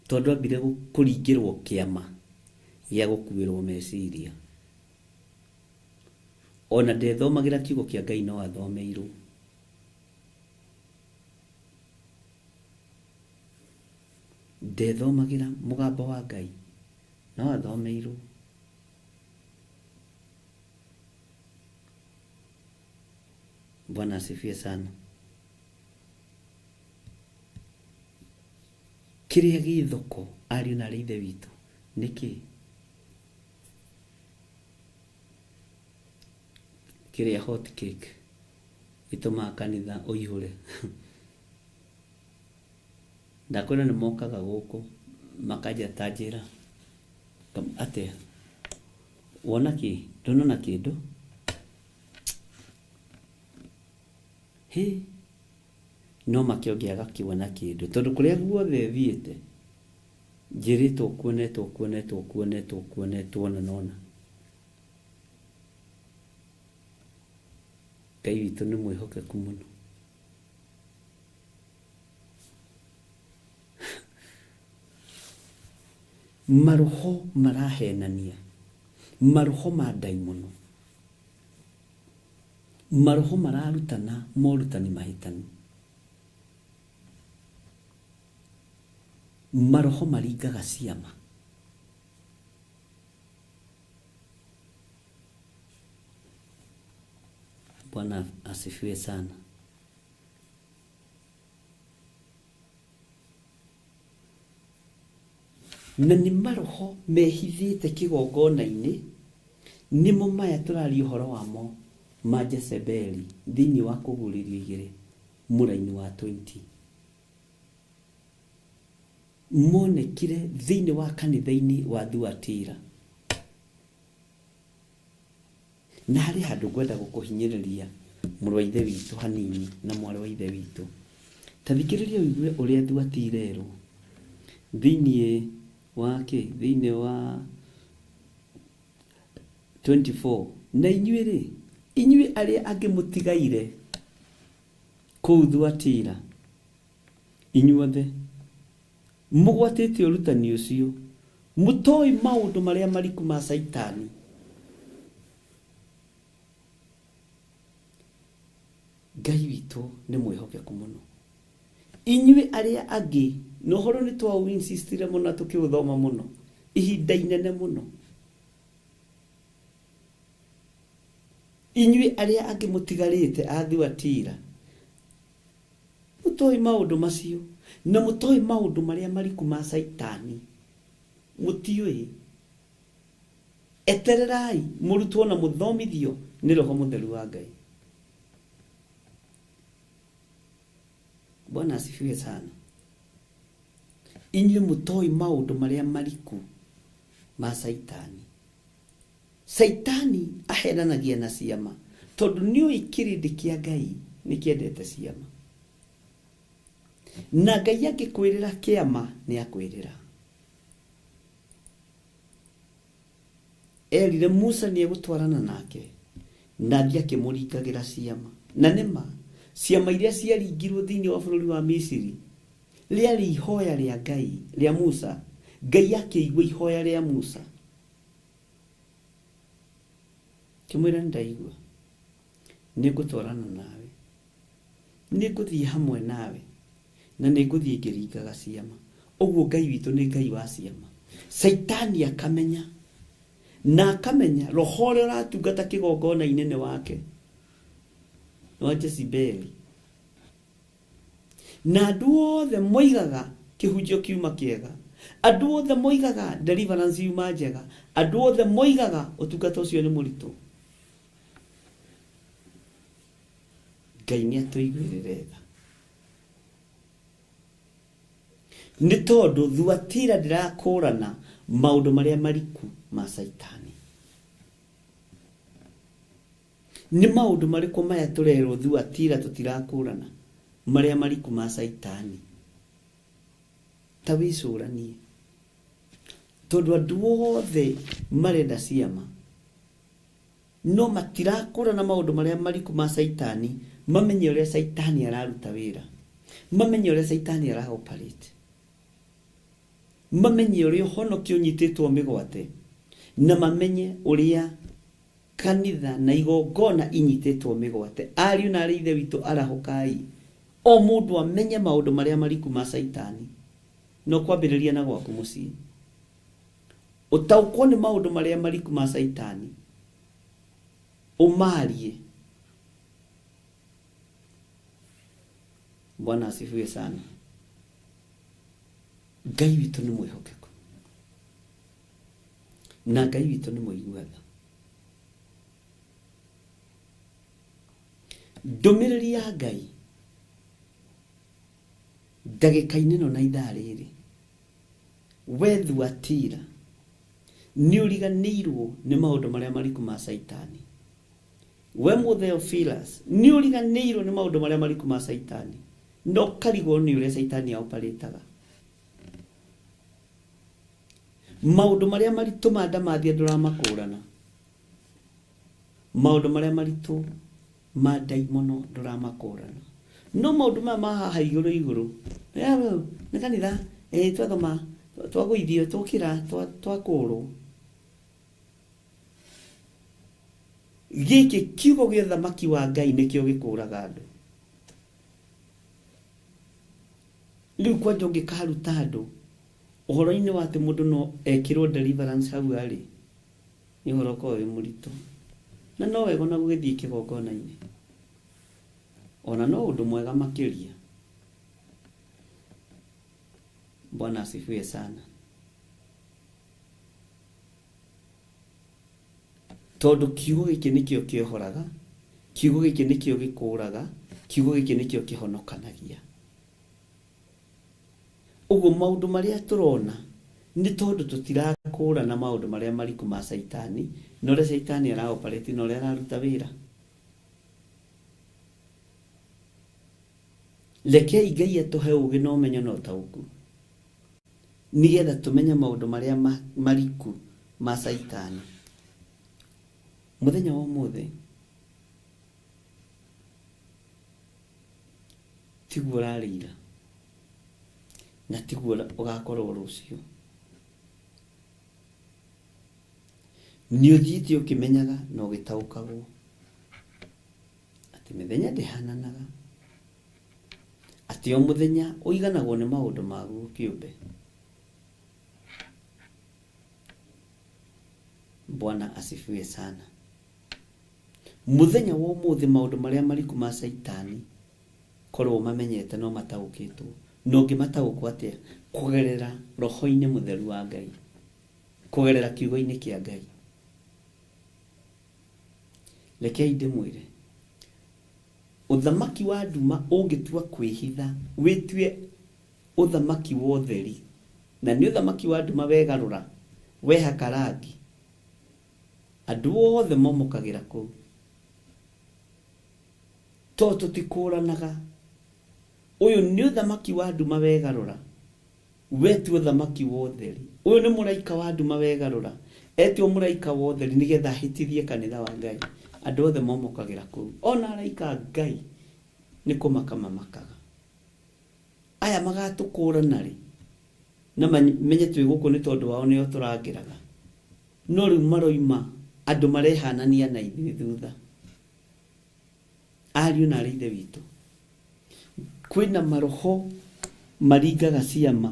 Tondũ ambire kũringĩrwo kĩama gĩa gũkuĩrwo meciria. Ona ndethomagĩra kiugo kĩa Ngai no athomeirwo. Ndethomagĩra mũgambo wa Ngai no athomeirwo. Bwana asifiwe sana. Kĩrĩa gĩ thoko ariũ na arĩ ithe witũ nĩ kĩ? Kĩrĩa hot cake ĩtũmaga kanitha ũihũre. Ndakwĩra nĩ mokaga gũkũ makanjĩra ta njĩra atĩa wona kĩ ndũnona kĩndũ hĩ no make ũngĩaga kĩona kĩndũ tondũ kũrĩa guothe thiĩte njĩrĩtwo kuonetwo kuonetwo kuonetwo kuonetwo na nona. Ngai witũ nĩ mwĩhokeku mũno. Maroho marahenania, maroho ma ndaimono, maroho mararutana morutani mahĩtanu, maroho maringaga ciama. Bwana asifiwe sana. Na nĩ maroho mehithĩte kĩgongona-inĩ, nĩmo maya tũraria ũhoro wamo ma Jezebeli thĩinĩ wa kũguũrĩrio igĩrĩ mũraini wa 20. Monekire thĩinĩ wa kanitha-inĩ wa Thuatira. Na harĩ handũ ngwenda gũkũhinyĩrĩria mũrũ wa ithe witũ hanini na mwarĩ wa ithe witũ. Ta thikĩrĩria ũigue ũrĩa Thuatira erwo thĩinĩ wa kĩ? Thĩinĩ wa 24. Na inyuĩ-rĩ, inyuĩ arĩa angĩ mũtigaire kũu Thuatira, inyuothe mũgwatĩte ũrutani ũcio, mũtoĩ maũndũ marĩa mariku ma Caitani. Ngai witũ nĩ mwĩhokeku mũno. Inyuĩ arĩa angĩ, na ũhoro nĩ twaũ insistire mũno na tũkĩũthoma mũno ihinda inene mũno. Inyuĩ arĩa angĩ mũtigarĩte a Thuatira, mũtoĩ maũndũ macio, na mũtoĩ maũndũ marĩa mariku ma Caitani, mũtiũĩ. Etererai mũrutwo na mũthomithio nĩ Roho Mũtheru wa Ngai. Bwana asifiwe sana. Inyuĩ mũtoĩ maũndũ marĩa mariku ma Caitani. Caitani ahenanagia na ciama tondũ nĩũĩ kĩrĩndĩ kĩa Ngai nĩ kĩendete ciama. Na Ngai angĩkwĩrĩra kĩama nĩ akwĩrĩra. Erire Musa nĩ egũtwarana nake na athiĩ akĩmũringagĩra ciama. Na nĩ ma, ciama iria ciaringirwo thĩinĩ wa bũrũri wa Misiri rĩarĩ ihoya rĩa Ngai, rĩa Musa. Ngai akĩigua ihoya rĩa Musa. Ngĩmwĩra nĩ ndaigua, nĩ ngũtwarana nawe, nĩ ngũthiĩ hamwe nawe, na nĩ ngũthiĩ ngĩringaga ciama. Ũguo Ngai witũ nĩ Ngai wa ciama. Caitani akamenya na akamenya roho ũrĩa ũratungata kĩgongona-inĩ nĩ wake, nĩ wa Jezebeli. Na andũ othe moigaga kĩhunjio kiuma kĩega, andũ othe moigaga deliverance yuma njega, andũ othe moigaga ũtungata ũcio nĩ mũritũ. Ngai nĩ atũiguĩrĩre tha, nĩ tondũ Thuatira ndĩrakũrana maũndũ marĩa mariku ma Caitani. Nĩ maũndũ marĩkũ maya tũrerwo Thuatira tũtirakũrana marĩa mariku ma Caitani? Ta wĩcũranie, tondũ andũ othe marenda ciama, no matirakũrana maũndũ marĩa mariku ma Caitani, mamenye ũrĩa Caitani araruta wĩra, mamenye ũrĩa Caitani ara operate, mamenye ũrĩa ũhonokio ũnyitĩtwo mĩgwate, na mamenye ũrĩa kanitha na igongona inyitĩtwo mĩgwate. Ariũ na arĩ Ithe witũ, arahũkai, o mũndũ amenye maũndũ marĩa mariku ma Caitani, no kwambĩrĩria na gwaku mũciĩ. Ũtaũkwo nĩ maũndũ marĩa mariku ma Caitani, ũmarie. Bwana asifiwe sana. Ngai witũ nĩ mwĩhokeku, na Ngai witũ nĩ mũigua tha. Ndũmĩrĩri ya Ngai ndagĩka-inĩ ĩno na ithaa rĩrĩ, we Thuatira nĩ ũriganĩirwo nĩ maũndũ marĩa mariku ma Caitani. We Mũtheophilus nĩ ũriganĩirwo nĩ maũndũ marĩa mariku ma Caitani, na ũkarigwo nĩ ũrĩa Caitani aoparĩtaga. Maũndũ marĩa maritũ ma ndamathia ndũramakũrana, maũndũ marĩa maritũ ma ndaimono ndũramakũrana, no maũndũ maya ma haha igũrũ igũrũ, nĩ kanitha, twathoma, twagũithio, twokĩra, twakũrwo. Gĩkĩ kiugo gĩa ũthamaki wa Ngai nĩkĩo gĩkũraga andũ. Rĩu kwanja ũngĩkaruta andũ ũhoro-inĩ wa atĩ mũndũ no ekĩrwo deliverance hau arĩ, nĩ ũhoro ũkoragwo wĩ mũritũ. Na no wega ona gũgĩthiĩ kĩgongona-inĩ, ona no ũndũ mwega makĩria. Bwana asifiwe sana. Tondũ kiugo gĩkĩ nĩkĩo kĩohoraga, kiugo gĩkĩ nĩkĩo gĩkũraga, kiugo gĩkĩ nĩkĩo kĩhonokanagia. Ũguo maũndũ marĩa tũrona nĩ tondũ tũtirakũrana maũndũ marĩa mariku ma Caitani, na ũrĩa Caitani ara operate na ũrĩa araruta wĩra. Rekei Ngai atũhe ũũgĩ na ũmenyo na ũtaũku, nĩgetha tũmenye maũndũ marĩa mariku ma Caitani. Mũthenya wa ũmũthĩ tiguo ũrarĩ ira, na tiguo ũgakorwo rũciũ. Nĩ ũthiĩte ũkĩmenyaga na ũgĩtaũkagwo atĩ mĩthenya ndĩhananaga, atĩ o mũthenya ũiganagwo nĩ maũndũ maguo kĩũmbe. Bwana asifiwe sana. Mũthenya wa ũmũthĩ maũndũ marĩa mariku ma Caitani korwo ũmamenyete no mataũkĩtwo. Na ũngĩmataũkwo atĩa? Kũgerera roho-inĩ mũtheru wa Ngai, kũgerera kiugo-inĩ kĩa Ngai. Rekei ndĩmwĩre, ũthamaki wa nduma ũngĩtua kwĩhitha wĩtue ũthamaki wa ũtheri, na nĩ ũthamaki wa nduma wegarũra, wehaka rangi, andũ othe momokagĩra kũu. Tondũ tũtikũranaga, ũyũ nĩ ũthamaki wa nduma wegarũra, wetua ũthamaki wa ũtheri. Ũyũ nĩ mũraika wa nduma wegarũra, etua mũraika wa ũtheri nĩgetha ahĩtithie kanitha wa Ngai. Andũ othe momokagĩra kũu. Ona araika a Ngai nĩ kũmaka mamakaga. Aya magatũkũrana rĩ, na mamenye twĩ gũkũ nĩ tondũ wao nĩo tũrangĩraga. No rĩu maroima Andũ marehanania na ithuĩ thutha. Ariũ na arĩ ithe witũ, kwĩna maroho maringaga ciama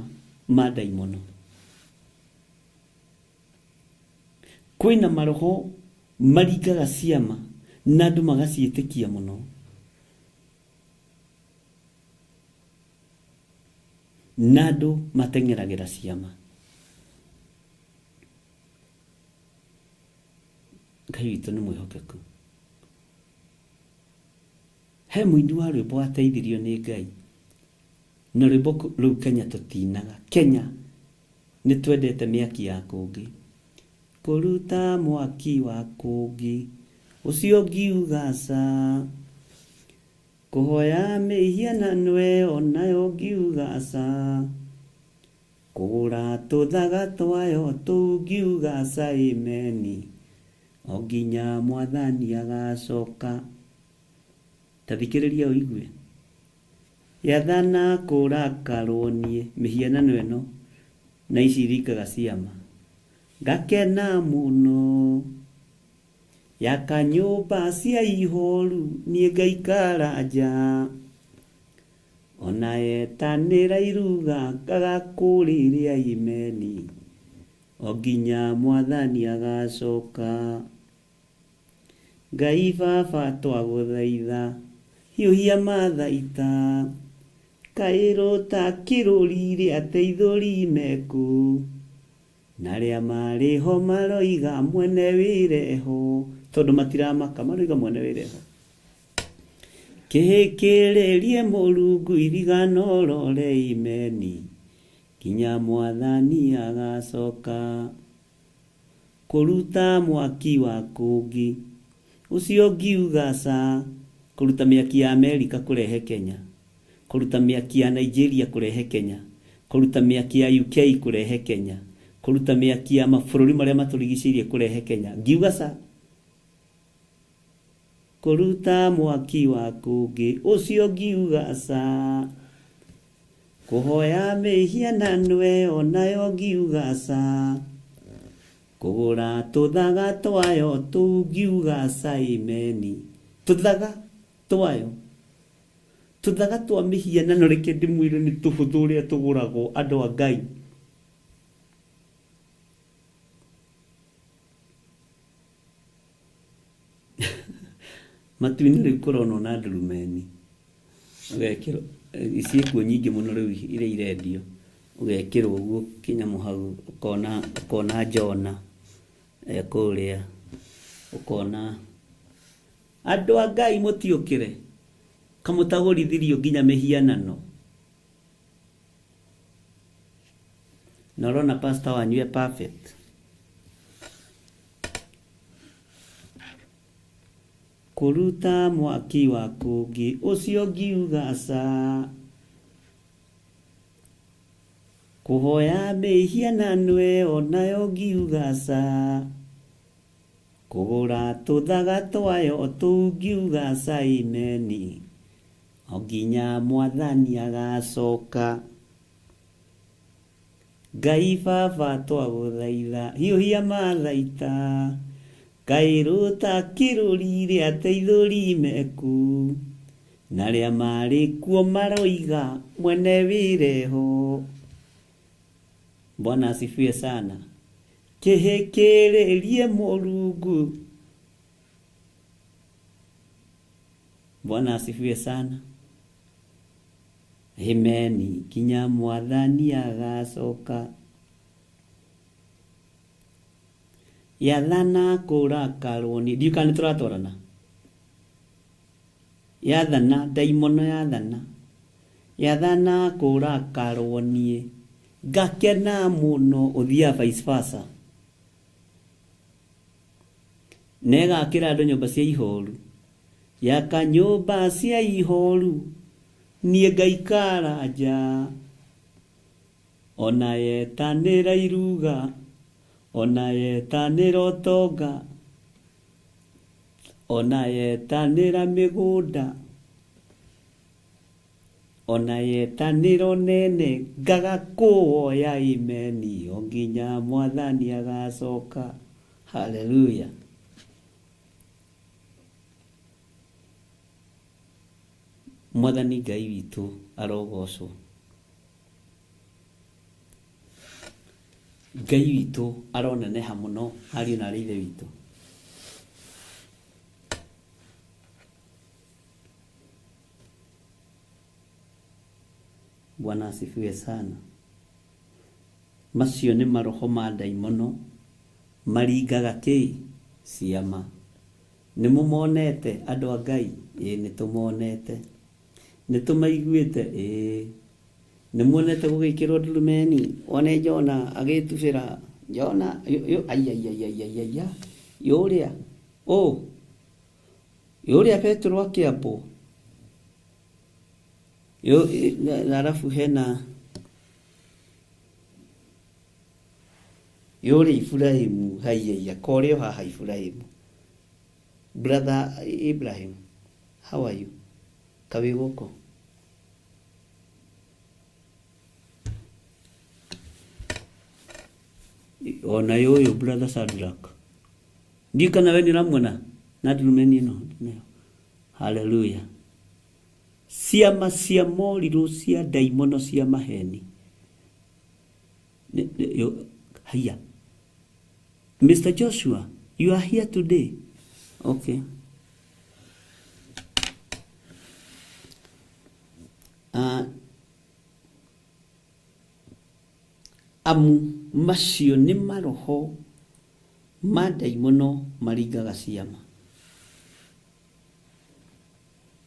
ma ndaimono. Kwĩna maroho maringaga ciama na andũ magaciĩtĩkia mũno. Na andũ mateng'eragĩra ciama. Ngai witũ nĩ mwĩhokeku. He mũini wa rwĩmbo wateithirio nĩ Ngai na rwĩmbo rũu Kenya tũtinaga. Kenya nĩ twendete mĩaki ya kũngĩ. Kũruta mwaki wa kũngĩ ũcio ngiuga ca. Kũhoya mĩhianano ĩyo nayo ngiuga ca. Kũgũra tũthaga twayo tũu ngiuga ca ĩmeni. O nginya mwathani agacoka. Ta thikĩrĩria ũigue. Yathana kũrakarwo niĩ mĩhianano ĩno na ici iringaga ciama. Ngakena mũno. Yaka nyũmba cia ihoru niĩ ngaikara nja. Ona yetanĩra iruga ngaga kũrĩrĩa imeni. O nginya mwathani agacoka. Ngai baba twagũthaitha hiũhia mathaita. Kaĩrũ ta kĩrũri rĩa teithũri meku. Na arĩa marĩ ho maroiga mwene wĩra eho. Tondũ matiramaka maroiga mwene wĩra eho. Kĩhĩkĩrĩrie Mũrungu irigano rore imeni. Nginya mwathani agacoka. Kũruta mwaki wa kũngĩ ũcio ngiuga ca. Kũruta mĩaki ya Amerika kũrehe Kenya. Kũruta mĩaki ya Nigeria kũrehe Kenya. Kũruta mĩaki ya UK kũrehe Kenya. Kũruta mĩaki ya mabũrũri marĩa matũrigicĩirie kũrehe Kenya. Ngiuga ca. Kũruta mwaki wa kũngĩ ũcio ngiuga ca. Kũhoya mĩhianano ĩyo nayo ngiuga ca. Kũgũra tũthaga twayo tũu ngiuga ca imeni. Tũthaga twayo. Tũthaga twa mĩhianano reke ndĩmwĩre nĩ tũhũthũ ũrĩa tũgũragwo andũ a Ngai. Matu-inĩ rĩu kũronwo na ndurumeni. Ũgekĩrwo ciĩkuo nyingĩ mũno rĩu iria irendio. Ũgekĩrwo ũguo kĩnyamũ hau ũkona ũkona Jona e kũrĩa. Ũkona andũ a Ngai mũtiũkĩre kamũtagũrithirio nginya mĩhianano. Na ũrona pastor wanyu e perfect. Kũruta mwaki wa kũngĩ ũcio ngiuga ca. Kũhoya mĩhianano ĩyo nayo ngiuga ca. Kũgũra tũthaga twayo tũu ngiuga ca imeni. O nginya mwathani agacoka. Ngai baba twagũthaitha hiũhia mathaita. Kaĩrũ ta kĩrũri rĩa teithũri meku. Na arĩa marĩ kuo maroiga mwene wĩra eho. Bwana asifiwe sana. Kĩhĩkĩrĩrie Mũrungu. Bwana asifiwe sana. Amen. Nginya mwathani agacoka. Yathana kũrakarwo nĩ ndiũ kana nĩ tũratwarana. Yathana ndaimono yathana. Yathana kũrakarwo niĩ ngakena mũno ũthiaga vice versa. Na ĩgakĩra andũ nyũmba cia ihoru. Yaka nyũmba cia ihoru niĩ ngaikara nja. Ona yetanĩra iruga ona yetanĩra ũtonga ona yetanĩra mĩgũnda ona yetanĩra ũnene ngaga kũwoya imeni o nginya mwathani agacoka. Haleluya. Mwathani Ngai witũ arogocwo. Ngai witũ aroneneha mũno, ariũ na arĩ ithe witũ. Bwana asifiwe sana. Macio nĩ maroho ma ndaimono maringaga kĩ? Ciama. Nĩ mũmonete andũ a Ngai? Ĩĩ nĩ tũmonete. Nĩ tũmaiguĩte? Ĩĩ. Nĩ muonete gũgĩkĩrwo ndurumeni? Wone Jona agĩtubĩra. Jona, aiaiaiaiaiya, yũrĩa, ũ, yũrĩa Petero akĩambwo. Na arabu hena yũrĩa Iburahĩmu, haiya, korĩ o haha Iburahĩmu. Brother Ibrahim, how are you? Kawĩ gũkũ? Ona yũyũ brother Shadrack. Ndiũ kana we nĩ ũramuona na ndurumeni ĩno nayo. Hallelujah. Ciama cia morirũ cia ndaimono cia maheni. Haiya. Mr. Joshua, you are here today. Okay. Amu macio nĩ maroho ma ndaimono maringaga ciama.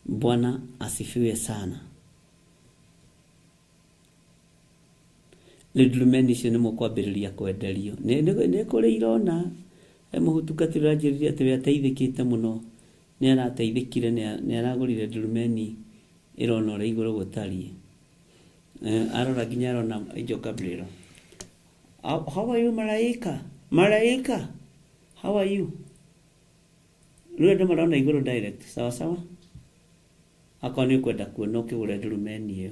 Bwana asifiwe sana. Rĩu ndurumeni icio nĩ mũkwambĩrĩria kwenderio. Nĩ kũrĩ irona he mũtungatĩri ũranjĩrire atĩ we ateithĩkĩte mũno, nĩ arateithĩkire, nĩ aragũrire ndurumeni ĩrona ũrĩa igũrũ gũtariĩ. Arora nginya arona Angel Gabriel. How are you malaika? Malaika? How are you? Rĩu andũ marona igũrũ direct, sawa sawa? Akorwo nĩ ũkwenda kuona ũkĩgũre ndurumeni ĩyo.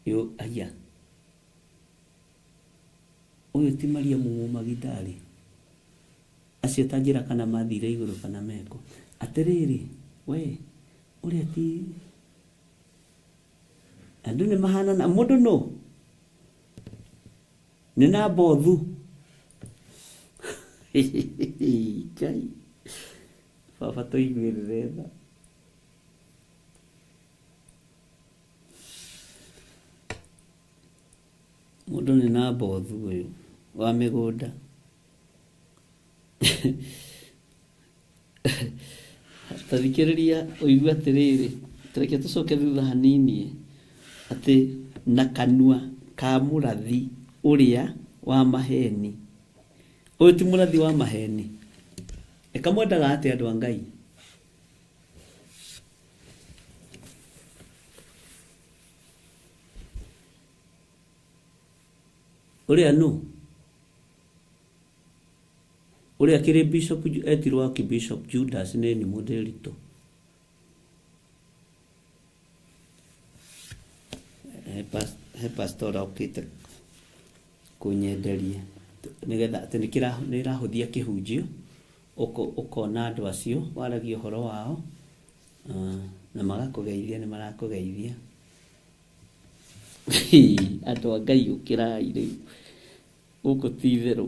Yo, aya. Ũyũ ti Mariamu Mũmagidali? Acio ta njĩra kana mathire igũrũ kana mekũ. Atĩrĩrĩ, we, ũrĩa ti andũ nĩ mahanana. Mũndũ nũ? Nĩ na mbothu. Ngai, baba tũiguĩrĩre tha. Mũndũ nĩ na mbothu ũyũ wa mĩgũnda. Ta thikĩrĩria ũigue atĩrĩrĩ, reke tũcoke thutha hanini atĩ na kanua ka mũrathi ũrĩa wa maheni. Ũyũ ti mũrathi wa maheni. Ĩkamwendaga atĩa andũ a Ngai? Ũrĩa nũ? Ũrĩa kĩrĩ bishop etirwo Archbishop Judas nĩ ni mũndĩritũ. He pastor okĩte kũnyenderia nĩgetha atĩ nĩ ĩrahũthia kĩhunjio ũkona andũ acio waragia ũhoro wao na magakũgeithia nĩ marakũgeithia. Andũ a Ngai ũkĩrai rĩu gũkũ ti itherũ.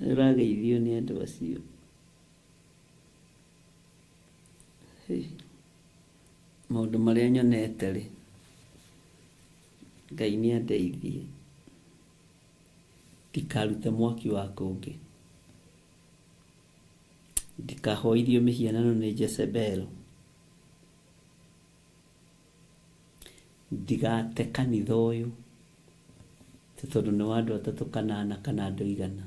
Ũrageithio nĩ andũ acio. Maũndũ marĩa nyonete rĩ, Ngai nĩ andeithie ndikarute mwaki wa kũngĩ, ndikahoithio mĩhianano nĩ Jezebel, ndigate kanitha ũyũ atĩ tondũ nĩ wa andũ atatũ kana ana kana andũ igana.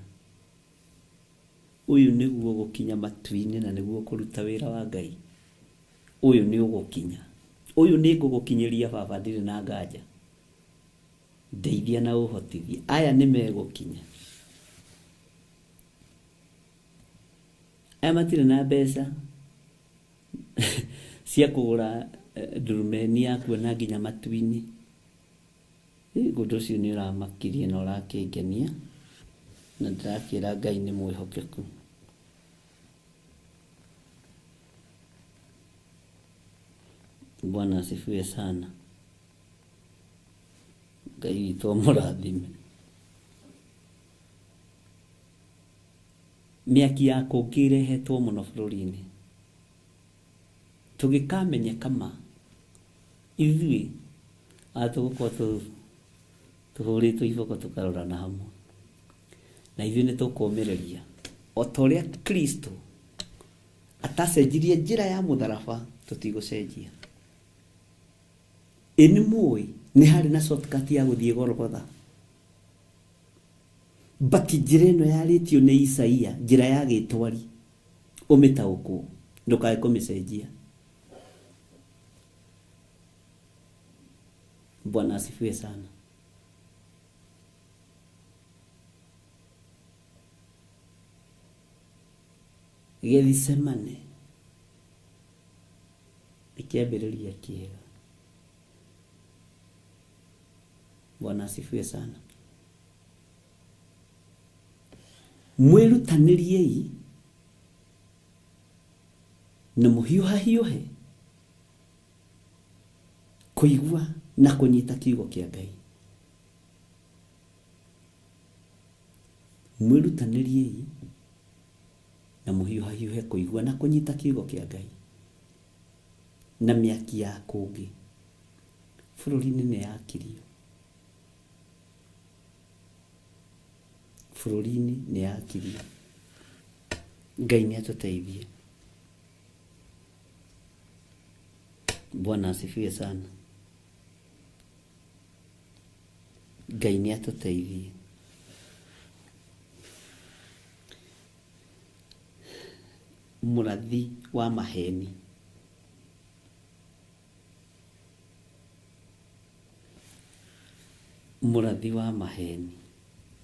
Ũyũ nĩguo ũgũkinya matu-inĩ na nĩguo ũkũruta wĩra wa Ngai. Ũyũ nĩ ũgũkinya. Ũyũ nĩ ngũgũkinyĩria baba ndirĩ na nganja. Ndeithia na ũhotithie. Aya nĩ megũkinya. Aya matirĩ na mbeca cia kũgũra ndurumeni ya kuona nginya matu-inĩ. Ũndũ ũcio nĩ ũramakirie na ũrakĩngenia na ndĩrakĩra Ngai nĩ mwĩhokeku. Bwana asifiwe sana. Ngai witũ amũrathime. Mĩaki ya kũngĩ ĩrehetwo mũno bũrũri-inĩ. Tũgĩkamenyeka ma ithuĩ a tũgũkorwo tũhũrĩtwo iboko tũkarorana hamwe. Na ithuĩ nĩ tũkũmĩrĩria o ta ũrĩa Kristo atacenjirie njĩra ya mũtharaba tũtigũcenjia. Ĩ nĩ mũĩ nĩ harĩ na shortcut ya gũthiĩ Golgotha? But njĩra ĩno yarĩtio nĩ Isaia, njĩra ya gĩtwari, ũmĩtaũkwo, ndũkae kũmĩcenjia. Bwana asifiwe sana. Gethisemane nĩ kĩambĩrĩria kĩega. Bwana asifiwe sana. Mwĩrutanĩriei na mũhiũhahiũhe kũigua na kũnyita kiugo kĩa Ngai. Mwĩrutanĩriei na mũhiũhahiũhe kũigua na kũnyita kiugo kĩa Ngai. Na mĩaki ya kũngĩ bũrũri-inĩ nĩ yakirio. Bũrũri-inĩ nĩ yakirio. Ngai nĩ atũteithie. Bwana asifiwe sana. Ngai nĩ atũteithie. Mũrathi wa maheni. Mũrathi wa maheni.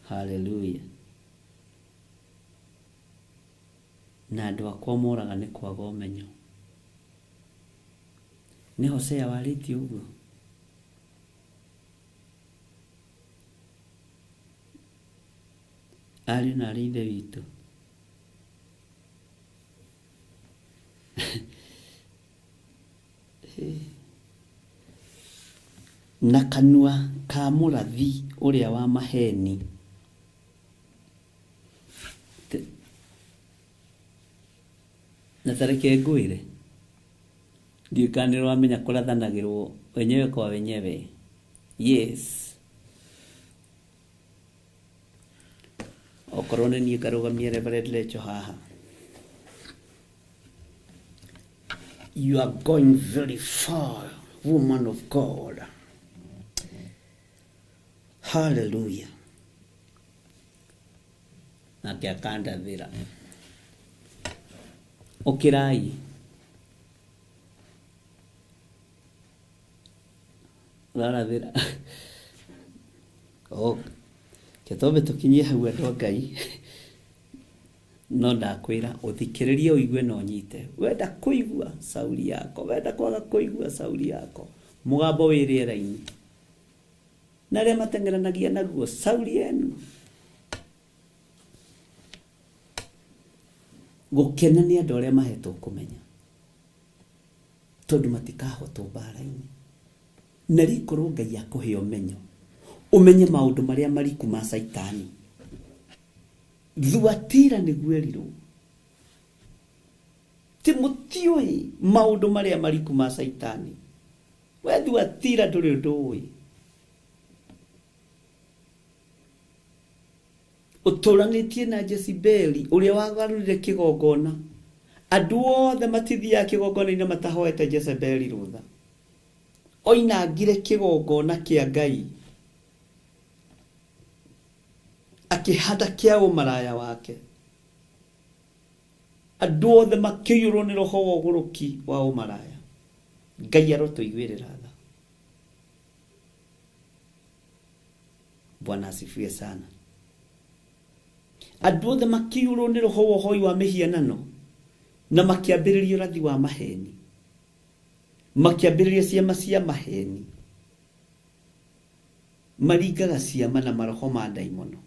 Haleluya. Na andũ akwa moraga nĩ kwaga ũmenyo. Nĩ Hosea warĩtie ũguo? Ariũ na aarĩ a Ithe witũ. Na kanua ka mũrathi ũrĩa wa maheni. Na ta reke ngwĩre, ndiũĩ kana nĩ ũramenya kũrathanagĩrwo wenyewe kwa wenyewe. Yes. Okorwo nĩ niĩ ngarũgamia Reverend Lecho haha. You are going very far, woman of God. Hallelujah. Nake akandathĩra. Ũkĩrai. Ũrarathĩra. Oh. Ke twambe tũkinyie hau andũ a Ngai. No ndakwĩra ũthikĩrĩrie ũigue na ũnyite. Wenda kũigua sauri yako, wenda kwaga kũigua sauri yako. Mũgambo wĩ rĩera-inĩ. Na arĩa mateng'eranagia naguo sauri yenu. Gũkena nĩ andũ arĩa mahetwo kũmenya. Tondũ matikahotwo mbara-inĩ. Na rikorwo Ngai akũhe ũmenyo, ũmenye maũndũ marĩa mariku ma Caitani. Thuatira nĩguo erirwo. Ti mũtiũĩ maũndũ marĩa mariku ma Caitani. We Thuatira ndũrĩ ũndũ ũĩ. Ũtũranĩtie na Jezebeli ũrĩa wagarũrire kĩgongona. Andũ othe matithiaga kĩgongona-inĩ matahoete Jezebeli rũtha. Oinangire kĩgongona kĩa Ngai akĩhanda kĩa ũmaraya wake. Andũ othe makĩiyũrwo nĩ roho wa ũgũrũki wa ũmaraya. Ngai arotũiguĩrĩra tha. Bwana asifiwe sana. Andũ othe makĩiyũrwo nĩ roho wa ũhoi wa mĩhianano na makĩambĩrĩria ũrathi wa maheni. Makĩambĩrĩria ciama cia maheni. Maringaga ciama na maroho ma ndaimono.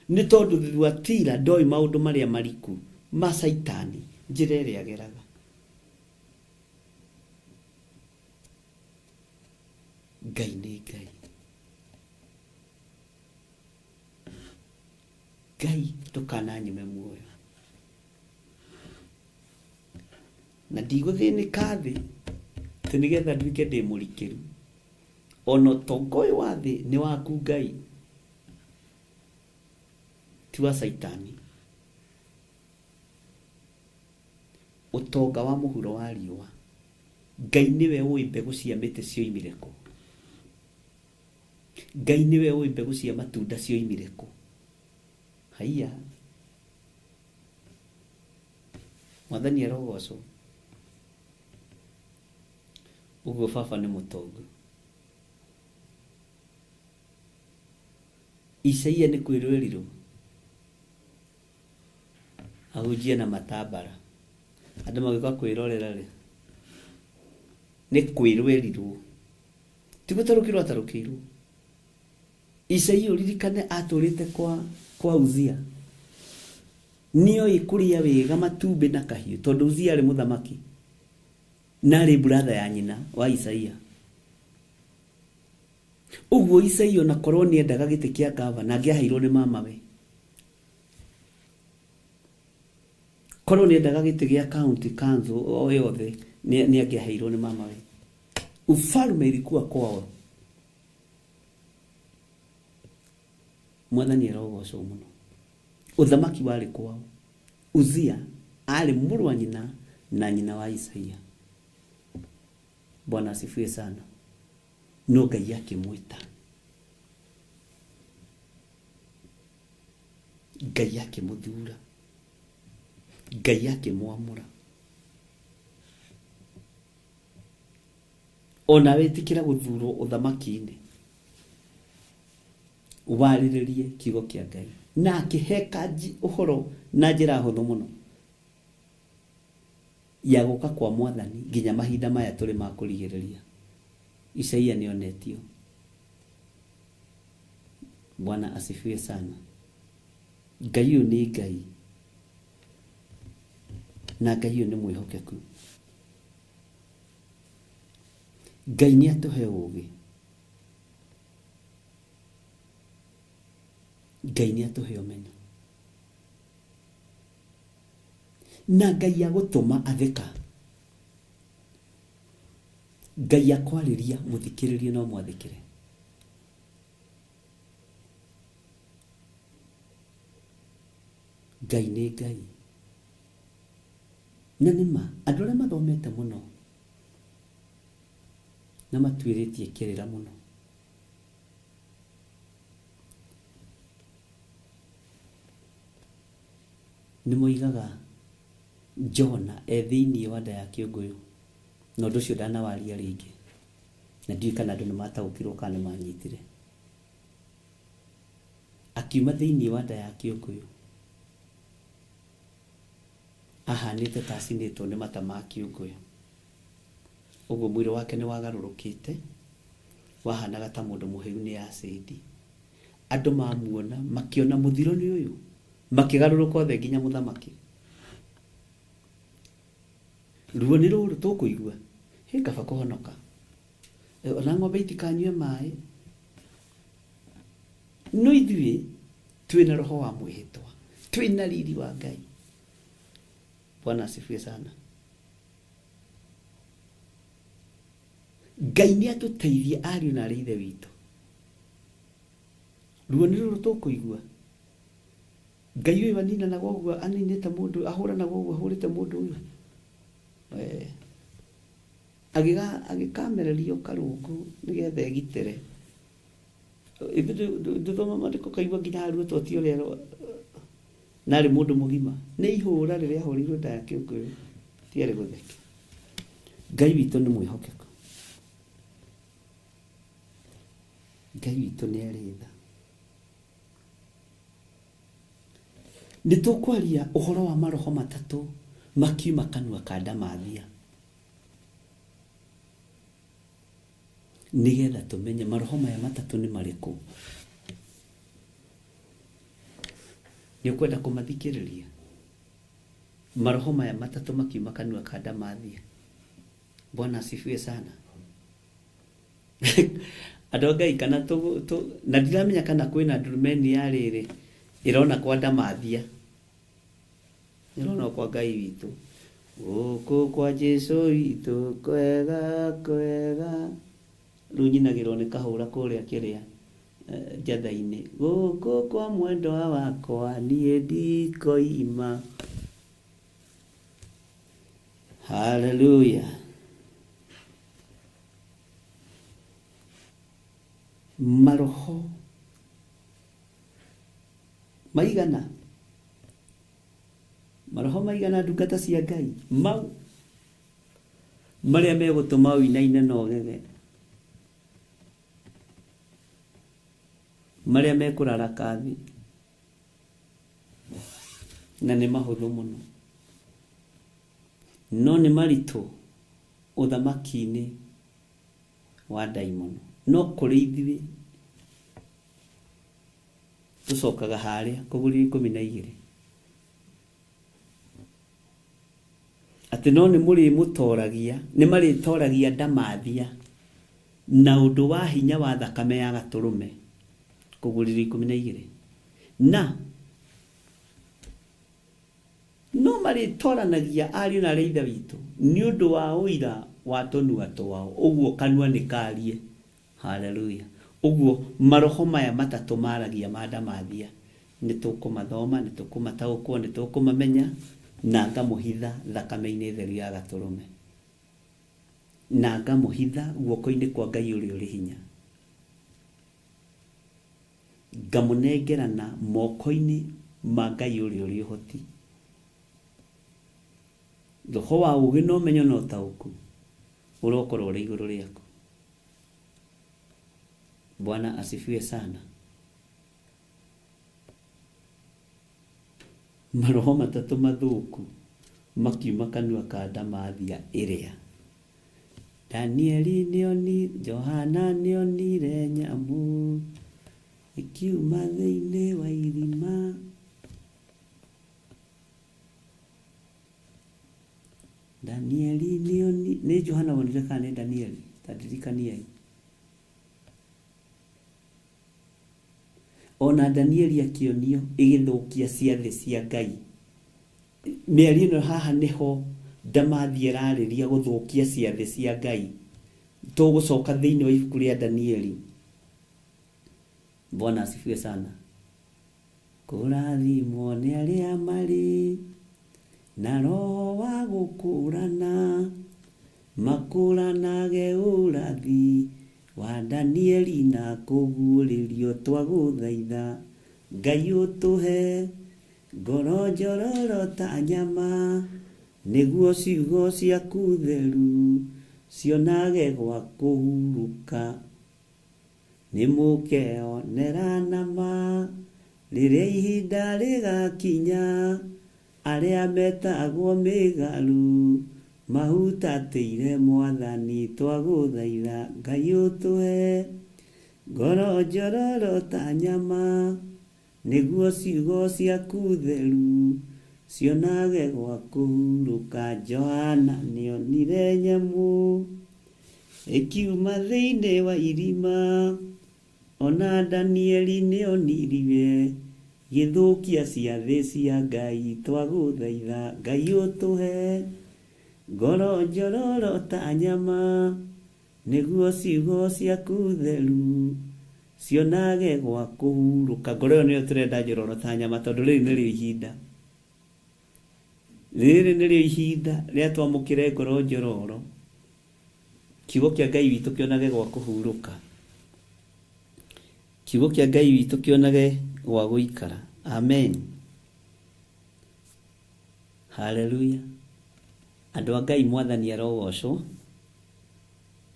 Nĩ tondũ Thuatira ndoĩ maũndũ marĩa mariku ma Caitani njĩra ĩrĩa ageraga. Ngai nĩ Ngai. Ngai ndũkananyime muoyo. Na ndigũthĩnĩka thĩ atĩ nĩgetha nduĩke ndĩ mũrikĩru. Ona ũtonga ũyũ wa thĩ nĩ waku Ngai, ti wa Caitani. Ũtonga wa mũhuro wa riũa. Ngai nĩwe ũĩ mbegũ cia mĩtĩ cioimire kũ. Ngai nĩwe ũĩ mbegũ cia matunda cioimire kũ. Haiya. Mwathani arogocwo. Ũguo baba nĩ mũtongu. Isaia nĩ kwĩrwo erirwo ahunjie na matambara. Andũ magĩũka kwĩrorera rĩ, nĩ kwĩrwo erirwo. Ti gũtarũkĩrwo atarũkĩirwo. Isaia ũririkane atũrĩte kwa, kwa Uzia. Nĩoĩ kũrĩa wega matumbĩ na kahiũ tondũ Uzia arĩ mũthamaki na arĩ brother ya nyina wa Isaia. Ũguo Isaia ona korwo nĩendaga gĩtĩ kĩa gavana angĩaheirwo nĩ mamawe. Korwo nĩendaga gĩtĩ gĩa county council o yothe nĩ angĩaheirwo nĩ mamawe. Ufalme ilikuwa kwao. Mwathani arogocwo mũno. Ũthamaki warĩ kwao. Uzia arĩ mũrũ wa nyina na nyina wa Isaia. Bwana asifiwe sana. No Ngai akĩmwĩta. Ngai akĩmũthura. Ngai akĩmwamũra. Ona wĩtĩkĩra gũthurwo ũthamaki-inĩ, warĩrĩrie kiugo kĩa Ngai. Na akĩhe kanji ũhoro na njĩra hũthũ mũno ya gũka kwa Mwathani nginya mahinda maya tũrĩ ma kũrigĩrĩria. Isaia nĩonetio. Bwana asifiwe sana. Ngai ũyũ nĩ Ngai na Ngai ũyũ nĩ mwĩhokeku. Ngai nĩ atũhe ũgĩ. Ngai nĩ atũhe ũmenyo. Na Ngai agũtũma atheka. Ngai akwarĩria mũthikĩrĩrie no mwathĩkĩre. Ngai nĩ Ngai. Na nĩ ma, andũ arĩa mathomete mũno na matuĩrĩtie kĩrĩra mũno, nĩ moigaga Jona e thĩinĩ wa nda ya kĩũngũyũ, na ũndũ ũcio ndanawaria rĩngĩ, na ndiũĩ kana andũ nĩ mataũkirwo kana nĩ manyitire. Akiuma thĩinĩ wa nda ya kĩũngũyũ ahanĩte ta acinĩtwo nĩ mata ma kĩũngũyũ. Ũguo mwĩrĩ wake nĩ wagarũrũkĩte, wahanaga ta mũndũ mũhĩu nĩ acid. Andũ mamuona makĩona mũthiro nĩ ũyũ, makĩgarũrũka othe nginya mũthamaki. Ruo nĩ rũrũ tũkũigua, hĩ kaba kũhonoka. Ona ng'ombe itikanyue maĩ. No ithuĩ twĩna roho wa mwĩhĩtwa, twĩna riri wa Ngai. Bwana asifiwe sana. Ngai nĩ atũteithie ariũ na arĩ ithe witũ. Ruo nĩ rũrũ tũkũigua. Ngai ũyũ aninanaga ũguo aninĩte mũndũ, ahũranaga ũguo ahũrĩte mũndũ ũyũ. Agĩkamererio karũngũ nĩgetha egitĩre. Ndũthoma maandĩko ũkaigua nginya haruo to ti ũrĩa na arĩ mũndũ mũgima. Nĩ ihũra rĩrĩa ahũrĩirwo nda ya kĩũngũyũ tiarĩ gũtheke. Ngai witũ nĩ mwĩhokeku. Ngai witũ nĩ arĩ tha. Nĩ tũkwaria ũhoro wa maroho matatũ makiuma kanua ka ndamathia. Nĩgetha tũmenye maroho maya matatũ nĩ marĩkũ. Nĩ ũkwenda kũmathikĩrĩria? Maroho maya matatũ makiuma kanua ka ndamathia. Bwana asifiwe sana. Andũ a Ngai kana na ndiramenya kana kwĩna ndurumeni ya rĩrĩ ĩrona kwa ndamathia ĩrona kwa Ngai witũ gũkũ kwa Jesu witũ kwega kwega rĩu nyinagĩrwo nĩ kahũra kũrĩa kĩrĩa njatha-inĩ gũkũ kwa mwendwa wakwa niĩ ndikoima. Haleluya. Maroho maigana, maroho maigana ndungata cia Ngai mau marĩa megũtũma ũinaine na ũgege, marĩa mekũraraka thĩ, na nĩ mahũthũ mũno no nĩ maritũ ũthamaki-inĩ wa ndaimono. No kũrĩ ithuĩ tũcokaga harĩa kũgũrĩra 12 atĩ no nĩ mũrĩmũtoragia, nĩ marĩtoragia ndamathia na ũndũ wa hinya wa thakame ya gatũrũme kũgũrĩra 12 na no marĩtoranagia ariũ na arĩa ithe witũ nĩ ũndũ wa ũira wa tũnua twao. Ũguo kanua nĩ karie. Haleluya. Ũguo maroho maya matatũ maragia ma ndamathia nĩ tũkũmathoma, nĩ tũkũmataũkwo, nĩ tũkũmamenya, na ngamũhitha thakame-inĩ theru ya gatũrũme, na ngamũhitha guoko-inĩ kwa Ngai ũrĩa ũrĩ hinya, ngamũnengerana moko-inĩ ma Ngai ũrĩa ũrĩ ũhoti. Roho wa ũũgĩ na ũmenyo na ũtaũku ũrokorwo ũrĩ igũrũ rĩaku. Bwana asifiwe sana. Maroho matatũ mathũku makiuma kanua ka ndamathia ĩrĩa Danieli nĩoni, Johana nĩonire nyamũ ĩkiuma thĩinĩ wa irima. Danieli nĩoni, nĩ Johana wonire kana nĩ Danieli? Ta ndirikaniai. Ona Danieli akĩonio ĩgĩthũkia ciathĩ cia Ngai. Mĩario ĩno haha nĩho ndamathia ĩrarĩria gũthũkia ciathĩ cia Ngai. Tũgũcoka thĩinĩ wa ibuku rĩa Danieli. Bwana asifiwe sana. Kũrathimwo nĩ arĩa marĩ na roho wa gũkũrana, makũranage ũrathi wa Danieli na kũguũrĩrio twagũthaitha. Ngai ũtũhe ngoro njororo ta nyama, nĩguo ciugo ciaku theru cionage gwa kũhurũka. Nĩ mũkeonera nama rĩrĩa ihinda rĩgakinya, arĩa metagwo mĩgarũ mahutatĩire Mwathani twagũthaitha. Ngai ũtũhe ngoro njororo ta nyama, nĩguo ciugo ciaku theru cionage gwa kũhurũka. Johana nĩonire nyamũ ĩkiuma thĩinĩ wa irima, ona Danieli nĩonirie gĩthũkia ciathĩ cia Ngai twagũthaitha. Ngai ũtũhe ngoro njororo ta nyama, nĩguo ciugo ciaku theru cionage gwa kũhurũka. Ngoro ĩyo nĩyo tũrenda njororo ta nyama, tondũ rĩrĩ nĩrĩo ihinda, rĩrĩ nĩrĩo ihinda rĩa twamũkĩre ngoro njororo, kiugo kĩa Ngai witũ kĩonage gwa kũhurũka, kiugo kĩa Ngai witũ kĩonage gwa gũikara. Amen. Haleluya. Andũ a Ngai, Mwathani arogocwo.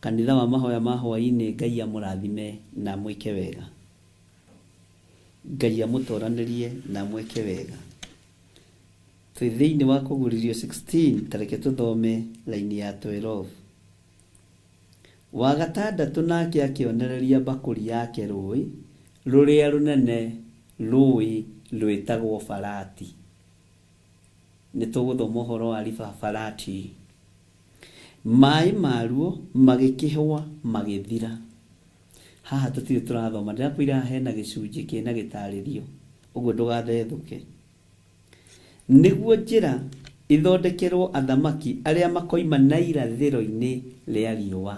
Kanitha wa mahoya ma hwaĩ-inĩ, Ngai amũrathime na amwĩke wega. Ngai amũtoranĩrie na amwĩke wega. Twĩ thĩinĩ wa kũgũrĩrio 16, ta reke tũthome raini ya 12. Wa gatandatũ nake akĩonereria mbakũri yake rũĩ rũrĩa rũnene, rũĩ rwĩtagwo Farati. Nĩ tũgũthoma ũhoro wa riba Farati. Maĩ maruo magĩkĩhũa magĩthira. Haha tũtirĩ tũrathoma, ndĩrakwĩra haha hena gĩcunjĩ kĩna gĩtarĩrio, ũguo ndũgathethũke. Nĩguo njĩra ĩthondekerwo athamaki arĩa makoima na irathĩro-inĩ rĩa riũa.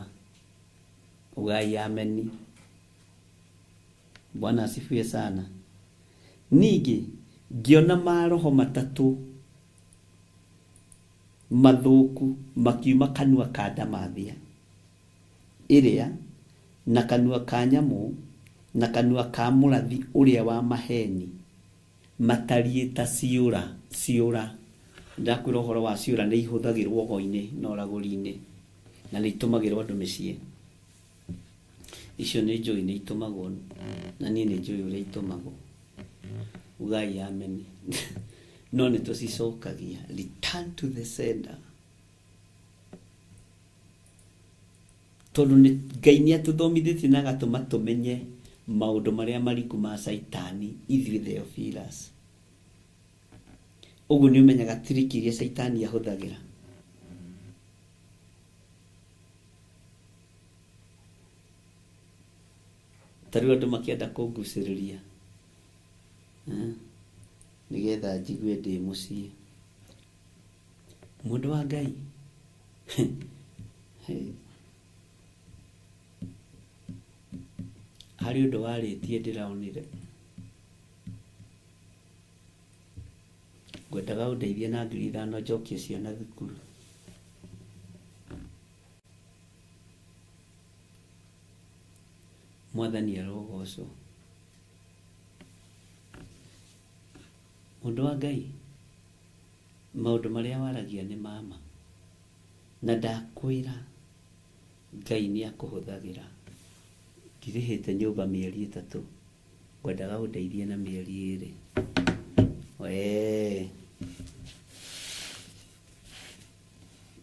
Ugai ameni. Bwana asifiwe sana. Ningĩ ngĩona maroho matatũ mathũku makiuma kanua ka ndamathia ĩrĩa, na kanua ka nyamũ, na kanua ka mũrathi ũrĩa wa maheni, matariĩ ta ciũra. Ciũra, ndakwĩra ũhoro wa ciũra, nĩ ihũthagĩrwo ũgo-inĩ na ũragũri-inĩ, na nĩ itũmagĩrwo andũ mĩciĩ. Icio nĩ njũĩ nĩ itũmagwo, na niĩ nĩ njũĩ ũrĩa itũmagwo. Ugai ameni. No nĩ tũcicokagia. Return to the sender. Tondũ nĩ Ngai nĩ atũthomithĩtie na agatũma tũmenye maũndũ marĩa mariku ma Caitani ithuĩ Theophilus. Ũguo nĩ ũmenyaga tiriki iria Caitani ahũthagĩra. Ta rĩu andũ makĩenda kũngucĩrĩria eh, nĩgetha njigue ndĩ mũciĩ. Mũndũ wa Ngai harĩ ũndũ warĩtie ndĩronire. Ngwendaga ũndeithie na 5,000 njokie ciana thukuru. Mwathani arogocwo. Mũndũ wa Ngai, maũndũ marĩa waragia nĩ ma ma. Na ndakwĩra Ngai nĩ akũhũthagĩra. Ndirĩhĩte nyũmba mĩeri 3, ngwendaga ũndeithie na mĩeri 2. Wee.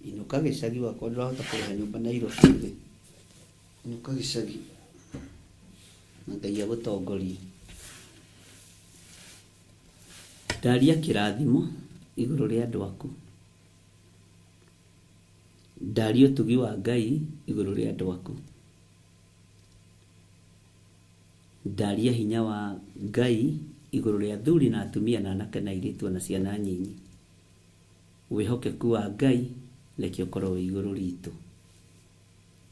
Inũka gĩcagi wakorwo ndũrahota kũrĩha nyũmba Nairobi rĩ, inũka gĩcagi na Ngai agũtongorie. Ndaria kĩrathimo igũrũ rĩa andũ aku. Ndaria ũtugi wa Ngai igũrũ rĩa andũ aku. Ndaria hinya wa Ngai igũrũ rĩa athuri na atumia na anake na airĩtu ona ciana nyinyi. Wĩhokeku wa Ngai reke ũkorwo wĩ igũrũ ritũ.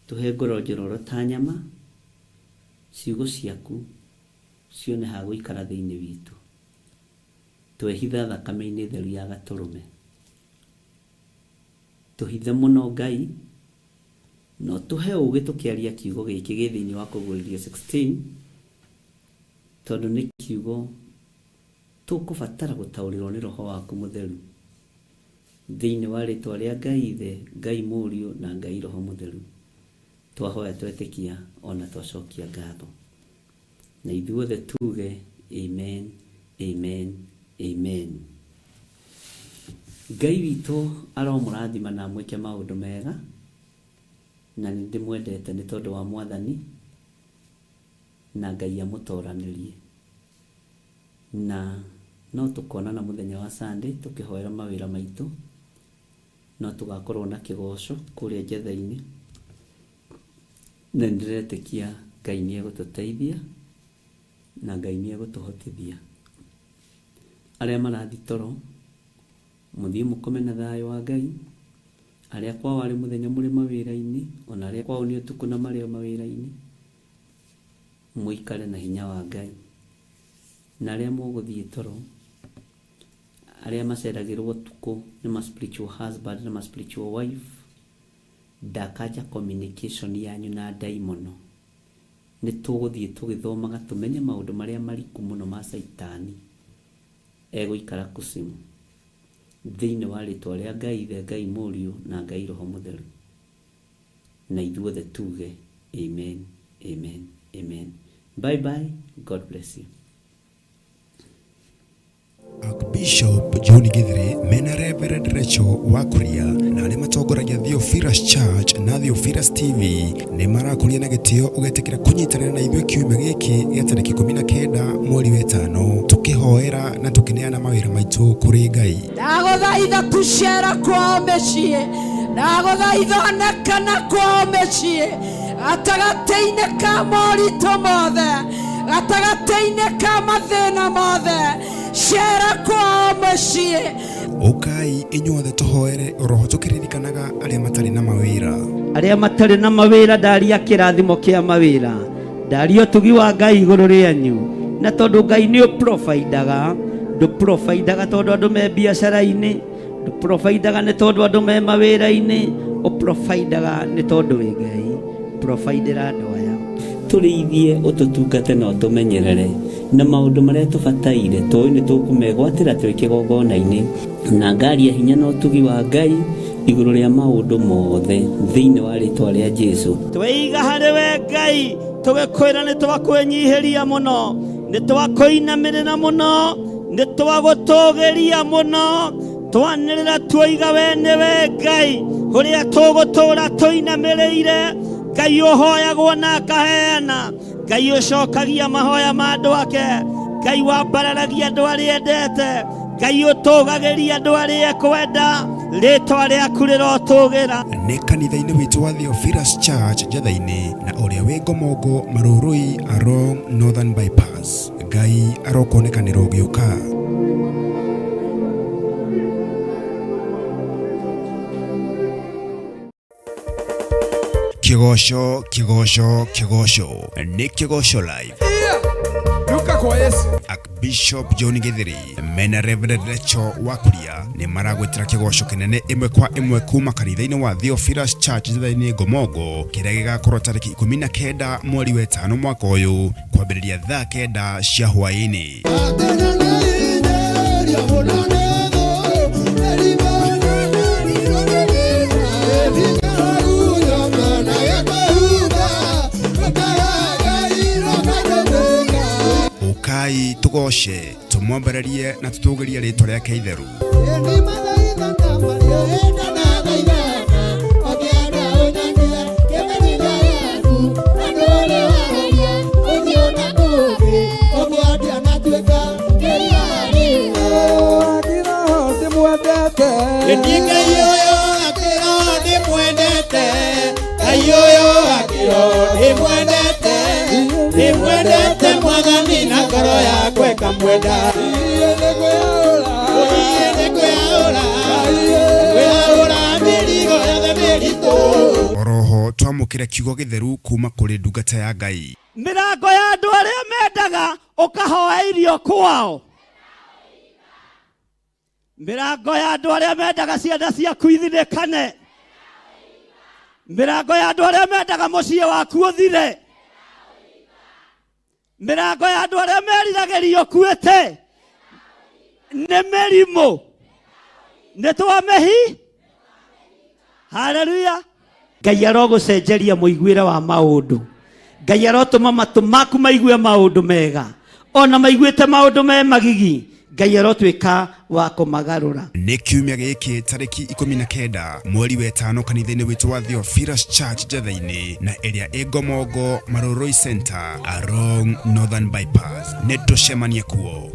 Tũhe ngoro njororo ta nyama, ciugo ciaku cione ha gũikara thĩinĩ witũ. Twehitha thakame-inĩ theru ya Gatũrũme. Tũhithe mũno Ngai, na ũtũhe ũũgĩ tũkĩaria kiugo gĩkĩ gĩ thĩinĩ wa Kũguũrĩrio 16, tondũ nĩ kiugo tũkũbatara gũtaũrĩrwo nĩ Roho waku Mũtheru. Thĩinĩ wa rĩtwa rĩa Ngai Ithe, Ngai Mũriũ, na Ngai Roho Mũtheru, twahoya twetĩkia o na twacokia ngatho. Na ithuothe tuge amen, amen, amen. Ngai witũ aromũrathima na amwĩke maũndũ mega, na nĩ ndĩmwendete nĩ tondũ wa Mwathani, na Ngai amũtoranĩrie. Na no tũkonana mũthenya wa Sunday tũkĩhoera mawĩra maitũ, no tũgakorwo na kĩgoco kũrĩa njetha-inĩ. Na nĩndĩretĩkia Ngai nĩ egũtũteithia na Ngai nĩ egũtũhotithia. Arĩa marathiĩ toro, mũthiĩ mũkome na thayũ wa Ngai. Arĩa kwao arĩ mũthenya mũrĩ mawĩra-inĩ, ona arĩa kwao nĩ ũtukũ na marĩ o mawĩra-inĩ, mũikare na hinya wa Ngai. Na arĩa mũgũthiĩ toro, arĩa maceragĩrwo ũtukũ nĩ ma spiritual husband na ma spiritual wife, Ndakanja communication yanyu na ndaimono. Nĩ tũgũthiĩ tũgĩthomaga tũmenye maũndũ marĩa mariku mũno ma Caitani egũikara kusimu. Thĩinĩ wa rĩtwa rĩa Ngai Ithe, Ngai Mũriũ na Ngai Roho Mũtheru. Na ithuothe tuge Amen, Amen, Amen. Bye bye, God bless you. Archbishop John Githure mena Reverend Rachel Wakuria na arĩa matongoragia Theophilus Church na Theophilus TV nĩ marakũria na gĩtĩo ũgetĩkĩra kũnyitanĩra na ithuĩ kiumia gĩkĩ gĩa tarĩki 19 mweri wa ĩtano tũkĩhoera na tũkĩneana mawĩra maitũ kũrĩ Ngai. Ndagũthaitha tucera kwao mĩciĩ, ndagũthaitha onekana kwao mĩciĩ. Gatagatĩ-inĩ ka moritũ mothe, gatagatĩ-inĩ ka mathĩna mothe, cera kwao mũciĩ. Ũkai inyuothe tũhoere oroho tũkĩririkanaga arĩa matarĩ na mawĩra. Arĩa matarĩ na mawĩra ndaria kĩrathimo kĩa mawĩra, ndaria ũtugi wa Ngai igũrũ rĩanyu, na tondũ Ngai nĩ ũprovidaga, ndũprovidaga tondũ andũ me biacara-inĩ, ndũprovidaga nĩ tondũ andũ me mawĩra-inĩ, ũprovidaga nĩ tondũ wĩ Ngai. Providera andũ aya. Tũrĩithie ũtũtungate na ũtũmenyerere na maũndũ marĩa tũbataire tũĩ nĩ tũkũmegwatĩra twĩ kĩgongona-inĩ, na ngaria hinya na ũtugi wa Ngai igũrũ rĩa maũndũ mothe thĩinĩ wa rĩtwa rĩa Jesu. Tweiga harĩ we Ngai, tũgĩkwĩra nĩ twakwĩnyihĩria mũno, nĩ twakũinamĩrĩra mũno, nĩ twagũtũgĩria mũno, twanĩrĩra tuoiga we nĩwe Ngai ũrĩa tũgũtũũra tũinamĩrĩire, Ngai ũhoyagwo na akaheana, Ngai ũcokagia mahoya ma andũ ake, Ngai wambararagia andũ arĩa endete, Ngai ũtũgagĩria andũ arĩa ekwenda, rĩtwa rĩaku rĩrotũgĩra. Nĩ kanitha-inĩ witũ wa Theophilus Church Njatha-inĩ na ũrĩa wĩ Ngomongo Marũrũi along Northern Bypass. Ngai arokuonekanĩra ũgĩũka. Kĩgoco, kĩgoco, kĩgoco nĩ Kĩgoco Live. Duka kwa Yesu. Archbishop John Githiri mena Reverend Rachel Wakuria nĩ maragwĩtĩra kĩgoco kĩnene ĩmwe kwa ĩmwe kuma kanitha-inĩ wa Theophilus Church Njatha-inĩ Ngomongo kĩrĩa gĩgakorwo tarĩki 19 mweri wa ĩtano mwaka ũyũ kwambĩrĩria thaa 9 cia hwaĩ-inĩ. Ũkai tũgoce, tũmwambarĩrie na tũtũgĩrie rĩtwa rĩake itheru. Oroho twamũkĩre kiugo gĩtheru kuma kũrĩ ndungata ya Ngai. Mĩrango ya andũ arĩa mendaga ũkahoya irio kwao, mĩrango ya andũ arĩa mendaga ciana ciaku ithinĩkane, mĩrango ya andũ arĩa mendaga mũciĩ waku ũthire, mĩrango ya andũ arĩa meriragĩria ũkuĩte nĩ mĩrimũ, nĩ twamĩhi. Haleluya. Ngai arogũcenjeria mũiguĩre wa maũndũ, Ngai arotũma matũ maku maigue maũndũ mega, ona maiguĩte maũndũ me magigi, Ngai arotuĩka wa kũmagarũra. Nĩ kiumia gĩkĩ tarĩki 19 mweri wa ĩtano kanitha-inĩ witũ wa Theophilus Church Njatha-inĩ na ĩrĩa ĩ Ngomongo Marũrũi Center along Northern Bypass. Nĩ tũcemanie kuo.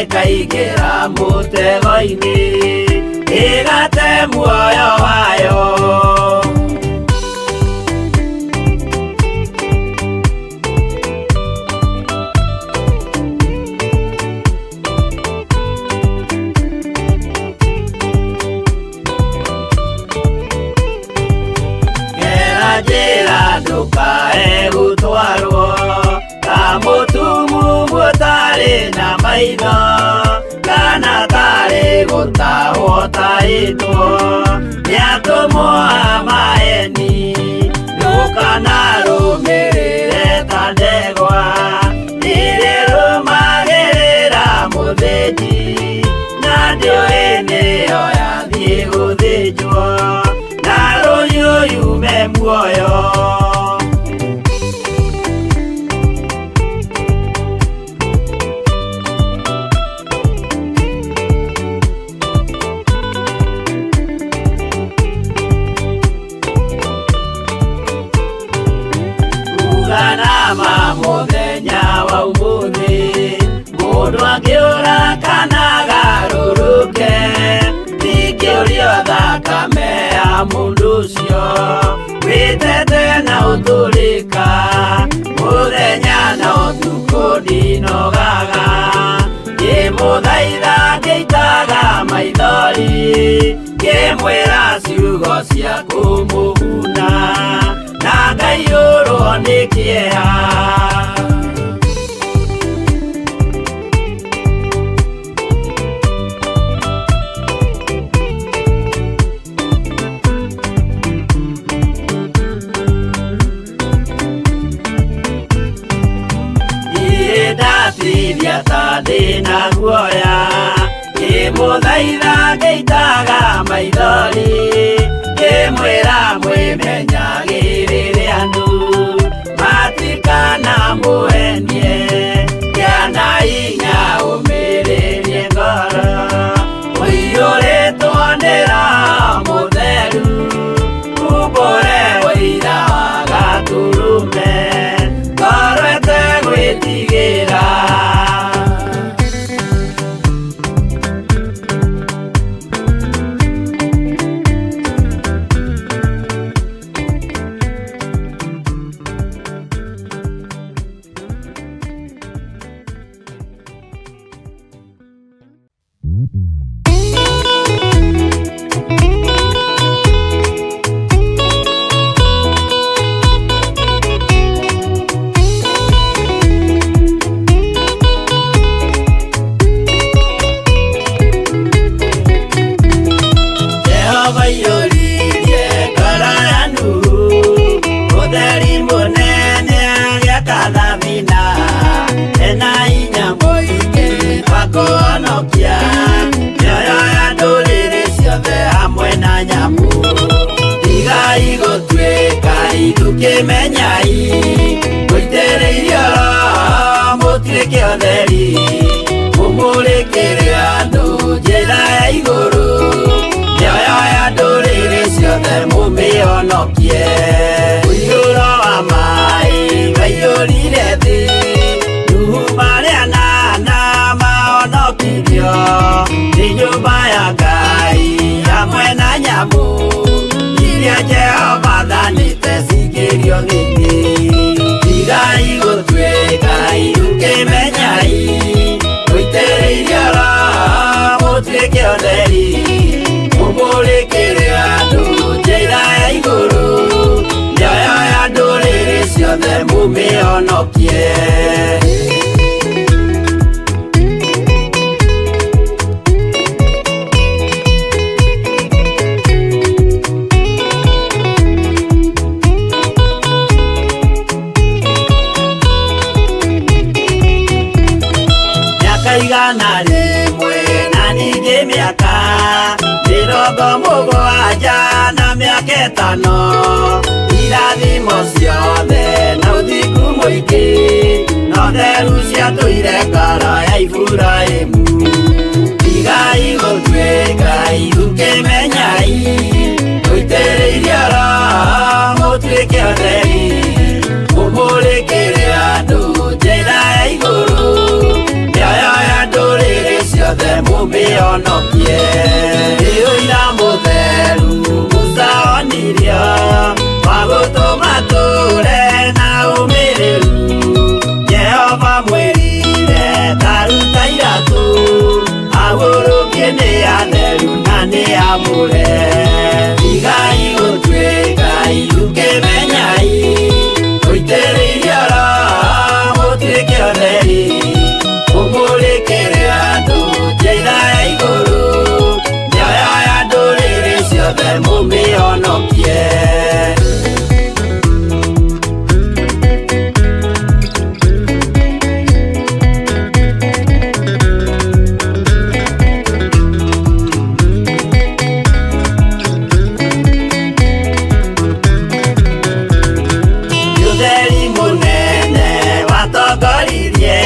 ĩkaingĩra mũtego-inĩ ĩgate muoyo wayo. Gera njĩra ndũkae gũtwarwo ta mũtumumu ũtarĩ na maitho kana tarĩ gũtahwo tahĩtwo nĩ atũmwo a maeni. Ndũkanarũmĩrĩre ta ndegwa irĩrũmagĩrĩra mũthĩnji na ndĩũĩ nĩyo yathiĩ gũthĩnjwo na rũhiũ yume muoyo. Uganama mũthenya wa ũmũthĩ mũndũ angĩũra kana agarũrũke ndingĩũrio thakame ya mũndũ ũcio wĩtete na ũtũrĩka mũthenya na ũtukũ ndinogaga ngĩmũthaitha ngĩitaga maithori ngĩmwĩra ciugo cia kũmũguna na ngaiyũrwo nĩ kĩeha. Niĩ ndatithia ta ndĩna guoya ngĩmũthaitha ngĩitaga maithori ngĩmwĩra mwĩmenyagĩrĩre andũ matikanamũhenie kĩana hinya ũmĩrĩrie ngoro ũiyũrĩtwo nĩ Roho Mũtheru umbũre ũira wa Gatũrũme ngoro ĩtegwĩtigĩra. Jehova aiyũririe ngoro ya Nuhu ũtheri mũnene agĩaka thabina ena hinya mũingĩ wa kũhonokia mĩoyo ya ndũrĩrĩ ciothe hamwe na nyamũ. Tigai gũtuĩka ithukĩmenyai mũitĩrĩirio Roho mũtuĩke ũtheri mũmũrĩkĩre andũ njĩra ya igũrũ mĩoyo ya ndũrĩrĩ ciothe mũmĩhonokie. Ũiyũro wa maĩ waiyũrire thĩ Nuhu marĩ anana mahonokirio nĩ nyũmba ya Ngai hamwe na nyamũ iria Jehova athanĩte cingĩrio thĩinĩ. Tigai gũtuĩka ithukĩmenyai mũitĩrĩirio Roho mũtuĩke ũtheri mũmũrĩkĩre andũ njĩra ya igũrũ mĩoyo ya ndũrĩrĩ ciothe mũmĩhonokie. Mĩaka 100 na ningĩ mĩaka 70 na mĩaka 5 irathimo ciothe na ũthingu mũingĩ na ũtheru ciatũire ngoro ya Iburahĩmu. Tigai gũtuĩka ithukĩmenyai mũitĩrĩirio Roho mũtuĩke ũtheri mũmũrĩkĩre andũ njĩra ya igũrũ mĩoyo ya ndũrĩrĩ Mũmĩhonokie. Nĩ ũira mũtheru Musa onirio wa gũtũma tũre na ũmĩrĩru. Jehova mwĩrire taruta iratũ agũrũkie nĩ atheru na nĩ amũre. Tigai gũtuĩka ithukĩmenyai mũitĩrĩirio Roho mũtuĩke ũtheri mũmũrĩkĩre andũ njĩra ya igũrũ mĩoyo ya ndũrĩrĩ ciothe mũmĩhonokie. Ũtheri mũnene watongoririe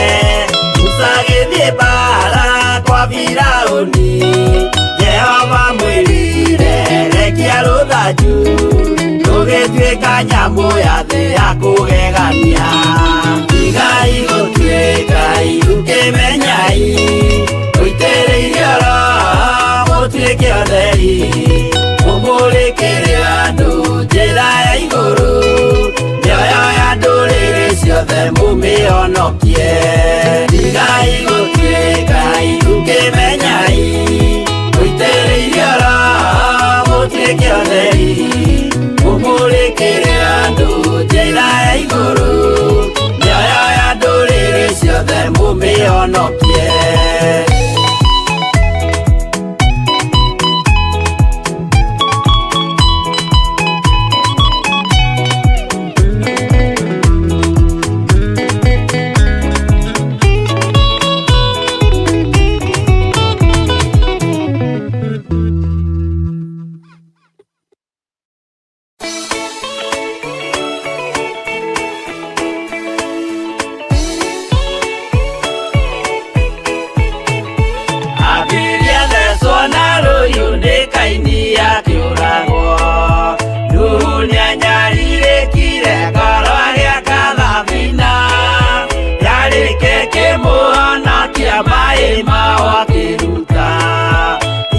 Musa agĩthiĩ mbara kwa Firaũni. Jehova mwĩrire rekia rũthanju rũgĩtuĩka nyamũ ya thĩ ya kũgegania. Tigai gũtuĩka ithukĩmenyai mũitĩrĩirio Roho mũtuĩke ũtheri mũmũrĩkĩre andũ njĩra ya igũrũ mĩoyo ya ndũrĩrĩ ciothe mũmĩhonokie. Tigai gũtuĩka ithukĩmenyai mũitĩrĩirio Roho mũtuĩke ũtheri mũmũrĩkĩre andũ njĩra ya igũrũ mĩoyo ya ndũrĩrĩ ciothe mũmĩhonokie. Abiria thecwo na rũhiũ nĩ Kaini akĩũragwo. Nuhu nĩanyarirĩkire ngoro agĩaka thabina. Yarĩke kĩmũhonokia maĩ mao akĩruta.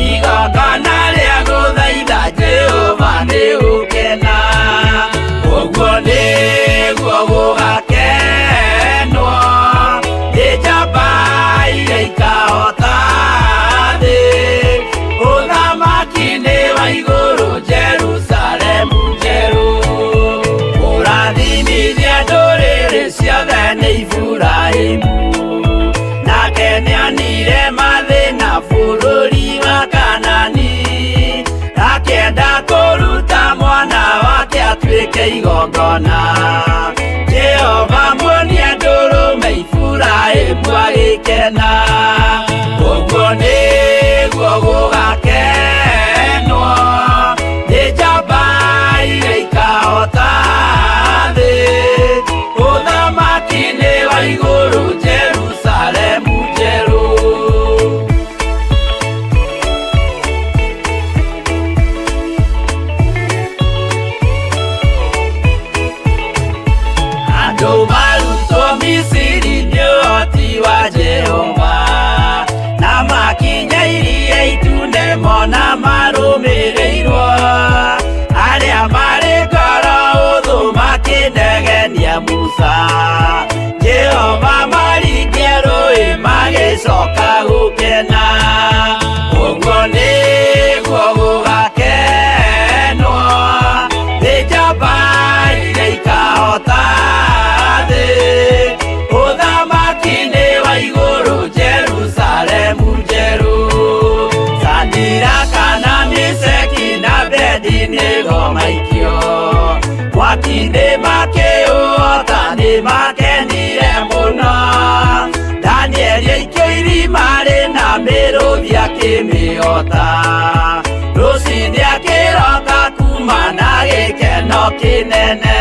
Igongona rĩa gũthaitha Jehova nĩ gũkena. Ũguo nĩguo gũgakenwo nĩ njamba iria ikahota thĩ. Ũthamaki nĩ wa igũrũ Jerusalemu njerũ. Kũrathimithia ndũrĩrĩ ciothe nĩ Iburahĩmu. Nake nĩonire mathĩna bũrũri wa Kanani. Akĩenda kũruta mwana wake atuĩke igongona. Jehova muonia ndũrũme Iburahĩmu agĩkena. Ũguo nĩguo gũgakenwo nĩ njamba iria ikahota thĩ. Ũthamaki nĩ wa igũrũ Jerusalemu njerũ. Andũ marutwo Misiri nĩ ũhoti wa Jehova na makinya iria itune mona marũmĩrĩirwo. Arĩa marĩ ngoro ũthũ makĩnegenia Musa. Jehova maringia rũĩ magĩcoka gũkena. Ũguo nĩguo gũgakenwo nĩ njamba iria ikahota thĩ. Ũthamaki nĩ wa igũrũ Jerusalemu njerũ. Sadiraka na Meshaki na Abednego maikio mwaki-inĩ makĩũhota nĩ makenire mũno. Danieli aikio irima rĩna mĩrũthi akĩmĩhota. Rũciinĩ akĩroka kuma na gĩkeno kĩnene.